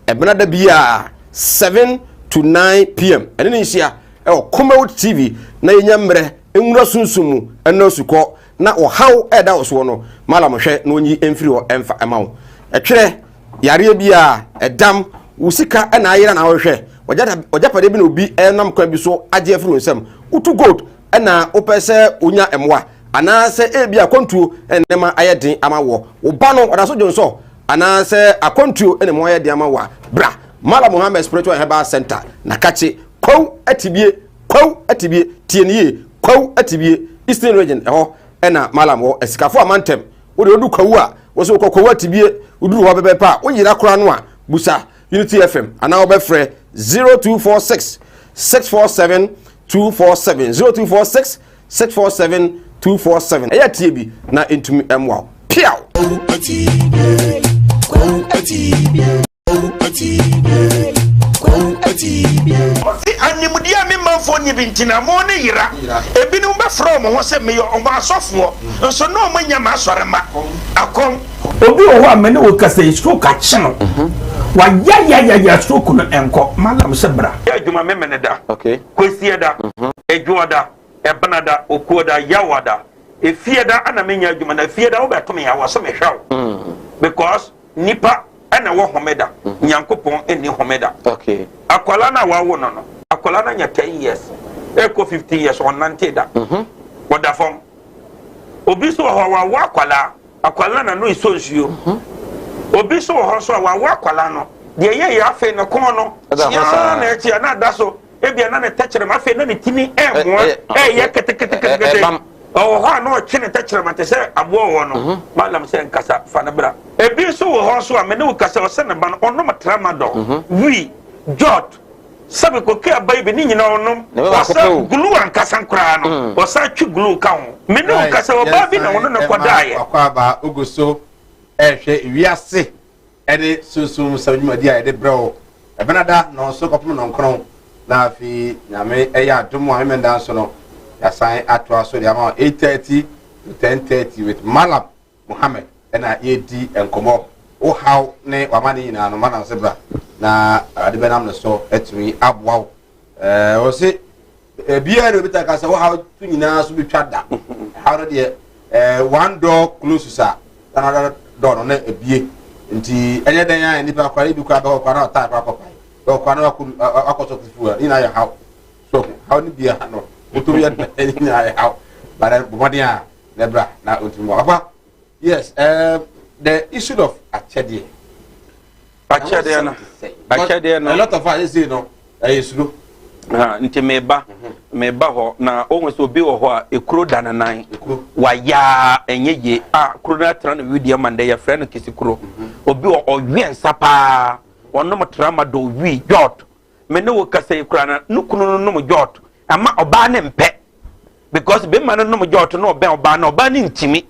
ɛbena da biara 7 to 9 pm, ɛne ne nhyia ɛwɔ Kumawood TV na yɛnya mmerɛ nwura sunsum mu ɛna asukɔ na ɔhaw ɛda wo soɔ no, Mallam hwɛ na ɔnyi mfiri hɔ ɛmfa ɛma wo. Ɛtwerɛ yareɛ biara, ɛdam, wo sika ɛna ayera na wohwehwɛ, ɔgyapadeɛ bi na obi ɛnam kwan bi so agye afiri wo nsam, wotu gold ɛna wopɛ sɛ wonya mmoa, anaasɛ ebi akwantuo ɛna nneɛma ayɛ den ama wɔ wo ba no ɔda so dwonsɔ, anaasɛ akwantuo ɛna mu ayɛ den ama wɔ a, bra Mallam Muhammad Spiritual and Herbal Center na kakye Kwawu Atibie, Kwawu Atibie, tie ne yie, Kwawu Atibie, Eastern Region, ɛhɔ ɛna Mallam wɔ. Asikafo amantam wode wodu Kwawu a, wɔsɛ wokɔ Kwawu Atibie, woduru hɔ pɛpɛpɛ a woyera koraa no a, busa Unity FM anaa wobɛfrɛ 0246 647 247, 0246 647 247. Ɛyɛ tie bi na ɛntumi mmoa wo. Piaw! Ɔse animdeɛ a me manfoɔ nni bi nti na mo ne yera. Ebinom bɛfrɛ wɔn ho sɛ meyɛ wɔn asɔfoɔ, nso na wɔn anya m'asɔre ma akɔm. Obi wɔ hɔ a me ne wo kasa yi, stroke akye no. Wayayayaya, stroke no ɛnkɔ. Malam sɛ bra. Yɛ adwuma Memeneda, Kwasiada, Adwoada, Ɛbenada, Okuoda, Yawada, Efiada ana menya adwuma. Na Efiada wobɛto me a, wɔ sɛ mehwɛ wo, because nipa ɛna ɛwɔ homeda, Nyankopɔn ɛnni homeda. Akwalaa no a wawo no, akwalaa no anya 10 years ɛkɔ 15 years, ɔnnante da, ɔda fam. Obi nso wɔ hɔ a wawo akwalaa, akwalaa na no esɔ nsuo. Obi nso wɔ hɔ nso a wawo akwalaa no deɛ ɛyɛ yɛ, afei ne kɔn no kyiaa na ɛkyia na ada so, ebia na ne tɛkyerɛma afei na ne tini ɛmoa ɛyɛ keteketekete. Ɔwɔ hɔ a na ɔtwe ne tɛkyerɛma te sɛ aboa wɔ no. Malam sɛ nkasa fa no bra. Ebi nso wɔ hɔ nso a me ne wo kasa, ɔsɛ ne ba no ɔnom tramadol, wii, jot, sɛbi koke aba yi bi ne nyinaa ɔnom. Ɔsɛ glue ankasa koraa no, ɔsan twe glue ka ho. Me ne wo kasa, ɔbaa bi na ɔno ne kɔdaeɛ. Wakɔ ogu so ɛrehwɛ wiase ɛne sunsum nsɛm dwumadi a yɛde brɛ wo ɛbɛnada nɔnso kɔpem nɔnkron, na afei Nyame ɛyɛ adom a Memenda nso no yɛasan atoa so de ama wo 8:30 to 10:30 with Mallam Muhammad. Ɛna yɛdi nkɔmmɔ, wo haw ne wama ne nyinaa no, Mallam sɛ bra na Awurade bɛnam ne so atumi aboa wo. Wɔ se ebiara de obi ta ka sɛ wo haw to nyinaa so bɛtwa da. Haw no deɛ, one door closes a, another door no na ebie. Nti ɛnyɛ dɛn a nipa kora ebi kora bɛhɔ kora na ɔtaa kora kɔpae bɛhɔ kora na wakɔ wakɔ sɔ fufuo a, ne nyinaa yɛ haw. So haw no biara no. Wotom yɛ ɛne nyinaa yɛ haw. But bɔ mmɔden a na ɛbra na ɔntumi mmoa. Papa, yes, the issue of akyɛdeɛ. Akyɛdeɛ no, akyɛdeɛ no. A lot of us say no, ɛyɛ suro. Nti meba, meba hɔ na ohun sɛ obi wɔ hɔ a ekuro da ne nan. Wayaa ɛnyɛ yie a kuro no atena no wideɛ ma ndɛ yɛfrɛ no kisikuro. Obi wɔ ɔwe nsa paa, ɔnom tramadol wi jɔt. Me ne wo kasa yi koraa no, ne kunu no nom jɔt. Ama ɔbaa no mpɛ because bɛrima no nom jɔt na ɔbɛn ɔbaa no, ɔbaa no ntimi.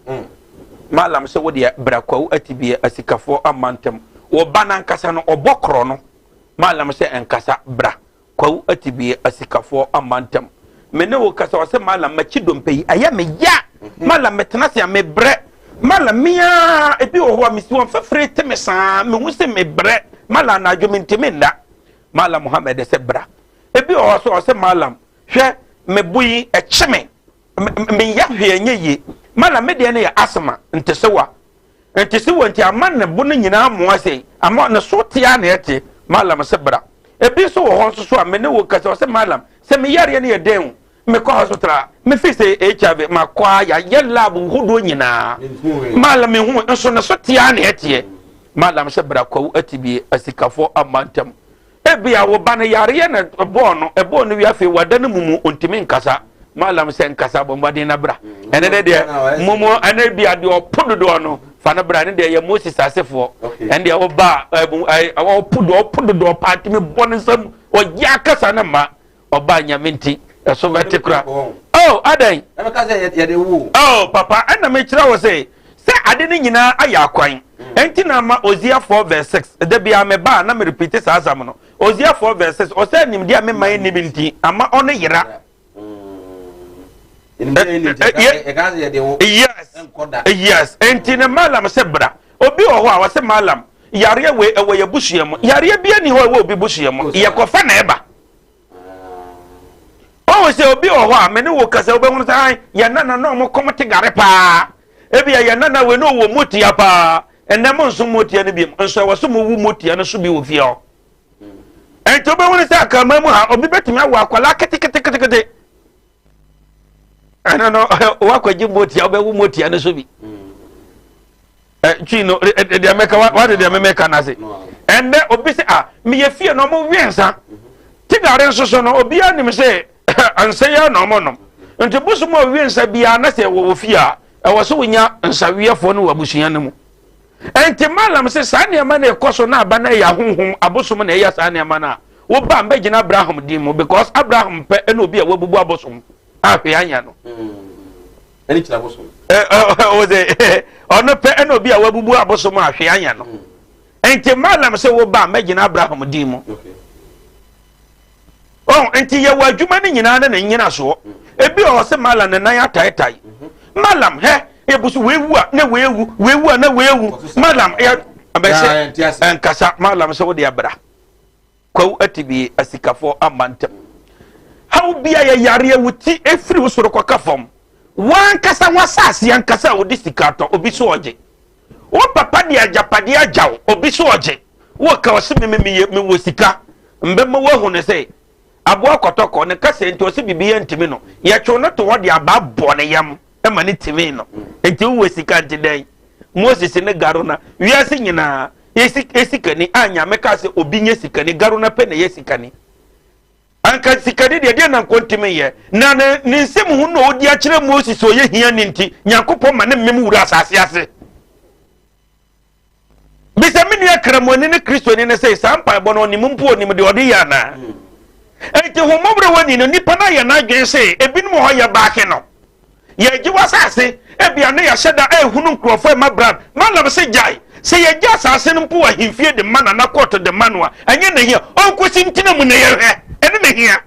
Malam sɛ wo deɛ bra kwawu atibie asikafoɔ amma ntam. Wo ba no ankasa no ɔbɔ korɔ no. Malam sɛ nkasa bra kwawu atibie asikafoɔ amma ntam. Me ne wo kasa ɔsɛ malam makyi dompe yi ɛyɛ me ya. Malam metena ase a mebrɛ. Malam me ara ebi wɔ hɔ a mesi wɔn fɛfere te me saa mehu sɛ mebrɛ. Malam anadwo mentimi nna. Malam Muhammad sɛ bra. Ebi wɔ hɔ so ɔsɛ malam hwɛ me bo yi ɛkye me meyɛ hwee ɛnyɛ yie. Malam me deɛ no yɛ asthma ntesewa ntesewa nti ama ne bo no nyinaa amoa sei ama ne so te a na ɛte. Malam sɛ bra. Ebi nso wɔ hɔ nso so a me ne wo kasa ɔsɛ malam sɛ me yareɛ no yɛ dɛn o mekɔ hospital a mefi sɛ HIV makɔ a yɛayɛ lab hodoɔ nyinaa malam mehu nso ne so te a na ɛteɛ. Malam sɛ bra kwawu atibie asikafoɔ amma ntam. Ebia wo ba no yareɛ na ɛbɔɔ no, ɛbɔɔ no wie afei wada no mumu, ɔntumi nkasa. Malam sɛ nkasa, bɔ mmɔden na bra. Ɛne ne deɛ mumu, ɛne bia deɛ ɔpo dodoɔ no, fa no bra. Ɛne deɛ yɛ Moses asefoɔ. Ɛne deɛ wo ba ɔpo dodoɔ, ɔpo dodoɔ paa tumi bɔ ne nsam, ɔyɛ akasa no ma. Ɔba Nyame nti, ɛso bɛte kora. Oh, adɛn? Oh, papa, ɛna mekyerɛ wo sɛ, sɛ ade no nyinaa ayɛ akwan. Ɛnti na ama Hosea 4 verse 6, da biara meba a na merepite saa asɛm no. Hosea 4 verse 6, ɔsɛ nimdeɛ a me man nnim nti, ama ɔno yera. Yes, yes. Ɛnti na Malam sɛ bra. Obi wɔ hɔ a ɔsɛ Malam, yareɛ wei ɛwɔ yɛ busua mu. Yareɛ bi ani hɔ ɛwɔ obi busua mu. Yɛkɔfa na ɛba. Ɔhu sɛ obi wɔ hɔ a me ne wo kasa wobɛhunu sɛ an yɛn nana na ɔmo kɔm te gare paa. Ebia yɛn nana wei na ɔwɔ motia paa. Ɛnɛ mo nso motia no biom nso ɛwɔ so mo wu motia no so bi wɔ fie hɔ. Ɛnti wobɛhunu sɛ akraman mu ha obi bɛtumi awo akwadaa keteketekete. Ɛno no wakɔgye motia wobɛwo motia no so bi. Twi no deɛ mɛka wade deɛ mɛmɛka no ase. Ɛnɛ obi sɛ a meyɛ fie na ɔmo we nsa. Tigare nso so no obiara nim sɛ nsa yi na ɔmo nom. Nti bosom a ɔwe nsa biara na sɛ wɔwɔ fie a ɛwɔ sɛ wonya nsaweɛfoɔ no wɔ abusua no mu. Nti malam sɛ saa nneɛma no ɛkɔ so na aba no ɛyɛ ahonhom abosom na ɛyɛ saa nneɛma no a woba mbɛgyina Abraham din mu because Abraham pɛ ɛna obi a wabubu abosom a hwee anya no. Ɛne kyerɛ abosom. Ɔno pɛ ɛna obi a wabubu abosom a hwee anya no. Nti malam sɛ woba mbɛgyina Abraham din mu. Ɔn nti yɛwɔ adwuma no nyinaa ne ne nyinasoɔ. Ebi wɔ hɔ sɛ malam ne nan ataetae. Malam hɛ ebusu wewu a na wewu wewu a na wewu. Malam yɛ abɛsɛ nkasa malam sɛ wode abra. Kwawu atibie asikafoɔ amma ntɛm. Haw bia yɛ yareɛ wo ti efiri wo soro kɔka fam. Wankasa w'asase ankasa a wode sika atɔ obi so ɔgye. Wo papa de agyapadeɛ agya wo obi so ɔgye. Woka ɔse me me meyɛ mewɔ sika mbɛma woahu no sɛ aboa kɔtɔkɔ ne kasa nti ɔse biribi yɛ ntumi no yɛtwew no to hɔ de abaa bɔ ne yam ma ne tumi no nti wowɔ sika nti dɛn Moses ne Garona wiase nyinaa esikani a Nyame kaa sɛ obi nyɛ sikani Garona pɛ na ɛyɛ sikani anka sikani deɛ deɛ na nkɔntumi yɛ na ne ne nsɛm ho na ɔdi akyerɛ Moses ɔyɛ hiani nti Nyankopɔn ma ne mmem wura asase ase. Bisa me nua Kramoni ne Kristoni no sɛ saa mpaebɔ no ɔnim mpo ɔnim deɛ ɔde yɛ anaa. Enti homɔborɔwani no nipa no ayɛ n'adwene sɛ ebinom wɔ hɔ yɛ baake no yɛgye w'asase ebia ne yɛahyɛ da ehunu nkurɔfoɔ ɛma brand malam sɛ gyae sɛ yɛgye asase no mpo wɔ ahemfie de ma nana kɔɔto de ma no a ɛnyɛ na hia ɔnkosi ntena mu na yɛhwɛ ɛne na hia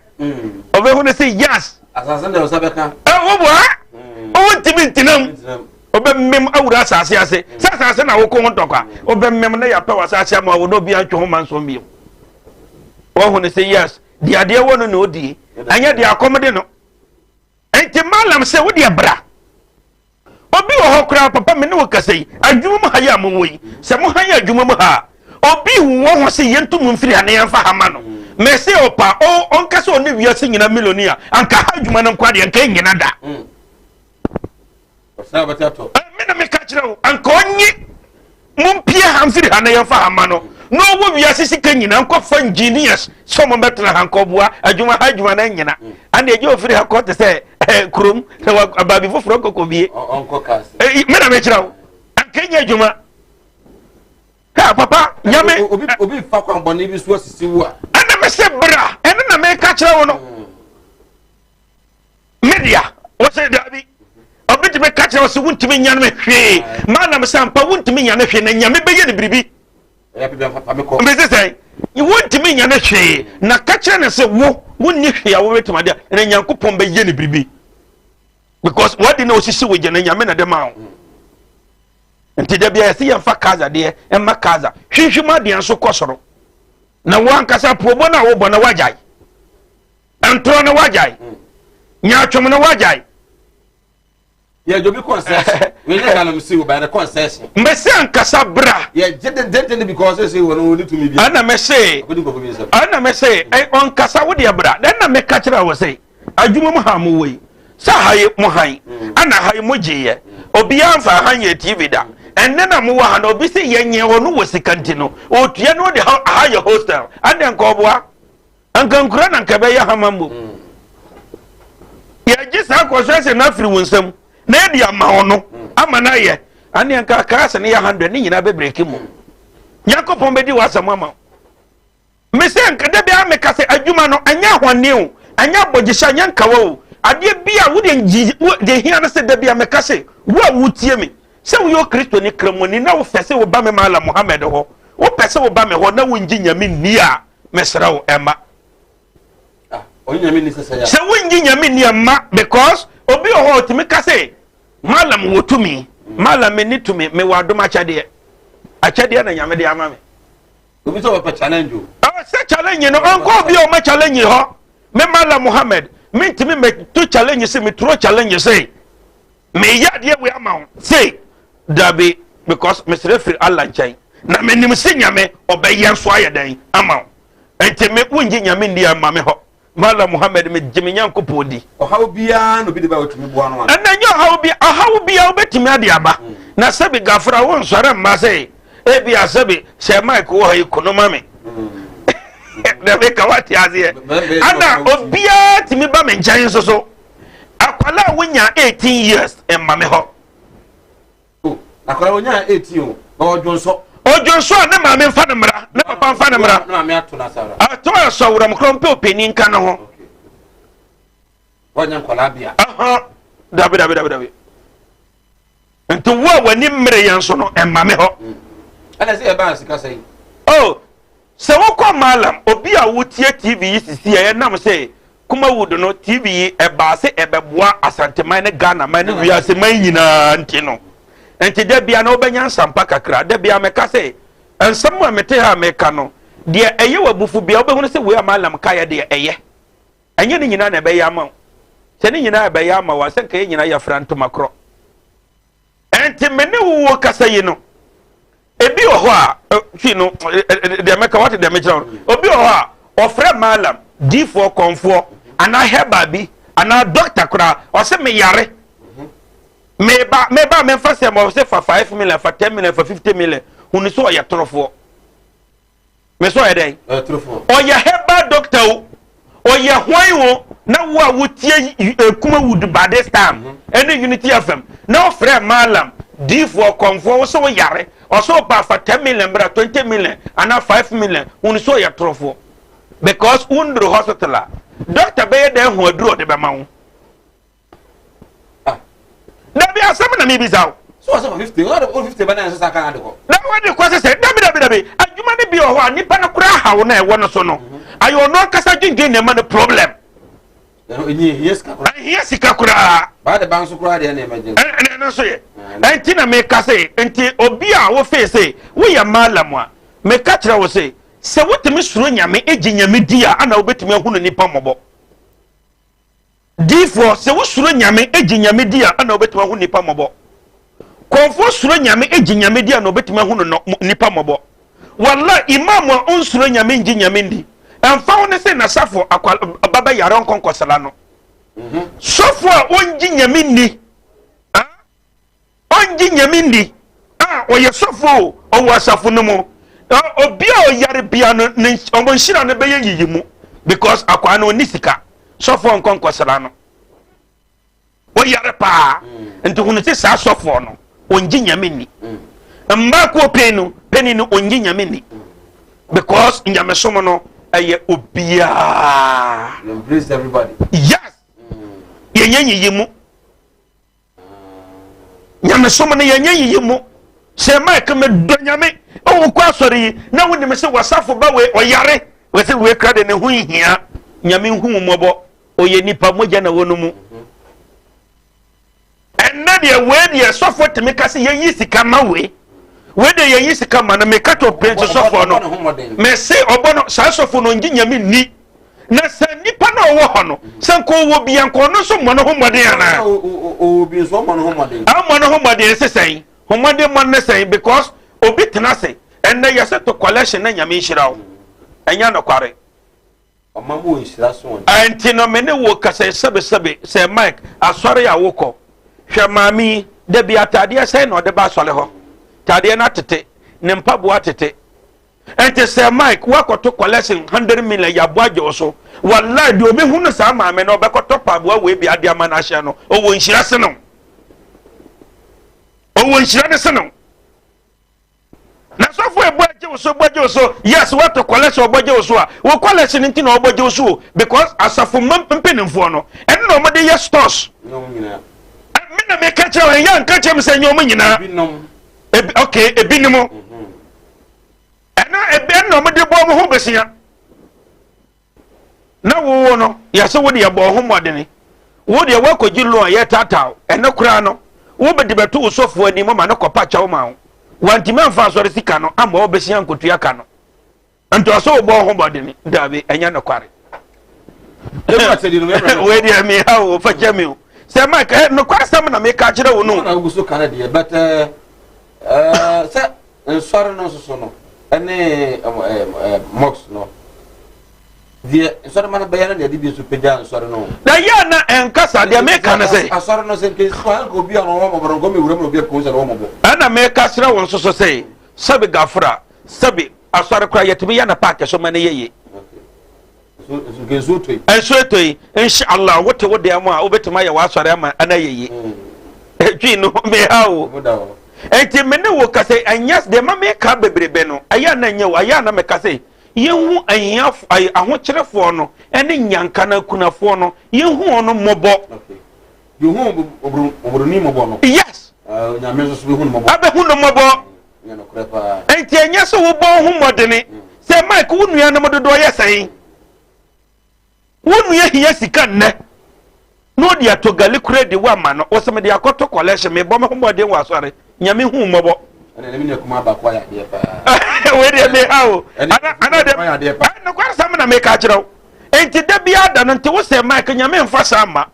ɔbɛhunu sɛ yes asase na ɔsa bɛka ɛwɔ bɔ ha ɔwɔ ntumi ntena mu Wobɛmem awura asase ase. Sɛ asase na woko ho ntɔkwa. Wobɛmem na yɛapɛ w'asase ama wo na obi antwe ho manson bio. Wɔhu no sɛ yes, deɛ adeɛ wɔ no na ɔdie, ɛnyɛ deɛ akɔm de no. Enti Malam sɛ wo deɛ bra. Obi wɔ hɔ koraa papa me ne wo kasa yi, adwuma mu ha yi a mowɔ yi, sɛ mo ha yɛ adwuma mu ha a, obi wɔ hɔ sɛ yɛntu mo mfiri ha na yɛmfa ha ma no. Mese ɔpa ɔnka sɛ ɔne wiase nyina millionaire anka ha adwuma no nko adeɛ nka ɛnyina da. Me na meka kyerɛ wo anka ɔnye mompie ha mfiri ha na yɛmfa ha ma no na ɔwɔ wiase sika nyina nkɔfa engineers sɛ ɔmo bɛtena ha nkɔboa adwuma ha adwuma no nyina ane agye ɔfiri ha kɔ te sɛ kurom na baabi foforɔ nkɔkɔ bie. Me na mekyerɛ wo anka nyɛ adwuma ha papa nyame obi fa kwan bɔne bi so asisi wo a ɛna mese bra ɛne na meka kyerɛ wo no. Media wɔsɛ daabi obi tumi ka kyerɛ wo sɛ wontumi nya no hwee maa nam sɛ ampa wontumi nya no hwee na nyame bɛyɛ no biribi mbɛsɛ sɛ wontumi nya no hwee na ka kyerɛ no sɛ wo wonni hwee a wobɛtumi adeɛ na nyankopɔn bɛyɛ no biribi because wadi na osisi wo gya na nyame na de ma wo nti da bia yɛsɛ yɛmfa kaza deɛ ɛma kaza hwehwem adeɛ nso kɔ soro na wo ankasa puobɔ no a wobɔ na woagyae ntorɔ no wagyae nyaatwom no wagyae. Yɛ jobi concession. Wei nyɛ galamsey o, but concession. Mese ankasa bra. Yɛ gye dendenden because sɛ sɛ wɔn wɔn tumi bi. Ɛna mese. Akodi nkɔfo bi nsɛm. Ɛna mese ɛ ɔnkasa wo deɛ bra. Ɛna meka kyerɛ wɔ sɛ adwuma mu ha mo wɔ yi sɛ ha yi mo han ɛna ha yi mo gye yɛ obiara nfa ha nyɛ TV da ɛnɛ na mo wɔ ha na obi sɛ yɛ nyɛ ɔno wɔ sika nti no otua no de ha yɛ hostel ɛna nkɔboa. Anka nkura na anka ɛbɛyɛ hama mmom. Mm. Yɛgye saa kɔhyɛ no afiri wo nsam na yɛde ama wo no mm. ama no ayɛ ane anka kaa sɛ ne yɛ 100 ne nyinaa bɛbreki mu. Mm. Nyankopɔn bɛdi w'asɛm ama wo. Mesɛ nka da biara meka sɛ adwuma no ɛnyɛ ahɔnne o, ɛnyɛ abɔgyehyɛ, ɛnyɛ nkawa o. Adeɛ bi a wode deɛ hia no sɛ da biara meka sɛ wo a wotie me sɛ woyɛ Okristoni Kramoni na wofɛ sɛ woba me Maala Muhammad hɔ, wopɛ sɛ woba me hɔ na wongye Nyame nni a, mesrɛ wo ɛma. Ah, sɛ wongye Nyame nni ɛma because obi wɔ hɔ ɔtumi ka sɛ Malam wɔ tumi, Malam menni tumi, mewɔ adom akyɛdeɛ. Akyɛdeɛ na Nyame de ama me. Obi sɛ ɔpɛ challenge o. Ɔsɛ challenge no ɔnkɔ obi a ɔma challenge hɔ. Me Malam Muhammad mentumi mɛto challenge sɛ meturo challenge sɛ meyɛ adeɛ wei ama wo sei dabi because mesrɛ firi Allah nkyɛn na menim sɛ Nyame ɔbɛyɛ nso ayɛ dɛn ama wo nti me wongye Nyame nni a ma me hɔ Malam Muhammad megye me Nyankopɔn di. Ɔhaw biara na obi de ba otumi boa no ana? Ɛna nyɛ ɔhaw bi ɔhaw biara wobɛtumi ade aba mm. na sɛbi gafra wo nsɔre mma sɛ ebi asɛbi sɛ mike wɔ ha yi kono ma me mm. na meka wate aseɛ ana obiara tumi ba me nkyɛn nso so Akwadaa a wonya 18 years mma me hɔ. Oh, akwadaa wonya 18 o, na ɔdwonsɔ. Ɔdwonsɔ a ne maame nfa ne mmara, ne papa nfa ne mmara. Ne maame ato n'asawura. Ato asawura mu kura mpɛ opanin nka ne ho. Wɔnyɛ nkwadaa bia. Dabi dabi dabi dabi. Nti wo a w'ani mmere yɛn so no, mma me hɔ. Mm. Ɛna sɛ yɛbaa sika sɛn? Oh, sɛ wokɔ Malam, obi a wotie TV yi sisi a ɛnam sɛ Kumawood no TV yi ɛbaa sɛ ɛbɛboa Asanteman ne Ghana man ne wiase man nyinaa nti no. Nti da bia na wobɛnya nsampa kakra. Da bia mɛka sɛ nsɛm a mete ha a meka no, deɛ ɛyɛ w'abufu bia wobɛhunu sɛ wei a Malam kaeɛ deɛ ɛyɛ. Ɛnyɛ ne nyinaa na ɛbɛyɛ ama wo. Sɛ ne nyinaa ɛbɛyɛ ama wo a, sɛ nka yɛn nyinaa yɛfra ntoma korɔ. Ɛnti me ne wo wɔ kasa yi no, ebi wɔ hɔ a, fi no, deɛ mɛka wate deɛ mekyerɛ wo. Obi wɔ hɔ a, ɔfrɛ malam, diifoɔ, kɔnfoɔ, anaa hɛba bi, anaa dɔkta koraa, ɔsɛ meyare. Meba, meba memfa sɛ ma ɔsɛ fa 5 million, fa 10 million, fa 50 million. Hunu sɛ ɔyɛ torofoɔ. Me sɛ ɔyɛ dɛn? Ɔyɛ herbal doctor o, ɔyɛ hwan o, na wo a wotie eh, Kumawood by this time mhm. ɛne Unity FM na ɔfrɛ Malam diifoɔ kɔnfoɔ wo sɛ woyare ɔsɛ ɔba fa 10 million bra 20 million anaa 5 million hunu sɛ ɔyɛ torofoɔ because wonduru hospital a doctor bɛyɛ dɛn ho aduru ɔde bɛma wo Ah. Dabi asɛm na mebisa wo. So ɔsɛ for 50, ɔde o 50 bɛ na ɛsɛ saka ade kɔ. Na wɔde kɔ sɛ sɛ dabi dabi dabi adwuma no bi wɔ hɔ a nipa no koraa haw na ɛwɔ no so no. Mhm. Ayɛ ɔno ankasa dwendwen na ɛma no problem. Ɛhia sika koraa. Ɛhia sika koraa. Baa de ba nso koraa deɛ na emergency. Ɛna ɛno nso yɛ. Ɛnti na meka sɛ nti obi a wofee sɛ woyɛ malam a meka kyerɛ wo sɛ sɛ wotumi suro nyame egye nyame di a ana wobɛtumi ahunu nipa mmɔbɔ. Diifoɔ, sɛ wo suro Nyame, gye Nyame di a, ɛna wobɛtumi ahu nnipa mmɔbɔ. Kɔmfoɔ suro Nyame, gye Nyame di a, na obɛtumi ahu no nnipa mmɔbɔ. Wallah, Imam a ɔnsuro Nyame ngye Nyame ndi, Ɛmfa ho ne sɛ n'asafo akwa ba bɛyare ɔnkɔ nkɔsra no. Sɔfo a ɔngye Nyame nni, ah, ɔngye Nyame nni, a ɔyɛ sɔfo o, ɔwɔ asafo no mu. Obi a ɔyare bia no, ne ɔmo nhyira no bɛyɛ yiyi mu because akwaa no ɔnni sika. Sɔfo ɔnkɔ nkɔsra no. Ɔyare paa. Nti hunu sɛ saa sɔfoɔ no, ɔngye Nyame nni. Mmaa kuo pɛn no, pɛni no, ɔngye Nyame nni. Because nyamesom no, ɛyɛ obiara. Embrace everybody. Yes. Yɛnyɛ nyiyi mu. Nyamesom no yɛnyɛ nyiyi mu. Sɛ Mike medɔ Nyame, wokɔ asɔre yi na wonim sɛ wasafo ba wei ɔyare, wɔsɛ wei kra de ne ho nhia. Nyame nhu wo mmɔbɔ. Ɔyɛ nipa mogya na wɔ no mu. Ɛnnɛ deɛ wei deɛ sɔfoɔ tumi ka sɛ yɛnyi sika ma wei. Wei deɛ yɛnyi sika ma no meka to prince sɔfoɔ no. Mese ɔbɔ no saa sɔfoɔ no ɔngye Nyame nni. Na sɛ nipa na ɔwɔ hɔ no sɛ nka ɔwɔ bi a nka ɔno nso mmɔ ne ho mmɔden anaa? Ɔwɔ bi nso ɔmmɔ ne ho mmɔden. Ɔmmɔ ne ho mmɔden se sɛn? Ho mmɔden mmɔ ne sɛn? Because obi tena ase ɛnnɛ yɛsɛ to collection na Nyame nhyira wo. Ɛnyɛ nokware. Ɔma mo nhyira so wɔn. Ɛnti no me ne wo kasa yi sɛbesɛbe sɛ Mike asɔre a wokɔ hwɛ maame yi dabi ataadeɛ sɛn na ɔde ba asɔre hɔ taadeɛ no atete ne mpaboa atete ɛnti sɛ Mike woakɔto collection 100 million yɛaboa agye wo so wallahi deɛ ɔbɛhunu saa maame no ɔbɛkɔtɔ paboa wei bi ade ama no ahyɛ no ɔwɔ nhyira sene wo ɔwɔ nhyira no sene wo. Na sɔfo ɛbɔ agye wo so bɔ gye wo so yes woatɔ kɔlɛhyɛ ɔbɔ gye wo so a wo kɔlɛhyɛ no nti na ɔbɔ gye wo so o because asafo mma mpanimfoɔ no ɛno na wɔde yɛ stores me na meka kyerɛ wɔn ɛyɛ nka kyerɛ me sɛ ɛnyɛ wɔn nyinaa ebi okay ebinom ɛna ebi ɛna wɔde bɔ wɔn ho besia. Na wo no, yɛse wo deɛ bɔ ho mmɔdene. Wo deɛ woakɔgye loan a yɛtaataa wo. Ɛno koraa no, wobɛde bɛto wo sɔfoɔ anim ma no kɔpa kyɛw ma wo. Wantumi amfa asɔre sika no amma wo bɛsia nkotua ka no. Nti ɔsɛ wobɔ ho mmɔdene. Daabi, ɛnyɛ nokware. Wei deɛ meha wo, fa kyɛ me o. Sɛ Mike, eh, nokware sɛm na meka kyerɛ wo no. Na wogu so ka no deɛ, but eh, eh, sɛ Nsɔre no nso so no, ɛne mosque no, deɛ nsɔrema no bɛyɛ no na yɛde bi nso pagya nsɔre no. Na yɛ a na ɛnkasa deɛ meka no sɛ. Asɔre no sɛ nka esi hɔ anka obi a ɔwɔ mɔbɔ no nka ɔmɛwura mu na obi akɔhu sɛ na ɔwɔ mɔbɔ. Ɛna meka kyerɛ wɔn nso so sɛ sɛbi gafra sɛbi asɔre koraa yɛtumi yɛ no paake so ma no yɛ yie. Nsuo tɔ yi. Nsuo tɔ yi. Insha Allah wote wo dan mu a wobɛtumi ayɛ w'asɔre ama ɛna yɛ yie. Etwi no meha o. Enti me ne wo kasa ɛnyɛ deɛ ma meka bebrebe no ɛyɛ na nyɛ o ɛyɛ na meka sɛ yɛhu ahiafo ahokyerefoɔ no ɛne nyanka no akunafoɔ no yɛhu wɔn mmɔbɔ. Yɛhu oburoni mmɔbɔ no. Yes. Onyame nso so bɛhu no mmɔbɔ. Abɛhu no mmɔbɔ. Enti ɛnyɛ sɛ wobɔ wo ho mmɔdene sɛ Mike wo nuanom dodoɔ yɛ sɛn. Wo nua hia sika nnɛ na ɔde atɔ gali kura di woama no wosɛ mede akɔtɔ collection mebɔ me ho mmɔden wɔ asɔre nyame hu mmɔbɔ. Wei deɛ meha o ana deɛ nokware sɛm na meka kyerɛ wo. Enti da biara da no nti wo sɛ Mike nyame mfa saa mma.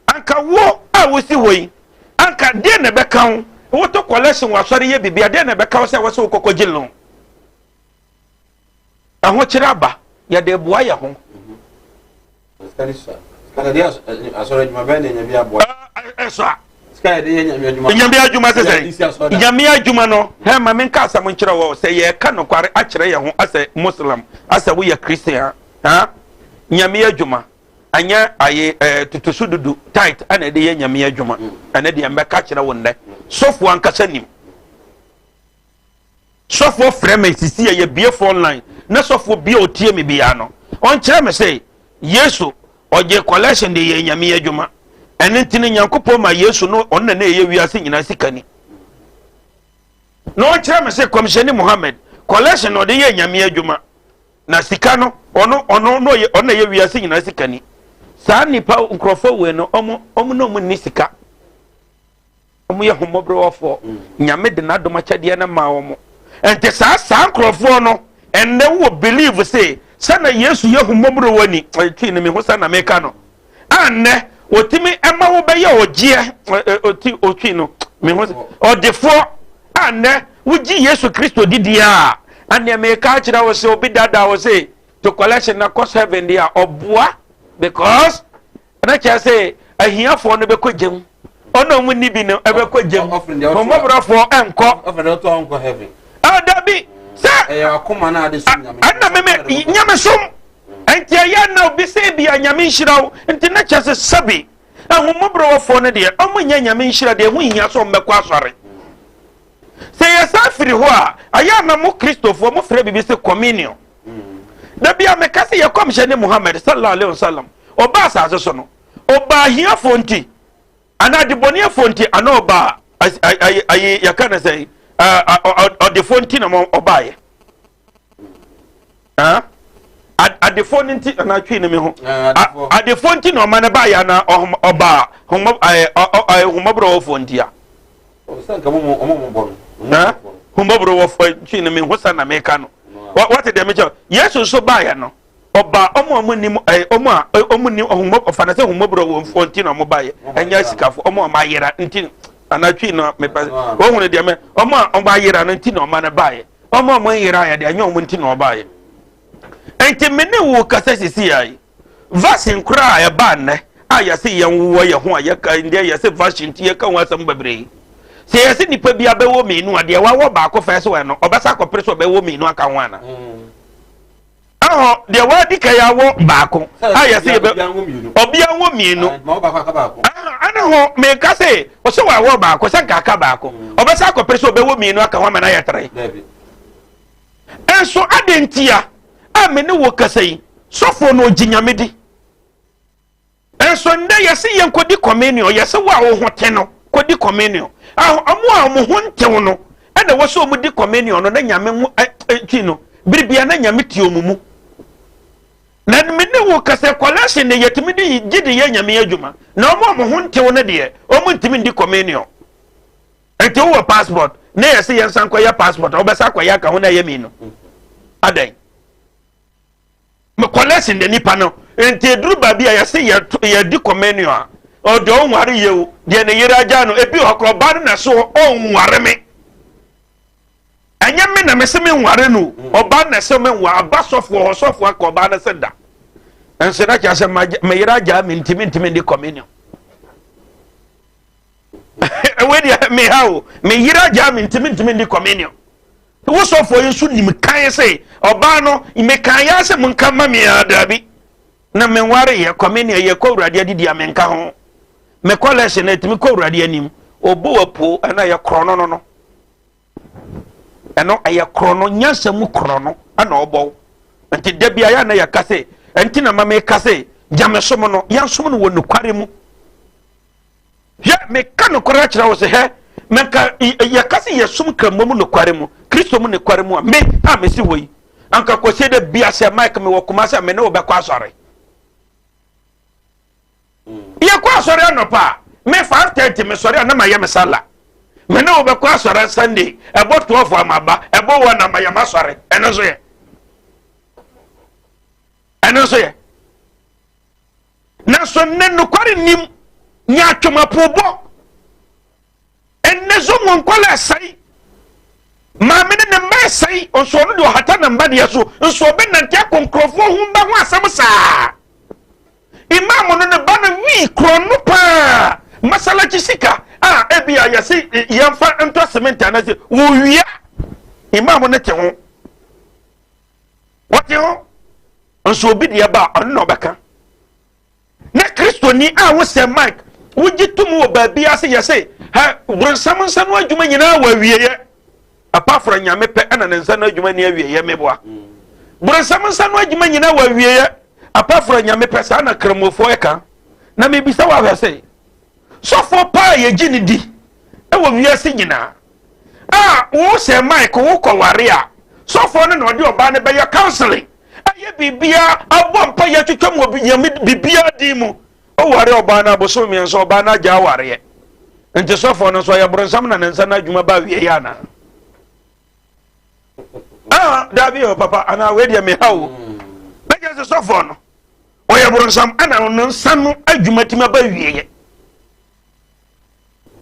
Anka wo a wosi hɔ yi, anka deɛ na ɛbɛka wo, wotɔ kɔlɛhyen wɔ asɔre yɛ biribi a, deɛ na ɛbɛka wo sɛ wɔsɛ wokɔkɔ gye loan? Ahokyerɛ aba, yɛde boa yɛ ho. Ɛsɔ a. Nyame adwuma sɛ sɛ Nyame adwuma no hɛ ma menka asɛm nkyerɛ wɔ sɛ yɛka nokware akyerɛ yɛn ho asɛ Muslim asɛ woyɛ Christian ha Nyame adwuma Anyɛ aye eh, tutusu dudu tight ɛna ɛde yɛ nyame adwuma. Ɛne deɛ mbɛka kyerɛ wo nnɛ. Sɔfoɔ ankasa nim. Sɔfoɔ frɛ me sisi yɛ yɛbie phone line na sɔfoɔ bia ɔtie me biara no ɔnkyerɛ me sɛ Yesu ɔgye collection de yɛ nyame adwuma. Ɛno nti no Nyankopɔn ma Yesu no ɔno na na ɛyɛ wiase nyinaa sikani. Na ɔnkyerɛ me sɛ kɔmhyɛni Muhammad collection na ɔde yɛ nyame adwuma. Na sika no, ɔno, ɔno, na ɔyɛ, ɔno na ɛyɛ wiase nyinaa sikani. Saa nnipa, nkurɔfoɔ wei no, ɔmo, ɔmo na ɔmo nni sika. Ɔmo yɛ homɔborɔwafoɔ. Mm. Nyame de n'adom akyɛdeɛ no maa ɔmo. Nti saa, saa nkurɔfoɔ no, ɛnnɛ wowɔ believe se, sɛ na Yesu yɛ homɔborɔwani, ɛtwi no mehu sɛ na meka no, a nnɛ, ɔtumi ɛma wo bɛyɛ ɔgyeɛ, ɔti, ɔtwi no, mehu sɛ, ɔdefoɔ, a nnɛ, wogye Yesu Kristo di deɛ a, ɛnneɛ meka akyerɛ wo sɛ, obi daadaa wo se, To collection na kɔ heaven deɛ a ɔboa because ɛna kyerɛ sɛ ahiafoɔ no bɛkɔ gyam ɔna ɔmo ni bi no ɛbɛkɔ gyam ɔmɔborɔfoɔ ɛnkɔ. Dabi sɛ ɛna meme nyamesom nti ɛyɛ na obi sɛ bi a Nyame nhyira wo nti na kyerɛ sɛ sɛbi ahomɔborɔfoɔ no deɛ ɔmo nyɛ Nyame nhyira deɛ ɛho hia sɛ ɔmo bɛkɔ asɔre. Sɛ yɛsan firi hɔ a, ɛyɛ a na mo Kristofoɔ mofrɛ biribi sɛ communion. Da bi a meka sɛ yɛ kɔmhyɛne Muhammad sallallahu alaihi wasallam ɔbaa asase so no, ɔbaa ahiafoɔ nti anaa adebɔneɛfoɔ nti anaa ɔbaa ayi yɛka no sɛ ɔdefoɔ nti na ɔbaeɛ. Adefoɔ no nti anaa twi no mi ho adefoɔ nti na ɔma no baeɛ anaa ɔbaa homɔborɔwɔfoɔ nti a homɔborɔwɔfoɔ twi no mi ho sa na meka no wɔte deɛ mekyɛ. Yesu nso baeɛ no, ɔbaa ɔmo a ɔmo nim ɔmo a ɔmo nim ɔhomɔ ɔfa na sɛ homɔborɔwɔfoɔ nti na ɔmo baeɛ, ɛnyɛ asikafoɔ, ɔmo a ɔmo ayera nti anaa twi no mepɛ wɔhunu deɛ mɛ ɔmo a ɔmo ayera no nti na ɔma no baeɛ. Ɔmo a ɔmo nyera yɛ deɛ, ɛnyɛ ɔmo nti na ɔbaeɛ. Nti me ne wo kasa sisi ya yi, vaccine koraa a ɛbaa nnɛ a yɛse yɛn wowɔ yɛ ho a yɛka deɛ yɛse vaccine nti yɛka ho asɛm bebree sɛ yɛse nipa bi abɛwɔ mmienu a, deɛ wawɔ baako fɛ so ɛno ɔbɛsa akɔpere so ɔbɛwɔ mmienu aka ho ana? Ahɔ deɛ wadi ka yɛ awɔ baako a yɛse yɛbɛ ɔbea wɔ mmienu ana ho meka sɛ ɔsɛ wawɔ baako sɛ nka aka baako, ɔbɛsa akɔpere sɛ ɔbɛwɔ mmienu aka ho ama no ayɛ tere. Nso adɛn ntia a me ne wo kasa yi, sɔfoɔ no ɔgye Nyame di, nso nnɛ yɛse yɛnkɔdi communion, yɛse wo a wo ho te no kɔdi communion, ɔmo a ɔmo ho ntew no ɛna wɔ sɛ ɔmo di communion no na Nyame ho ti no biribia na Nyame te ɔmo mu. Na me ne wo kasa, collection de yɛtumi de gye de yɛ Nyame adwuma, na ɔmo a ɔmo ho ntew no deɛ, ɔmo ntumi ndi communion. Nti wowɔ passport na yɛse yɛnsan kɔyɛ passport a, wobɛsa akɔyɛ aka ho na ɛyɛ mmienu adɛn? Collection de nipa no nti eduru baabi a yɛse yɛdi communion a, ɔde ɔnware yɛ o, deɛ ne yere agya no ebi wɔ hɔ ɔbaa no na so ɔnware me, ɛnyɛ me na mese me nware no, ɔbaa na sɛ me nwa aba sɔfoɔ hɔ, sɔfoɔ aka ɔbaa no sɛ da nso na kyerɛ sɛ me yere agya me ntumi ndi communion. Ɛwɛ deɛ meha o, me yere agya me ntumi ndi communion. Wo sɔfoɔ yi nso nim kan sɛ ɔbaa no mekan yɛ sɛ monka ma me a, daabi na menware yɛ communion, yɛkɔ Awurade adidi a menka ho, mekɔ lɛhyɛ na ɛtumi kɔ Awurade anim ɔbɔ wapuo. Ɛna yɛ korɔ no, ɛno ɛyɛ korɔ no, nyansa mu korɔ no ɛna ɔbɔ wo. Nti da bi a yɛ na yɛka sɛ ɛnti na ma meka sɛ nyamesom no, yɛnsom no wɔ nokware mu. Hwɛ, meka nokware akyerɛ wo sɛ, hɛ, menka yɛka sɛ yɛsom Kramoa mu nokware mu, Kristo mu nokware mu a, me a mesi hɔ yi, anka kɔsie dɛ bia sɛ Mike mewɔ Kumase a, me ne wo bɛkɔ asɔre. Yɛkɔ asɔre anɔpa a, me 5:30 mesɔre a na mayɛ me sala. Me ne wo bɛkɔ asɔre Sunday, ɛbɔ 12 a maba, ɛbɔ 1 a mayɛ m'asɔre. Ɛno nso yɛ. Ɛno nso yɛ. Nanso nnɛ nokware nnim, nyaatwom apoobɔ. Ɛnnɛ zongo nkɔla ɛsɛe. Maame ne ne mma ɛsɛe, nso ɔno deɛ ɔhata ne mba deɛ so, nso ɔbɛnante akɔ nkurɔfoɔ ho mba ho asɛm saa. Imam no ne ba no wii korɔn no paa, masalakyi sika a ebi a yɛse yɛmfa ntɔ cement anase wɔwia. Imam no te ho. Wɔte ho. Nso obi deɛ ba a, ɔno na ɔbɛka. Na Kristoni a wosɛ Mike, wogye tom wɔ baabi ase yɛ sɛ ha boronsam nsa no adwuma nyinaa wɔ awieɛ. Apart from Nyame pɛ ɛna ne nsa no adwuma ni awieɛ meboa. Boronsam nsa no adwuma nyinaa wɔ awieɛ. Apart from Nyame pɛ, saa na Kramofoɔ ɛka. Na mebisa wɔ ahwɛ sɛ sɔfoɔ paa yɛgye ne di ɛwɔ wiase nyinaa a wo sɛ Mike wokɔware a, sɔfoɔ no na ɔde ɔbaa no bɛyɛ counseling, ayɛ biribiara, abɔ mpa yɛ atwitwa mu wɔ Nyame biribiara din mu. Ɔware ɔbaa no abosom 3, ɔbaa no agya awareɛ. Nti sɔfoɔ no nso ɔyɛ boronsam na ne nsa no adwuma ba awie yɛ anaa? Ah, daabi o papa, anaa wei deɛ meha o. Bɛgye sɛ sɔfoɔ no ɔyɛ boronsam ɛna ne nsa no adwuma tumi aba awieɛ.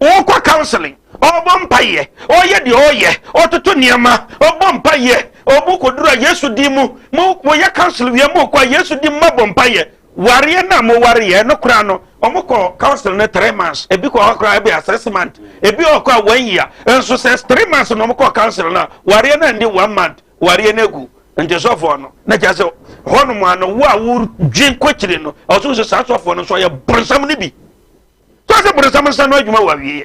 Wɔkɔ counseling, ɔbɔ mpaeɛ, ɔyɛ deɛ ɔyɛ, ɔtoto nneɛma, ɔbɔ mpaeɛ. Ɔmo kɔduru a Yesu din mu, mo moyɛ council wie mo kɔ a Yesu din mu mabɔ mpaeɛ. Wareɛ no a mo wareɛ no koraa no, ɔmo kɔ council no 3 months, ebi kɔ hɔ koraa ebi a 6 months, ebi wɔ kɔ a one year. Nso sɛ 3 months na ɔmo kɔ council no a, wareɛ no andi one month, wareɛ no egu. Nti sɔfoɔ no, na kyerɛ sɛ hɔnom ano wo a wodwen kɔkyiri no, ɔso sɛ saa sɔfoɔ no nso ɔyɛ borɔnsam no bi. Tó sɛ borɔnsam nsa no adwuma wɔ awieɛ.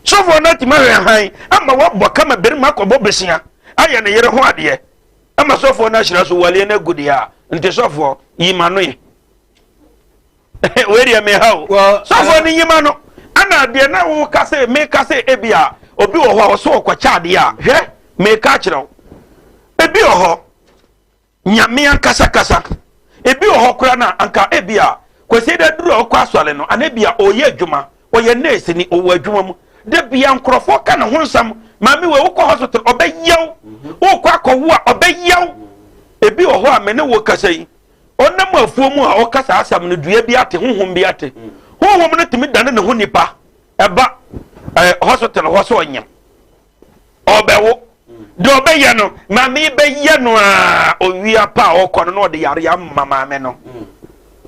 Sɔfoɔ no atumi ahwɛ han ama wabɔ kama barima akɔbɔ besia ayɛ ne yere ho adeɛ ama sɔfoɔ no ahyira so waleɛ no agu deɛ a, nti sɔfoɔ yi ma no yɛ wei deɛ meha o. Sɔfoɔ no yi ma no ana deɛ na woka sɛ meka sɛ ebi a obi wɔ hɔ a ɔsɛ ɔkɔkyɛ adeɛ a, hwɛ, meka kyerɛ wo, ebi wɔ hɔ Nyame ankasa kasa. Ebi wɔ hɔ koraa na anka ebi a Kwesi da duru a ɔkɔ asɔre no, anaa ebi a ɔreyɛ adwuma, ɔyɛ nurse ni, ɔwɔ adwuma mu. Da bia nkurɔfoɔ ka ne ho nsɛm, maame wei wokɔ hospital ɔbɛyɛw, wokɔ akɔwo a ɔbɛyɛw. Ebi wɔ hɔ a me ne wo kasa yi, ɔnam afuo mu a ɔka saa asɛm no, dua bi ate, honhom bi ate. Honhom no tumi dane ne ho nipa, ɛba ɛɛ hospital hɔ sɛ ɔnyem. Ɔbɛwo deɛ ɔbɛyɛ no, maame yi bɛyɛ no a owia pa a ɔkɔ no na ɔde yare ama maame no.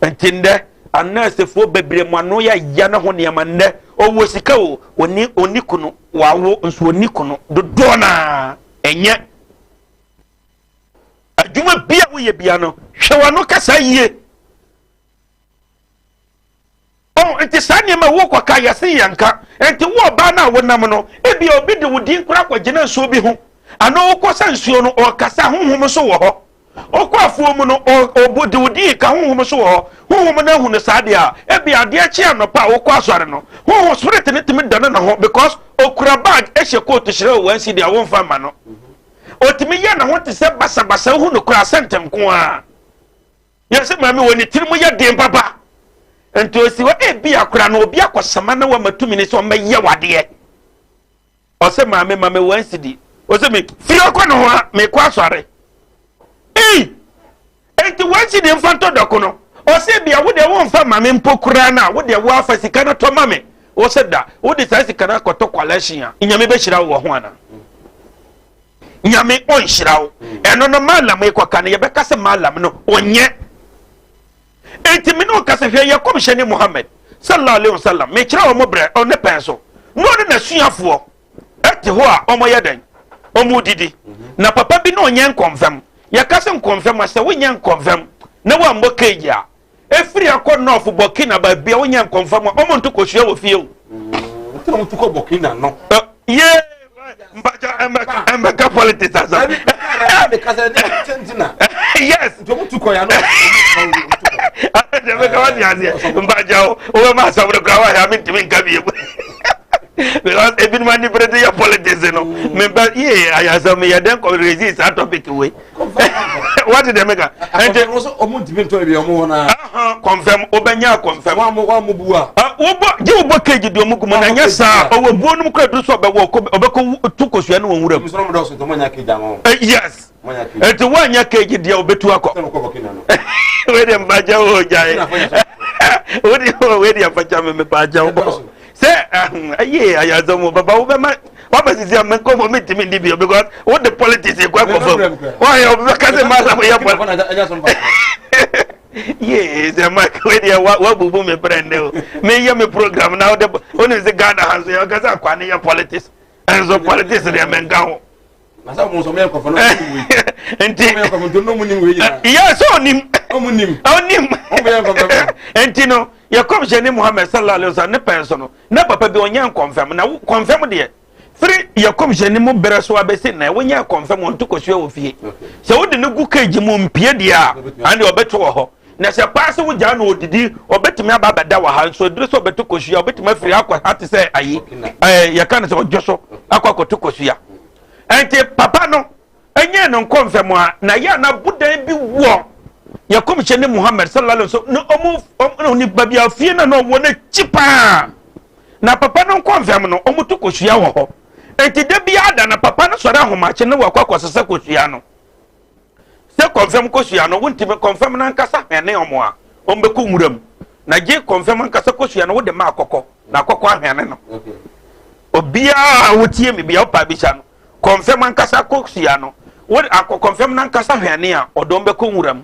Nti ndɛ anɛɛsefoɔ bebree mu ano yɛ ya ne ho nneɛma. Ndɛ ɔwɔ sika o, oni kunu, wawo nso oni kunu dodoɔ naa. Ɛnyɛ adwuma bia woyɛ bia no, hwɛ w'ano kasa yie. Ɔn, nti saa nneɛma wo kɔka yɛse yɛn nka. Nti wo ɔbaa no a wonam no, ebia obi de wo din koraa kɔgyina nsuo bi ho, anaa wokɔ sɛ nsuo no ɔkasa, honhom nso wɔ hɔ. Wokɔ afuo mu no, ɔbu de wo din ka, honhom nso wɔ hɔ. Honhom no ahu no saa deɛ a, ebia adeɛ kye anɔpa a wokɔ asɔre no, honhom spirit no tumi dane ne ho because okura bag hyɛ coat hyerɛ wɔ wansi deɛ womfa mma no. Otumi yɛ ne ho te sɛ basabasa, wohu no koraa sɛ ntɛm ara. Yɛsɛ maame wɔ ne tiri mu yɛ den papa, nti osi hɔ ebi akora no obi akɔsama na wama tumi ne sɛ ɔmɛyɛ wadeɛ. Ɔsɛ maame ma me wɔn sidi, ɔsɛ me firi ɔkɔ ne ho a mekɔ asɔre ei, nti wɔn sidi nfa ntɔ dɔko no. Ɔsɛ bia wo deɛ wɔnfa maame mpo koraa no a, wo deɛ wɔafa sika no tɔ ma me. Wɔsɛ da wode saa sika no akɔtɔ kwalɛhyen a, Nyame bɛhyira wo wɔ ho ana? Nyame ɔnhyira wo. Ɛno no malam ekɔka no, yɛbɛka sɛ malam no ɔnyɛ. Enti me ne wo kasa, hwɛ, yɛ kɔmhyɛne Muhammad sallallahu alaihi wasallam, mekyerɛ wɔn brɛ ɔne pɛn so na ɔne n'asuafoɔ ɛte hɔ a wɔyɛ dɛn? Wɔn didi na papa bi na ɔnyɛ nkɔmfɛm. Yɛka sɛ nkɔmfɛm a, sɛ wonyɛ nkɔmfɛm na woammɔ cage a, efiri akɔ nɔɔfo Burkina baabi a wonyɛ nkɔmfɛm a, wɔn nto kosua wɔ fie o. Nti na wɔn tu kɔ Burkina no. Yee, mpakyɛ ɛmbɛka politics asɛm. Yes. Nti wɔn tu kɔ ya no. Ɛbɛka wate aseɛ, mpakyɛ o, wobɛma asɛm no koraa wahwɛ a mentumi nka bio because ebinom ani bere de yɛ politics no. Mebɛ yee ayasɛm yɛ dɛn kɔ raise saa topic wei? Wate deɛ meka? Nti ɔmo ntumi ntɔ ebi ɔmo hɔ naa. Confirm wobɛnya confirm. Wɔn mo bu a. Wobɔ gye wobɔ cage deɛ ɔmo gu mu na nyɛ saa ɔwɔ buo nom kora duru sɛ ɔbɛwɔ ɔbɛkɔ tu kosua no wɔ nwura mu. Ɔmo dɔɔso nti ɔmo nya cage ama wɔn. Yes, nti woanya cage deɛ ɔbɛtu akɔ. Wei deɛ mpakyɛ wo gyae, wei deɛ mpakyɛ me mepakyɛ wo sɛ ɛyɛ ayasɛm o. Baba, wobɛma waba sisi a menkɔfɔ mentumi ndi bio because wode politics kɔ akɔ fam. Wayɛ wobɛka sɛ malam yɛ yee sɛ Mike, wei deɛ wabubu me brɛ nnɛ o. Meyɛ me program na wode wonim sɛ Ghana ha nso yɛka sɛ akwa ne yɛ politics, ɛnso politics deɛ menka ho. Nti yɛ sɛ ɔnim ɔnim. Nti no yɛkɔmhyɛ ne Muhammad sallallahu alaihi wasallam ne pɛn so no, na papa bi ɔnyɛ nkɔmfɛm na kɔmfɛm deɛ firi yɛkɔmhyɛ ne mu berɛ so abɛsi nnɛ wonyɛ nkɔmfɛm ɔnto kosua wɔ fie. Sɛ wode no gu cage mu mpie deɛ a, ane ɔbɛto wɔ hɔ. Na sɛ paa sɛ wogyaa no ɔdidi, ɔbɛtumi aba abɛda wɔ ha. Nso ɛduru sɛ ɔbɛto kosua, ɔbɛtumi afiri akɔ ha te sɛ ayi ɛɛ yɛka no sɛ ɔdwo so akɔ akɔto kosua. Nti papa no ɛnyɛ no nkɔmfɛm a na yɛ a n'abodan bi wɔ yɛkɔmhyɛ ne Muhammad sallallahu alaihi wasallam ne ɔmo ɔmo nipa bi afie na na ɔwɔ n'akyi paa. Na papa no nkɔmfɛm no ɔmo to kosua wɔ hɔ. Nti da biara da na papa no sɔre ahomakye ne wakɔ akɔsesa kosua no sɛ kɔmfɛm kosua no wontumi kɔmfɛm no ankasa hwɛne ɔmo a ɔmo bɛkɔ nwura mu na gye kɔmfɛm ankasa kosua no wode ma akɔkɔ na akɔkɔ ahwɛne no. Obiara a wotie mi bia wopa bisa no, kɔmfɛm ankasa kosua no. Wode akɔkɔmfɛm no ankasa hweane a, ɔde wɔn bɛkɔ nwura mu.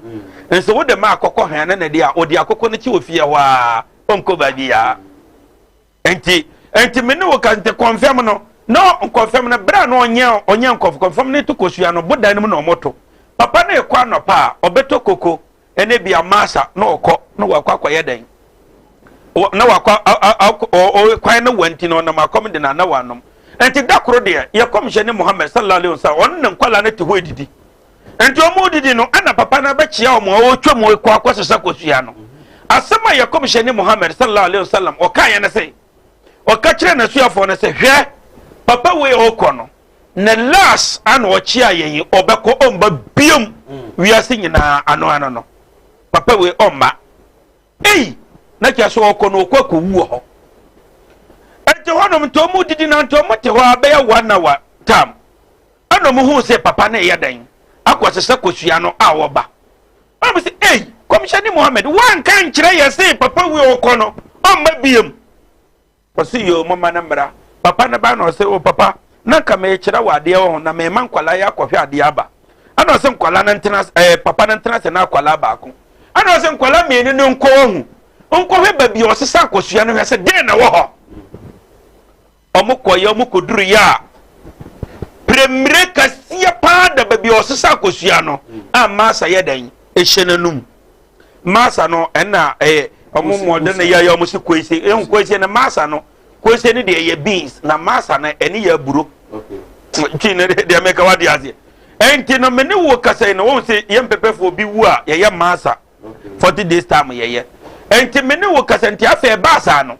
Nso wode ma akɔkɔ hweane no deɛ a, ɔde akɔkɔ no kyi wɔ fie hɔ ara, ɔnkɔ baabiara. Nti, nti me ne wo ka nti kɔnfɛm no, na nkɔnfɛm no, berɛ a na ɔnyɛ ɔnyɛ nkɔf kɔnfɛm no to kosua no, bodan no mu na ɔmoto. Papa no rekɔ anɔpa a, ɔbɛtɔ koko ɛne bia masa na ɔkɔ na wakɔ akɔyɛ dɛn? Na wakɔ kwan no wa nti na ɔnam akɔm de na na wanom. Nti da koro deɛ, yɛ kɔmhyɛni Muhammad sallallahu alaihi wasallam, ɔno ne nkwadaa no te hɔ edidi. Nti wɔn redidi no, ɛna papa no abɛkyia wɔn a ɔretwa mu kɔ akɔsesa kosua no. Asɛm a yɛ kɔmhyɛni Muhammad sallallahu alaihi wasallam ɔkaeɛ ne sɛ, ɔka kyerɛ n'asuafoɔ no sɛ, hwɛ, papa wei a ɔrekɔ no, ne last ana ɔkyea yɛn yi, ɔbɛkɔ ɔmba biom wiase nyinaa ano ano no. Papa wei ɔmma. Ei! Na kyerɛ sɛ ɔkɔ no ɔkɔ akɔwu wɔ hɔ. Nti hɔnom nti wɔn didi na nti wɔn te hɔ a bɛyɛ one hour tam. Ɛna wɔn huu sɛ papa no reyɛ dɛn akɔsesa kosua no a ɔba. Ɛna wɔn sɛ, ei, kɔmhyɛni Muhammad, woanka nkyerɛ yɛ se papa wei ɔkɔ no, ɔmma biem. Ɔse, yoo, momma no mmra. Papa no ba na ɔse, o papa, na nka merekyerɛ wo adeɛ wɔ ho, na mema nkwadaa yi akɔhwɛ adeɛ aba. Ɛna ɔse nkwadaa no ntena ɛɛ papa no ntena ase na akwadaa baako. Ɛna ɔse nkwadaa mmienu no nkɔ ɔhu, nkɔhwɛ baabi a ɔsesa akosua no hwɛ sɛ deɛn na ɛwɔ hɔ. Wɔn kɔeɛ, wɔn kɔduruiɛ a, prɛmire kɛseɛ paa da baabi a ɔsesa akosua no a masa yɛ dɛn ɛhyɛ n'anum. Masa no ɛna ɛyɛ wɔn mmɔden no yɛyɛ wɔn si koese ehu koese no masa no koese no deɛ ɛyɛ beans na masa no ɛne yɛ aburo twi no deɛ mɛka wade aseɛ ɛnti no me ne wo kasa yi no wɔn sɛ yɛn mpɛpɛfoɔ bi wu a yɛyɛ masa 40 days time yɛyɛ ɛnti me ne wo kasa nti afei ɛbaa saa no.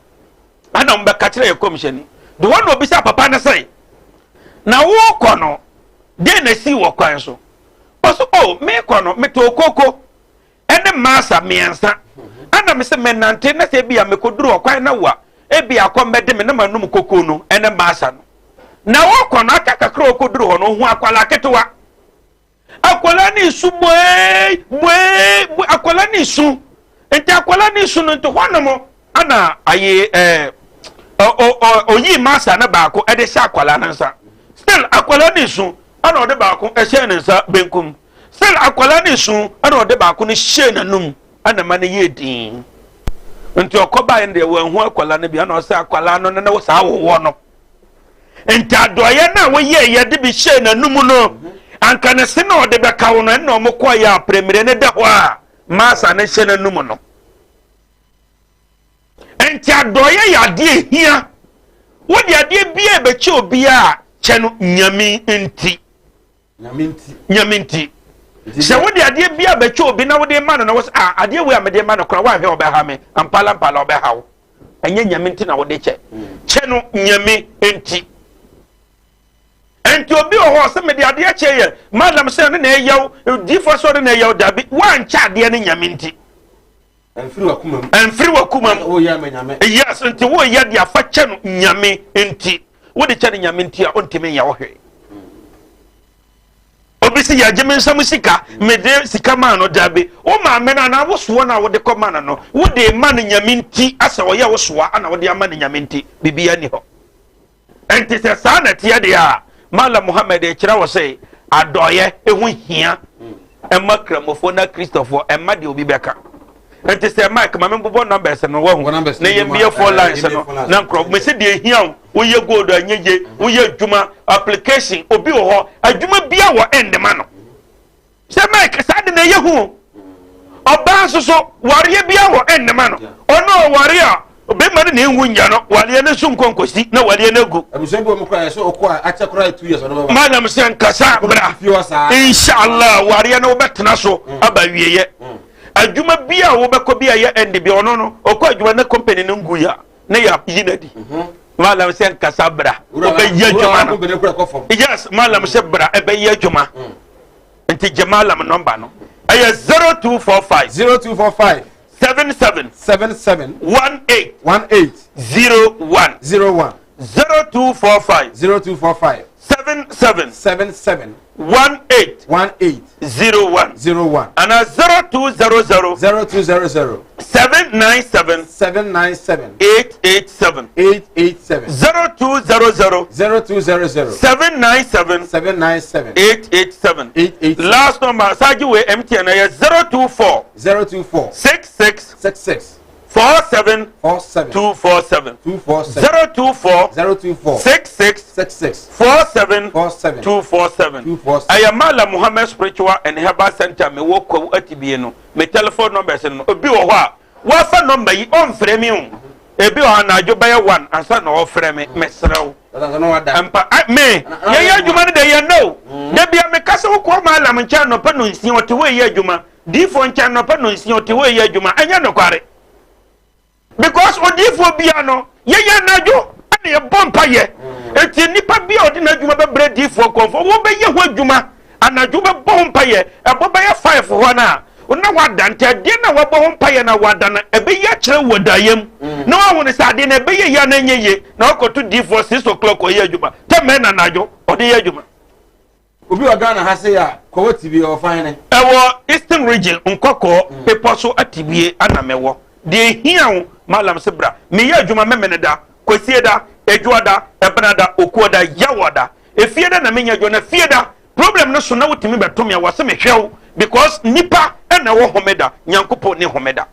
Ɛna wɔn bɛka kyerɛ yɛ kɔmhyɛni de wɔn na obisa papa no sɛ, na wokɔ no deɛ na esi wɔ kwan so? Ɔso o oh, mekɔ no metɔɔ koko ɛne masa mmiɛnsa ɛna me sɛ menante na sɛ ebi a mekɔduru ɔkwan na wa ebi akɔ mbɛde me na manum koko no ɛne masa no. Na wɔkɔ no aka kakra ɔkɔduru hɔ no ohun akwadaa ketewa. Akwadaa no resu buee buee bue akwadaa no resu nti akwadaa no resu no nti hɔnom ana ayi ɛɛ ɔ ɔ oyii masa no baako ɛde hyɛ akwadaa no nsa still akwadaa no resu ɛna ɔde baako ɛhyɛ ne nsa benkum still akwadaa no resu ɛna ɔde baako no hyɛ n'anum ɛna ma no yɛ din nti ɔkɔbaeɛ no deɛ wɔn ho akwadaa no bi ɛna ɔsɛ akwadaa no ne ne saa wowɔ no. Nti adɔeɛ no a woyɛeɛ de bi hyɛɛ n'anum no, anka ne se na ɔde bɛka wo no, ɛnna wɔn kɔeɛ a prɛmire no da hɔ a masa no hyɛ n'anum no. Nti adɔeɛ yɛ adeɛ hia. Wode adeɛ biara ɛbɛkyɛ obiara a, kyɛ no Nyame nti. Nyame nti. Sɛ wode adeɛ biara bɛkyɛ obi na wode ma no na wɔ sɛ, ah, adeɛ wei a mede ma no koraa woanhwɛ ɔbɛha me, ampala mpala ɔbɛha wo. Ɛnyɛ Nyame nti na wode kyɛ. Kyɛ no Nyame nti. Nti obi wɔ hɔ sɛ mede adeɛ kyɛ yɛ madam sɛ ɔne na ɛyɛw, diifoɔ sɛ ɔne na ɛyɛw, dabi, woankyɛ adeɛ no Nyame nti. Ɛmfiri w'akoma mu. Ɛmfiri w'akoma mu. Woyɛ ama Nyame. Yes, nti woyɛ de afa kyɛ no Nyame nti. Wode kyɛ no Nyame nti a, ɔntumi nyɛ wo hwee. Obi si yɛgye me nsam sika, mede sika maa no, dabi. Wo maame no anaa wo soa no a wode kɔ ma no no, wode ma no Nyame nti, asɛ ɔyɛ wo soa ana wode ama no Nyame nti, biribiara nni hɔ. Enti sɛ saa na ɛteɛ deɛ a, Mallam Muhammad rekyerɛ wo sɛ adɔeɛ ho hia ɛma Kramofoɔ na Kristofoɔ, ɛmma deɛ obi bɛka. Enti sɛ Mike ma membobɔ numbers no wahu na yɛmmie phone lines no na nkurɔfo mese deɛ ehia wo woyɛ gold a nyɛ ye woyɛ adwuma application obi wɔ hɔ adwuma bia wɔ end ma no. Sɛ Mike saa de na ɛyɛ hu ɔbaa nso so wareɛ bia wɔ ɛnnema no ɔno ɔware a bɛma no na ɛnwu nya no wareɛ no nso nkɔ nkɔsi na wareɛ no agu. Abusua bi wɔ mu koraa yɛ sɛ ɔkɔ a akyɛ koraa 2 years ɔno bɛba. Madam sɛ nkasa bra inshallah wareɛ no wobɛtena so aba wieɛ adwuma bi a wobɛkɔ bi a yɛ ɛnde bi ɔno no ɔkɔ adwuma na company no ngu ya na yɛ yi na di. Malam sɛ nkasa bra wobɛyɛ adwuma no yes malam sɛ bra ɛbɛyɛ adwuma. Nti gye malam nɔmba no. Ɛyɛ 0245. 0245. 0245. 77. 77. 18. 18. 01. 01. Ana 0200. 0200. 797. 797. 887. 887. 0200. 0200. 797. 797. 887. 887. Last number, Saji we MTN ɛyɛ 024. 024. 66. 66. 47. 47. 247. 247. 024. 024. 66. 66. 47. 47. 247. 247. Ɛyɛ Malam Muhammad Spiritual and Herbal Center mewɔ Kwawu Atibie no. Me telephone numbers no obi wɔ hɔ a wafa number yi ɔmfrɛ me o. Ebi wɔ hɔ anadwo bɛyɛ 1 ansa na ɔfrɛ me. Mesrɛ wo. Mpa me yɛyɛ adwuma no de yɛn no. Da bia meka sɛ wokɔ Malam nkyɛn anɔpa nonsia ɔte hɔ yɛ adwuma. Diifoɔ nkyɛn anɔpa nonsia ɔte hɔ yɛ adwuma. Ɛnyɛ nokware. Because odiifoɔ bia no yɛyɛ anadwo ɛna yɛbɔ mpayɛ. Eti nipa bi a ɔde n'adwuma bɛbrɛ diifoɔ kɔnfɔ wɔbɛyɛ ho adwuma anadwo bɛbɔ ho mpayɛ ɛbɔ bɛyɛ 5 hɔ no a na wada nti adeɛ no a wabɔ ho mpayɛ na wada no ɛbɛyɛ akyerɛ wɔ daeɛ mu na wahu no sɛ adeɛ no ɛbɛyɛ yie anaa ɛnyɛ yie na wakɔto diifoɔ 6 o'clock ɔyɛ adwuma tɛmɛ na anadwo ɔde yɛ adwuma. Obi wɔ Ghana ha sei a, kɔwɔ TV ɛwɔ fan ne? Ɛwɔ Eastern Region Nkɔkɔɔ bepɔ so Atibie ana mɛwɔ. Deɛ ehia wo Mallam se bra. Meyɛ adwuma Memeneda, Kwasieda, Adwuada, Ɛbenada, Okuoda, Yawoada. Efieda na menya adwuma na Fieda problem no so na wotumi bɛto me a wɔse mehwɛ wo because nipa na ɛwɔ homeda, Nyankopɔn ni homeda.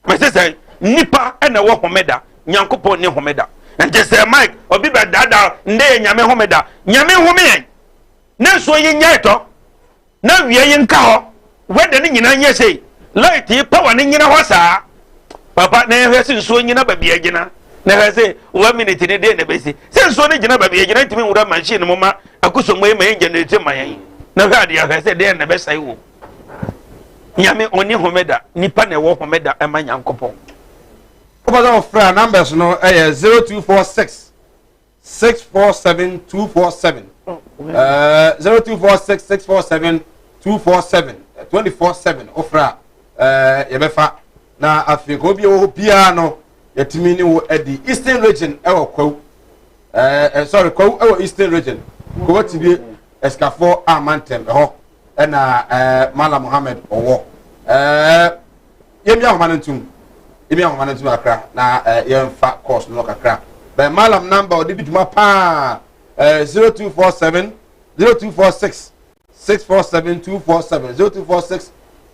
Mese sɛ nipa na ɛwɔ homeda, Nyankopɔn ni homeda. Nti sɛ Mike obi bɛ daadaa ndɛ yɛ Nyame homeda, Nyame home yɛn na nsuo yi nyae tɔ na wia yi nka hɔ, weather no nyinaa nyɛ sei, light yi power no nyina hɔ saa. Papa na yɛhwɛ sɛ nsuo nyina baabi agyina na hwɛ sɛ 1 minute ne deɛ na ɛbɛsi sɛ nsuo no gyina baabi agyina ntumi nwura machine mu ma akosombo yi ma yɛn generate ma yɛn na hwɛ adeɛ hwɛ sɛ deɛ na ɛbɛsɛe wɔ Nyame ɔni homeda, nipa na ɛwɔ homeda ɛma Nyankopɔn. Wopɛ sɛ wofrɛ a numbers no ɛyɛ 0246 647 247 0246 647 247 24/7 wofrɛ a yɛbɛfa na afei ka obi a ɛwɔ hɔ biara no yɛtumi ne wo adi. Eastern Region ɛwɔ Kwawu, sorry, Kwawu ɛwɔ Eastern Region, Kwawu Atibie Asikafoɔ Amantam ɛhɔ ɛna Malam Muhammad ɔwɔ. Yɛmia ahoma no ntom, yɛmia ahoma no ntom kakra na yɛmfa course no kakra. Bɛn Malam number ɔde di dwuma paa, 0247 0246 647 247, 0246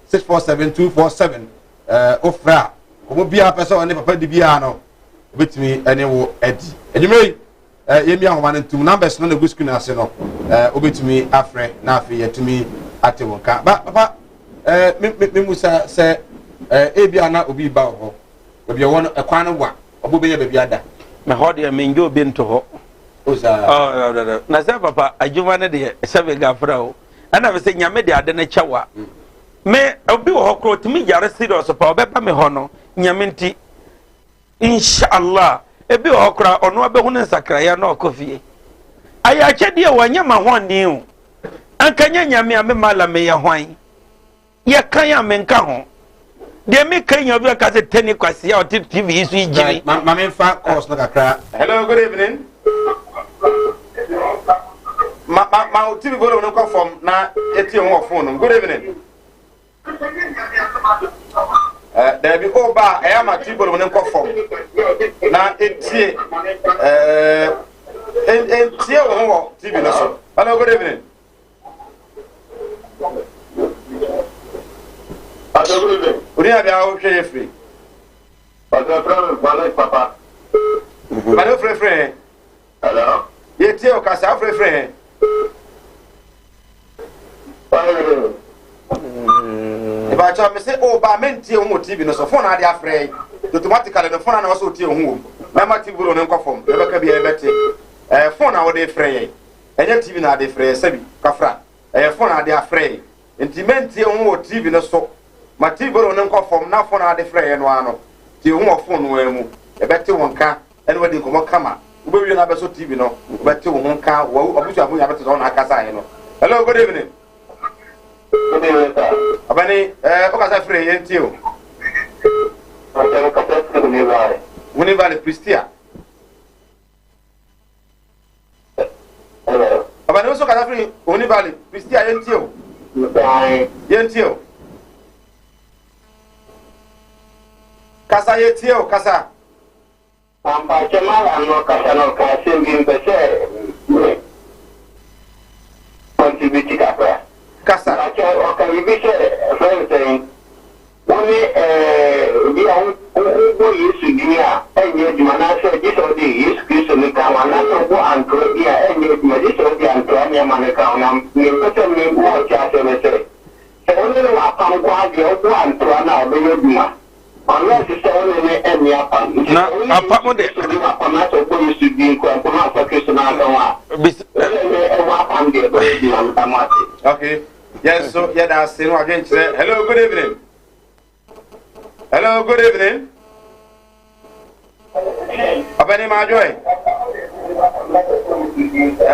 647 247. Wofrɛ a kɔmɔ biara pɛ sɛ ɔne papa di biara no obɛtumi ɛne wo adi. Anwummerɛ yi yɛmia ahoma no ntom, numbers no na ɛgu screen ase no, wobɛtumi afrɛ na afei yɛatumi ate wo nka. Ba papa, memusa sɛ ebi a na obi ba wɔ hɔ baabi ɔwɔ no ɛkwan no wa ɔbɔ bɛnya baabi ada. Na hɔ deɛ mengye obi nto hɔ. O saa. Na sɛ papa adwuma no deɛ sɛ megafra o ɛna me sɛ Nyame de ade no kyɛ wa me obi wɔ hɔ korɔ ɔtumi yare serious pa ɔbɛba me hɔ no Nyame nti Inshallah ebi wɔ hɔ koraa ɔno abɛhu ne nsakraeɛ na ɔkɔ fie. Ayɛ akyɛdeɛ o, ɛnyɛ m'ahoɔden o. Anka nyɛ Nyame a me mala meyɛ hwan? Yɛkan a menka ho. Deɛ meka yi obi aka sɛ Tani Kwasi a ɔte TV yi so yi gyimi. Ma ma memfa calls no kakra. Hello, good evening. Ma ma ma TV volume no nkɔ fam na yɛtie ho wɔ phone no. Good evening. Daabi, o ba a ɛyɛ ama TV volume no nkɔ fam na etie entie wo ho wɔ TV no so. Hello, good evening. Odi na bia wohwɛ yɛ firi. Papa. Bane wofrɛfrɛ he? Hello. Yɛtie wo kasa, wofrɛfrɛ he? Ìbàkyɛ mi sɛ o ba mi ntie ho wɔ TV no so, phone ade afrɛ yi automatically no phone ana wɔsɛ otie ho wɔ mu mɛma TV no nkɔ fam yɛbɛka bi yɛbɛte ɛɛ phone a wɔde frɛ yɛn ɛnyɛ TV na ade frɛ yɛ sɛbi kafra ɛyɛ phone ade afrɛ yɛn nti mɛntie ho wɔ TV no so ma TV no nkɔ fam na phone ade frɛ yɛn no ano tie ho wɔ phone no ara mu yɛbɛte wɔn ka ɛne wadi nkɔmmɔ kama. Wobɛwie no abɛsɔ TV no, wobɛte wo ho nka, w'abusuafo nyinaa bɛte sɛ ɔna akasaeɛ no. Hello, good evening. Good evening, sir. Abani, eh, wokasa firi yɛn tie o. Ɔsɛ wokasa firi Huni Valley. Huni Valley, Pristia. Ɔbɛne wo so kasa firi Oni Valley. Christia yɛntie o. Yɛntie o. Kasa yɛtie o kasa. Mpakyɛ Mallam no kasa no ɔka asɛm bi mpɛ sɛ me contribute kakra. Kasa. Mpakyɛ ɔka biribi sɛ ɛfrɛ no sɛn wo ne ɛɛ bi a wo wobɔ Yesu din a ɛnyɛ adwuma anaasɛ gye sɛ wode Yesu Kristo no ka ho anaasɛ wobɔ antoa din a ɛnyɛ adwuma gye sɛ wode antoa nneɛma no ka ho na mepɛ sɛ me ma ɔte aseɛ ne sɛ sɛ wo ne no wɔ apam nko ara deɛ wobɔ antoa no a ɔbɛyɛ adwuma. Unless sɛ wo ne no nni apam. Nti Na sɛ wo ne apam Yesu de. Kristo bi wɔ apam na sɛ wobɔ Yesu din koraa mpo na wamfa Kristo no anka ho a, Bis. wo ne no wɔ apam deɛ ɛbɛyɛ adwuma. Meda mo ase. Okay. Yɛn nso yɛda ase no adwenkyerɛ. Hello, good evening. Hello, good evening. Ɔbɛni maa joy.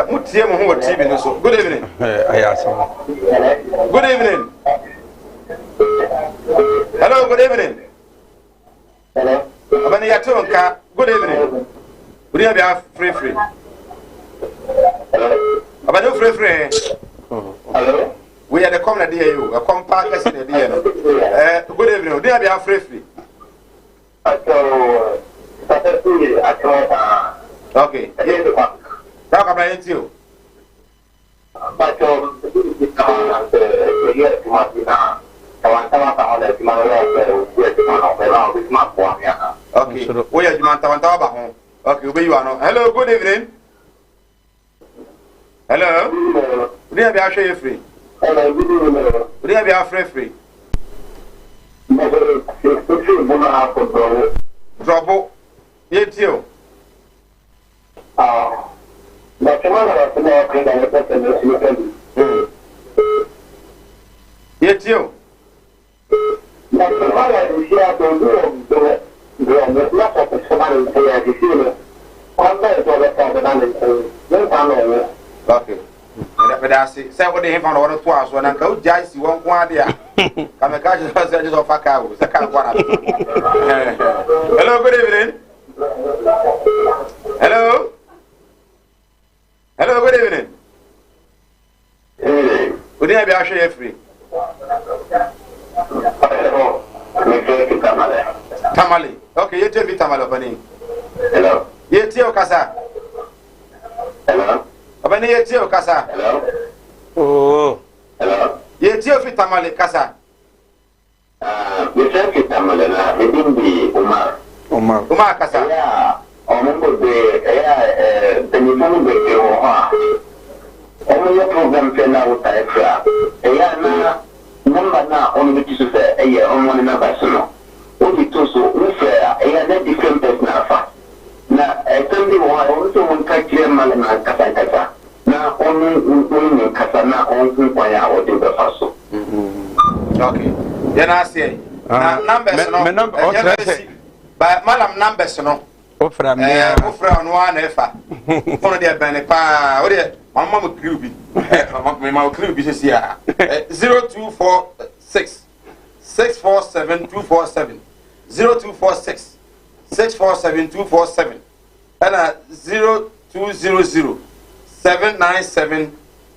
Mo tie mo ho wɔ TV no so. Good evening. Ɛyɛ asɛm. Good evening. Hello, good evening. Ɔbɛni yɛte wo nka. Good evening. Wodi yɛ bia firifiri. Ɔbɛni wo firifiri he. Wei yɛ de kɔm na ɛde yɛ yi o. Ɛkɔm paa kɛse na ɛde yɛ no. Ɛɛ good evening. Wodi yɛ bia firifiri. Okay. Bra kwabra yɛn ti o. Okay. Woyɛ adwuma ntawantawa ba ho. Okay, wobɛyi wa no. Hello, good evening. Hello. Wode yɛ bi ahwɛ yɛ firi. Wode yɛ bi afrɛ firi. Drɔbo. Yɛntie o. Yɛtie o. Na sɛ ɔyɛ adesua a, sɛ obi wɔ berɛ berɛ no na sɛ ɔpɛ sɛ ɔba ne nkyɛn a, seesei no, kwan bɛn so ɔbɛfa ɔbɛba ne nkyɛn? Ne nkwa na ɔwɔ. Ok. Meda meda ase sɛ wode hefa na wɔde toa soɔ na nka wogyae si hɔ nko ara de a ka meka kyerɛ sɛ sɛ gye sɛ ɔfa kaa o sɛ kaa nko ara na bɛfa. Hello, good evening. Hello. Hello, good evening. Odi na bi ahwɛ yɛ firi. Tamale. Okay, yɛ tie fi Tamale ɔbɛni. Hello. Yɛ tie o kasa. Hello. Ɔbɛni yɛ tie o kasa. Hello. Oh. Hello. Yɛ tie o fi Tamale kasa. Mefrɛ fi Tamale na me din de Umar. Umar. Umar kasa. Ɛyɛ a wɔn bebree ɛyɛ a mpanyinfoɔ no bebree wɔ hɔ a wɔn yɛ program sɛ na wotae frɛ a ɛyɛ a na number no a wɔn de to so sɛ ɛyɛ wɔn ne number so no wode to so wo frɛ a ɛyɛ a na different person afa na ɛsɛm bi wɔ hɔ a ɛwɔ sɛ wɔn ka kyerɛ malam ankasa ankasa. Na ɔno wo ne no nkasa na ɔnhu kwan a ɔde wo bɛfa so. Okay. Yɛn aseɛ. Na numbers no. Me number ɔkyerɛ sɛ. Ba malam numbers no. Wofra me a. Wofra ɔno ara na ɛfa. Fɔno deɛ bɛn ne paa. O deɛ wɔn ma mo kiriw bi. Mɛ ma mo kiriw bi sisi a. 0246 647 247 0246 647 247. Ɛna 0200 797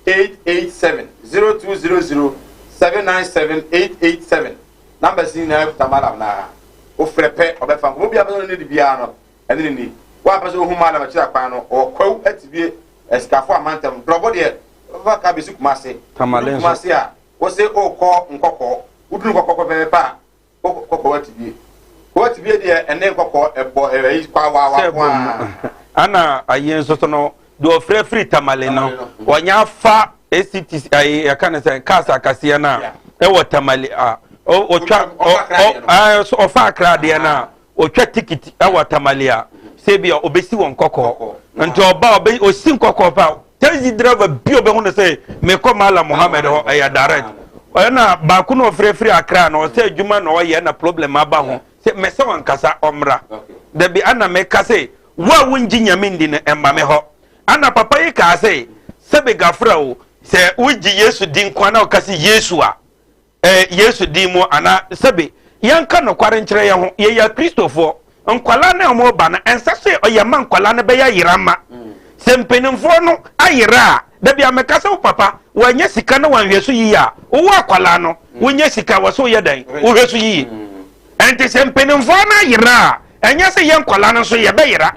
887 0200 797 887 numbers yi nyinaa kuta malam na wofrɛ pɛ ɔbɛfa nkɔmɔ bi a pɛ sɛ ne di biara no ɛne ne ni wo a pɛ sɛ wohu malam akyiri akwan no ɔwɔ kwawu atibie asikafo amantam drɔbo deɛ ɔbɛfa ka bɛsi kumase Tamale nso. Kumase a wose wokɔ nkɔkɔɔ woduru nkɔkɔɔ pɛpɛɛpɛ a Kɔ kɔ watibie. Kɔ watibie deɛ ɛne nkɔkɔ ɛbɔ ɛyi kɔ awaawa Sɛ ko a. Ana ayi nso so no deɛ ɔfrɛ firi Tamale no wɔnya afa ACTC ayi yɛka ne sɛ cars akaseɛ no a ɛwɔ Tamale a ɔtwa ɔfa akra adeɛ no a ɔtwa tikiti ɛwɔ Tamale a sɛ bi a ɔbɛsi wɔn kɔkɔɔ nti ɔba ɔbɛ ɔsi nkɔkɔɔ pa Taxi driver bi a ɔbɛhu no sɛ mekɔ Malam Mohammed hɔ ɛyɛ direct. Ɛna baako na ɔfrɛ firi Accra na ɔsɛ adwuma na ɔyɛ na problem aba ho sɛ mɛsɛ wankasa ɔmmra. Dabi ana meka sɛ wo a wongye nyame ndi no ɛmma me hɔ. Ana papa yi kaa sɛ sɛbe gafra o sɛ wogye Yesu di nko a na ɔka sɛ Yesu a eh, Yesu din mu anaa sɛbe yɛnka nokware nkyerɛ yɛn ho, yɛyɛ Akristofoɔ. Nkwadaa no a wɔreba no, ɛnsɛ sɛ yɛma nkwadaa no bɛyɛ yerama. Sɛ mpanimfoɔ no ayera a, dabi a mɛka sɛ wo papa wanya sika na wanhwɛ so yiye a, wowɔ akwadaa no, wonya sika wɔ so woyɛ dɛn? Wohwɛ so yiye. Ɛnti sɛ mpanimfoɔ no ayera a, ɛnyɛ sɛ yɛn nkwadaa no nso yɛbɛyera.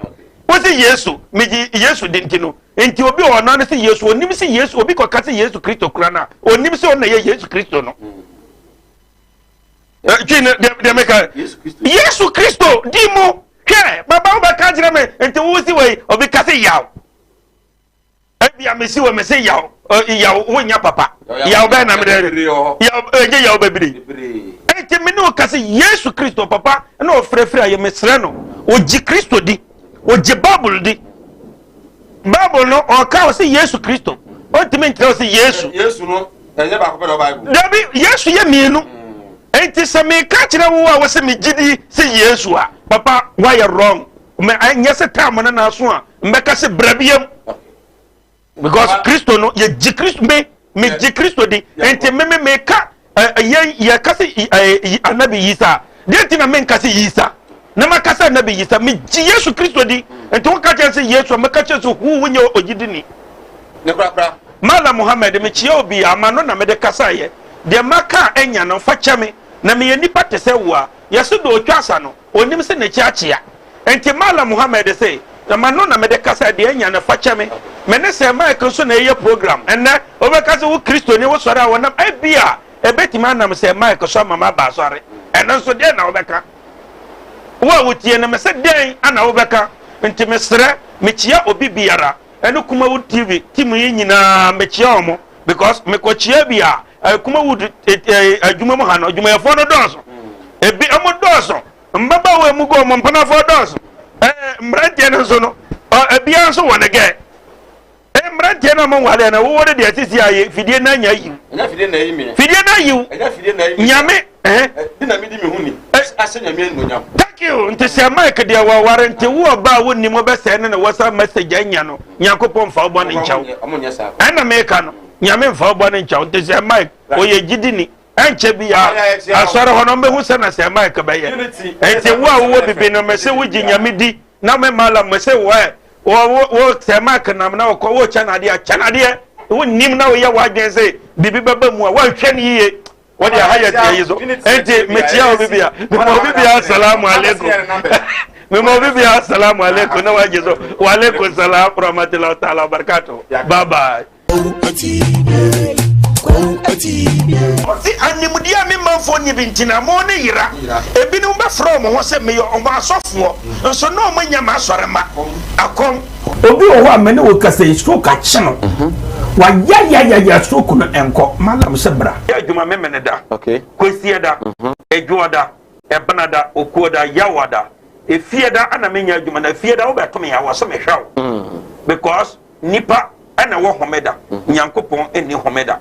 Wo se Yesu, megye Yesu di nti no, nti obi wɔ ɔno ano sɛ Yesu, onim sɛ Yesu, obi kɔka sɛ Yesu Kristo kura no a, onim sɛ ɔno na ɛyɛ Yesu Kristo no. Twi no deɛ meka Yesu Kristo di mu hwɛ baba wobɛka kyerɛ me nti wo si wei obi ka sɛ yaw ebia mesi wɔ mese yaw yaw wonya papa yaw bɛn na mede yaw ɛnyɛ yaw bebree enti me ne wo ka sɛ Yesu Kristo papa na ɔfrɛfrɛ ayɛ mesrɛ no ogye Kristo di ogye Bible di Bible no ɔka wɔ sɛ Yesu Kristo ɔntumi nkyerɛ wɔ sɛ Yesu. Yesu no ɛnyɛ baako pɛ na ɔbible. Dabi Yesu yɛ mmienu. Nti sɛ meka kyerɛ wo a wɔsɛ megye di sɛ Yesu a papa woayɛ wrong. Mɛ ɛnyɛ sɛ time no n'aso a mbɛka sɛ bra biam. Because Kristo no yɛgye Kristo me megye Kristo di nti me me meka yɛn yɛka sɛ anabi Yisa deɛ nti na menka sɛ Yisa na maka sɛ anabi Yisa megye Yesu Kristo di nti woka kyerɛ sɛ Yesu a mɛka kyerɛ sɛ hu wonyɛ ogyidini ne korakora. Mala Muhammad mekyia obi ama no na mede kasaeɛ deɛ maka a ɛnya no fa kyɛ me na meyɛ nipa te sɛ wo a yɛse deɛ ɔtwa asa no Ɔnim se n'akyi akyea. Enti Mallam Muhammad se, Na m'ano na mede kasa, deɛ anya no, fa kyɛ me. Me ne Sir Mike nso na ɛreyɛ program. Ɛnnɛ, wobɛka se wo Kristoni, wosɔre a wɔnam, ebia ɛbɛtumi anam Sir Mike so ama maba asɔre. Ɛno nso, deɛn na wobɛka? Wo a wotie no, mese dɛn na wobɛka? Nti mesrɛ, mekyia obi biara, ɛne Kumawood TV team yi nyinaa, mekyia wɔn, because mekɔkyia bi a, Kumawood adwuma mu ha no, adwumayɛfoɔ no dɔɔso. Ebi ɔmo dɔɔso, mmabaawa emu gu ɔmo mpenafoɔ dɔɔso. Ɛɛ mmeranteɛ no nso no, ebiara nso wɔ ne gɛ. Mmeranteɛ no a ɔmo nwareɛ no, wowɔ no deɛ sisi a fidie no anya ayiw. Ɛnyɛ fidie na ayi me. Fidie no ayiw. Ɛnyɛ fidie na ayi me. Nyame. Ɛɛ. Bi na mi di mi ho ni. Ahyɛ Nyame animuonyam. Thank you. Nti sɛ Mike deɛ wɔware nti wo ɔbaa wo nim wobɛsɛe no na wɔsa message anya no Nyankopɔn mfa wo bɔne nkyɛ wo. Ɛna meka no Nyame mfa wo bɔne nkyɛ wo nti sɛ Mike ɔyɛ gyidini ɛnkyɛ biara asɔre hɔ no ɔmbɛhu sɛ na sɛ Mike bɛyɛ nti wo a wowɔ bibi no mese wogye Nyame di na me malam mese wɔ wɔ wɔ sɛ Mike nam na wɔkɔ wokyɛ no adeɛ a kyɛ no adeɛ wonnim na woyɛ w'adwene sɛ biribi bɛba mu a woanhwɛ no yie wɔde aha yɛ tiɛ yi so nti mekyia obi bia mema obi bia asalamu alaikum mema obi bia asalamu alaikum na wagye so wa alaikum salam rahmatullahi ta'ala wabarakatuh bye bye. Ɔse animdeɛ a me manfoɔ nni bi nti na mo ne yera. Ebinom bɛfrɛ wɔn ho sɛ meyɛ wɔn asɔfoɔ, nso na wɔn nyɛ m'asɔremma. Akɔm. Obi wɔ hɔ a me ne wo kasa yi stroke akye no. Wayayayaya stroke no ɛnkɔ. Mallam sɛ bra. Yɛ adwuma Memeneda, Kwasiada, Adwoada, Ɛbenada, Okuoda, Yawada, Efiada ɛna menyɛ adwuma na Efiada wobɛto me a wɔ se mehwɛ wo because nipa ɛna ɛwɔ homeda, Nyankopɔn nni homeda.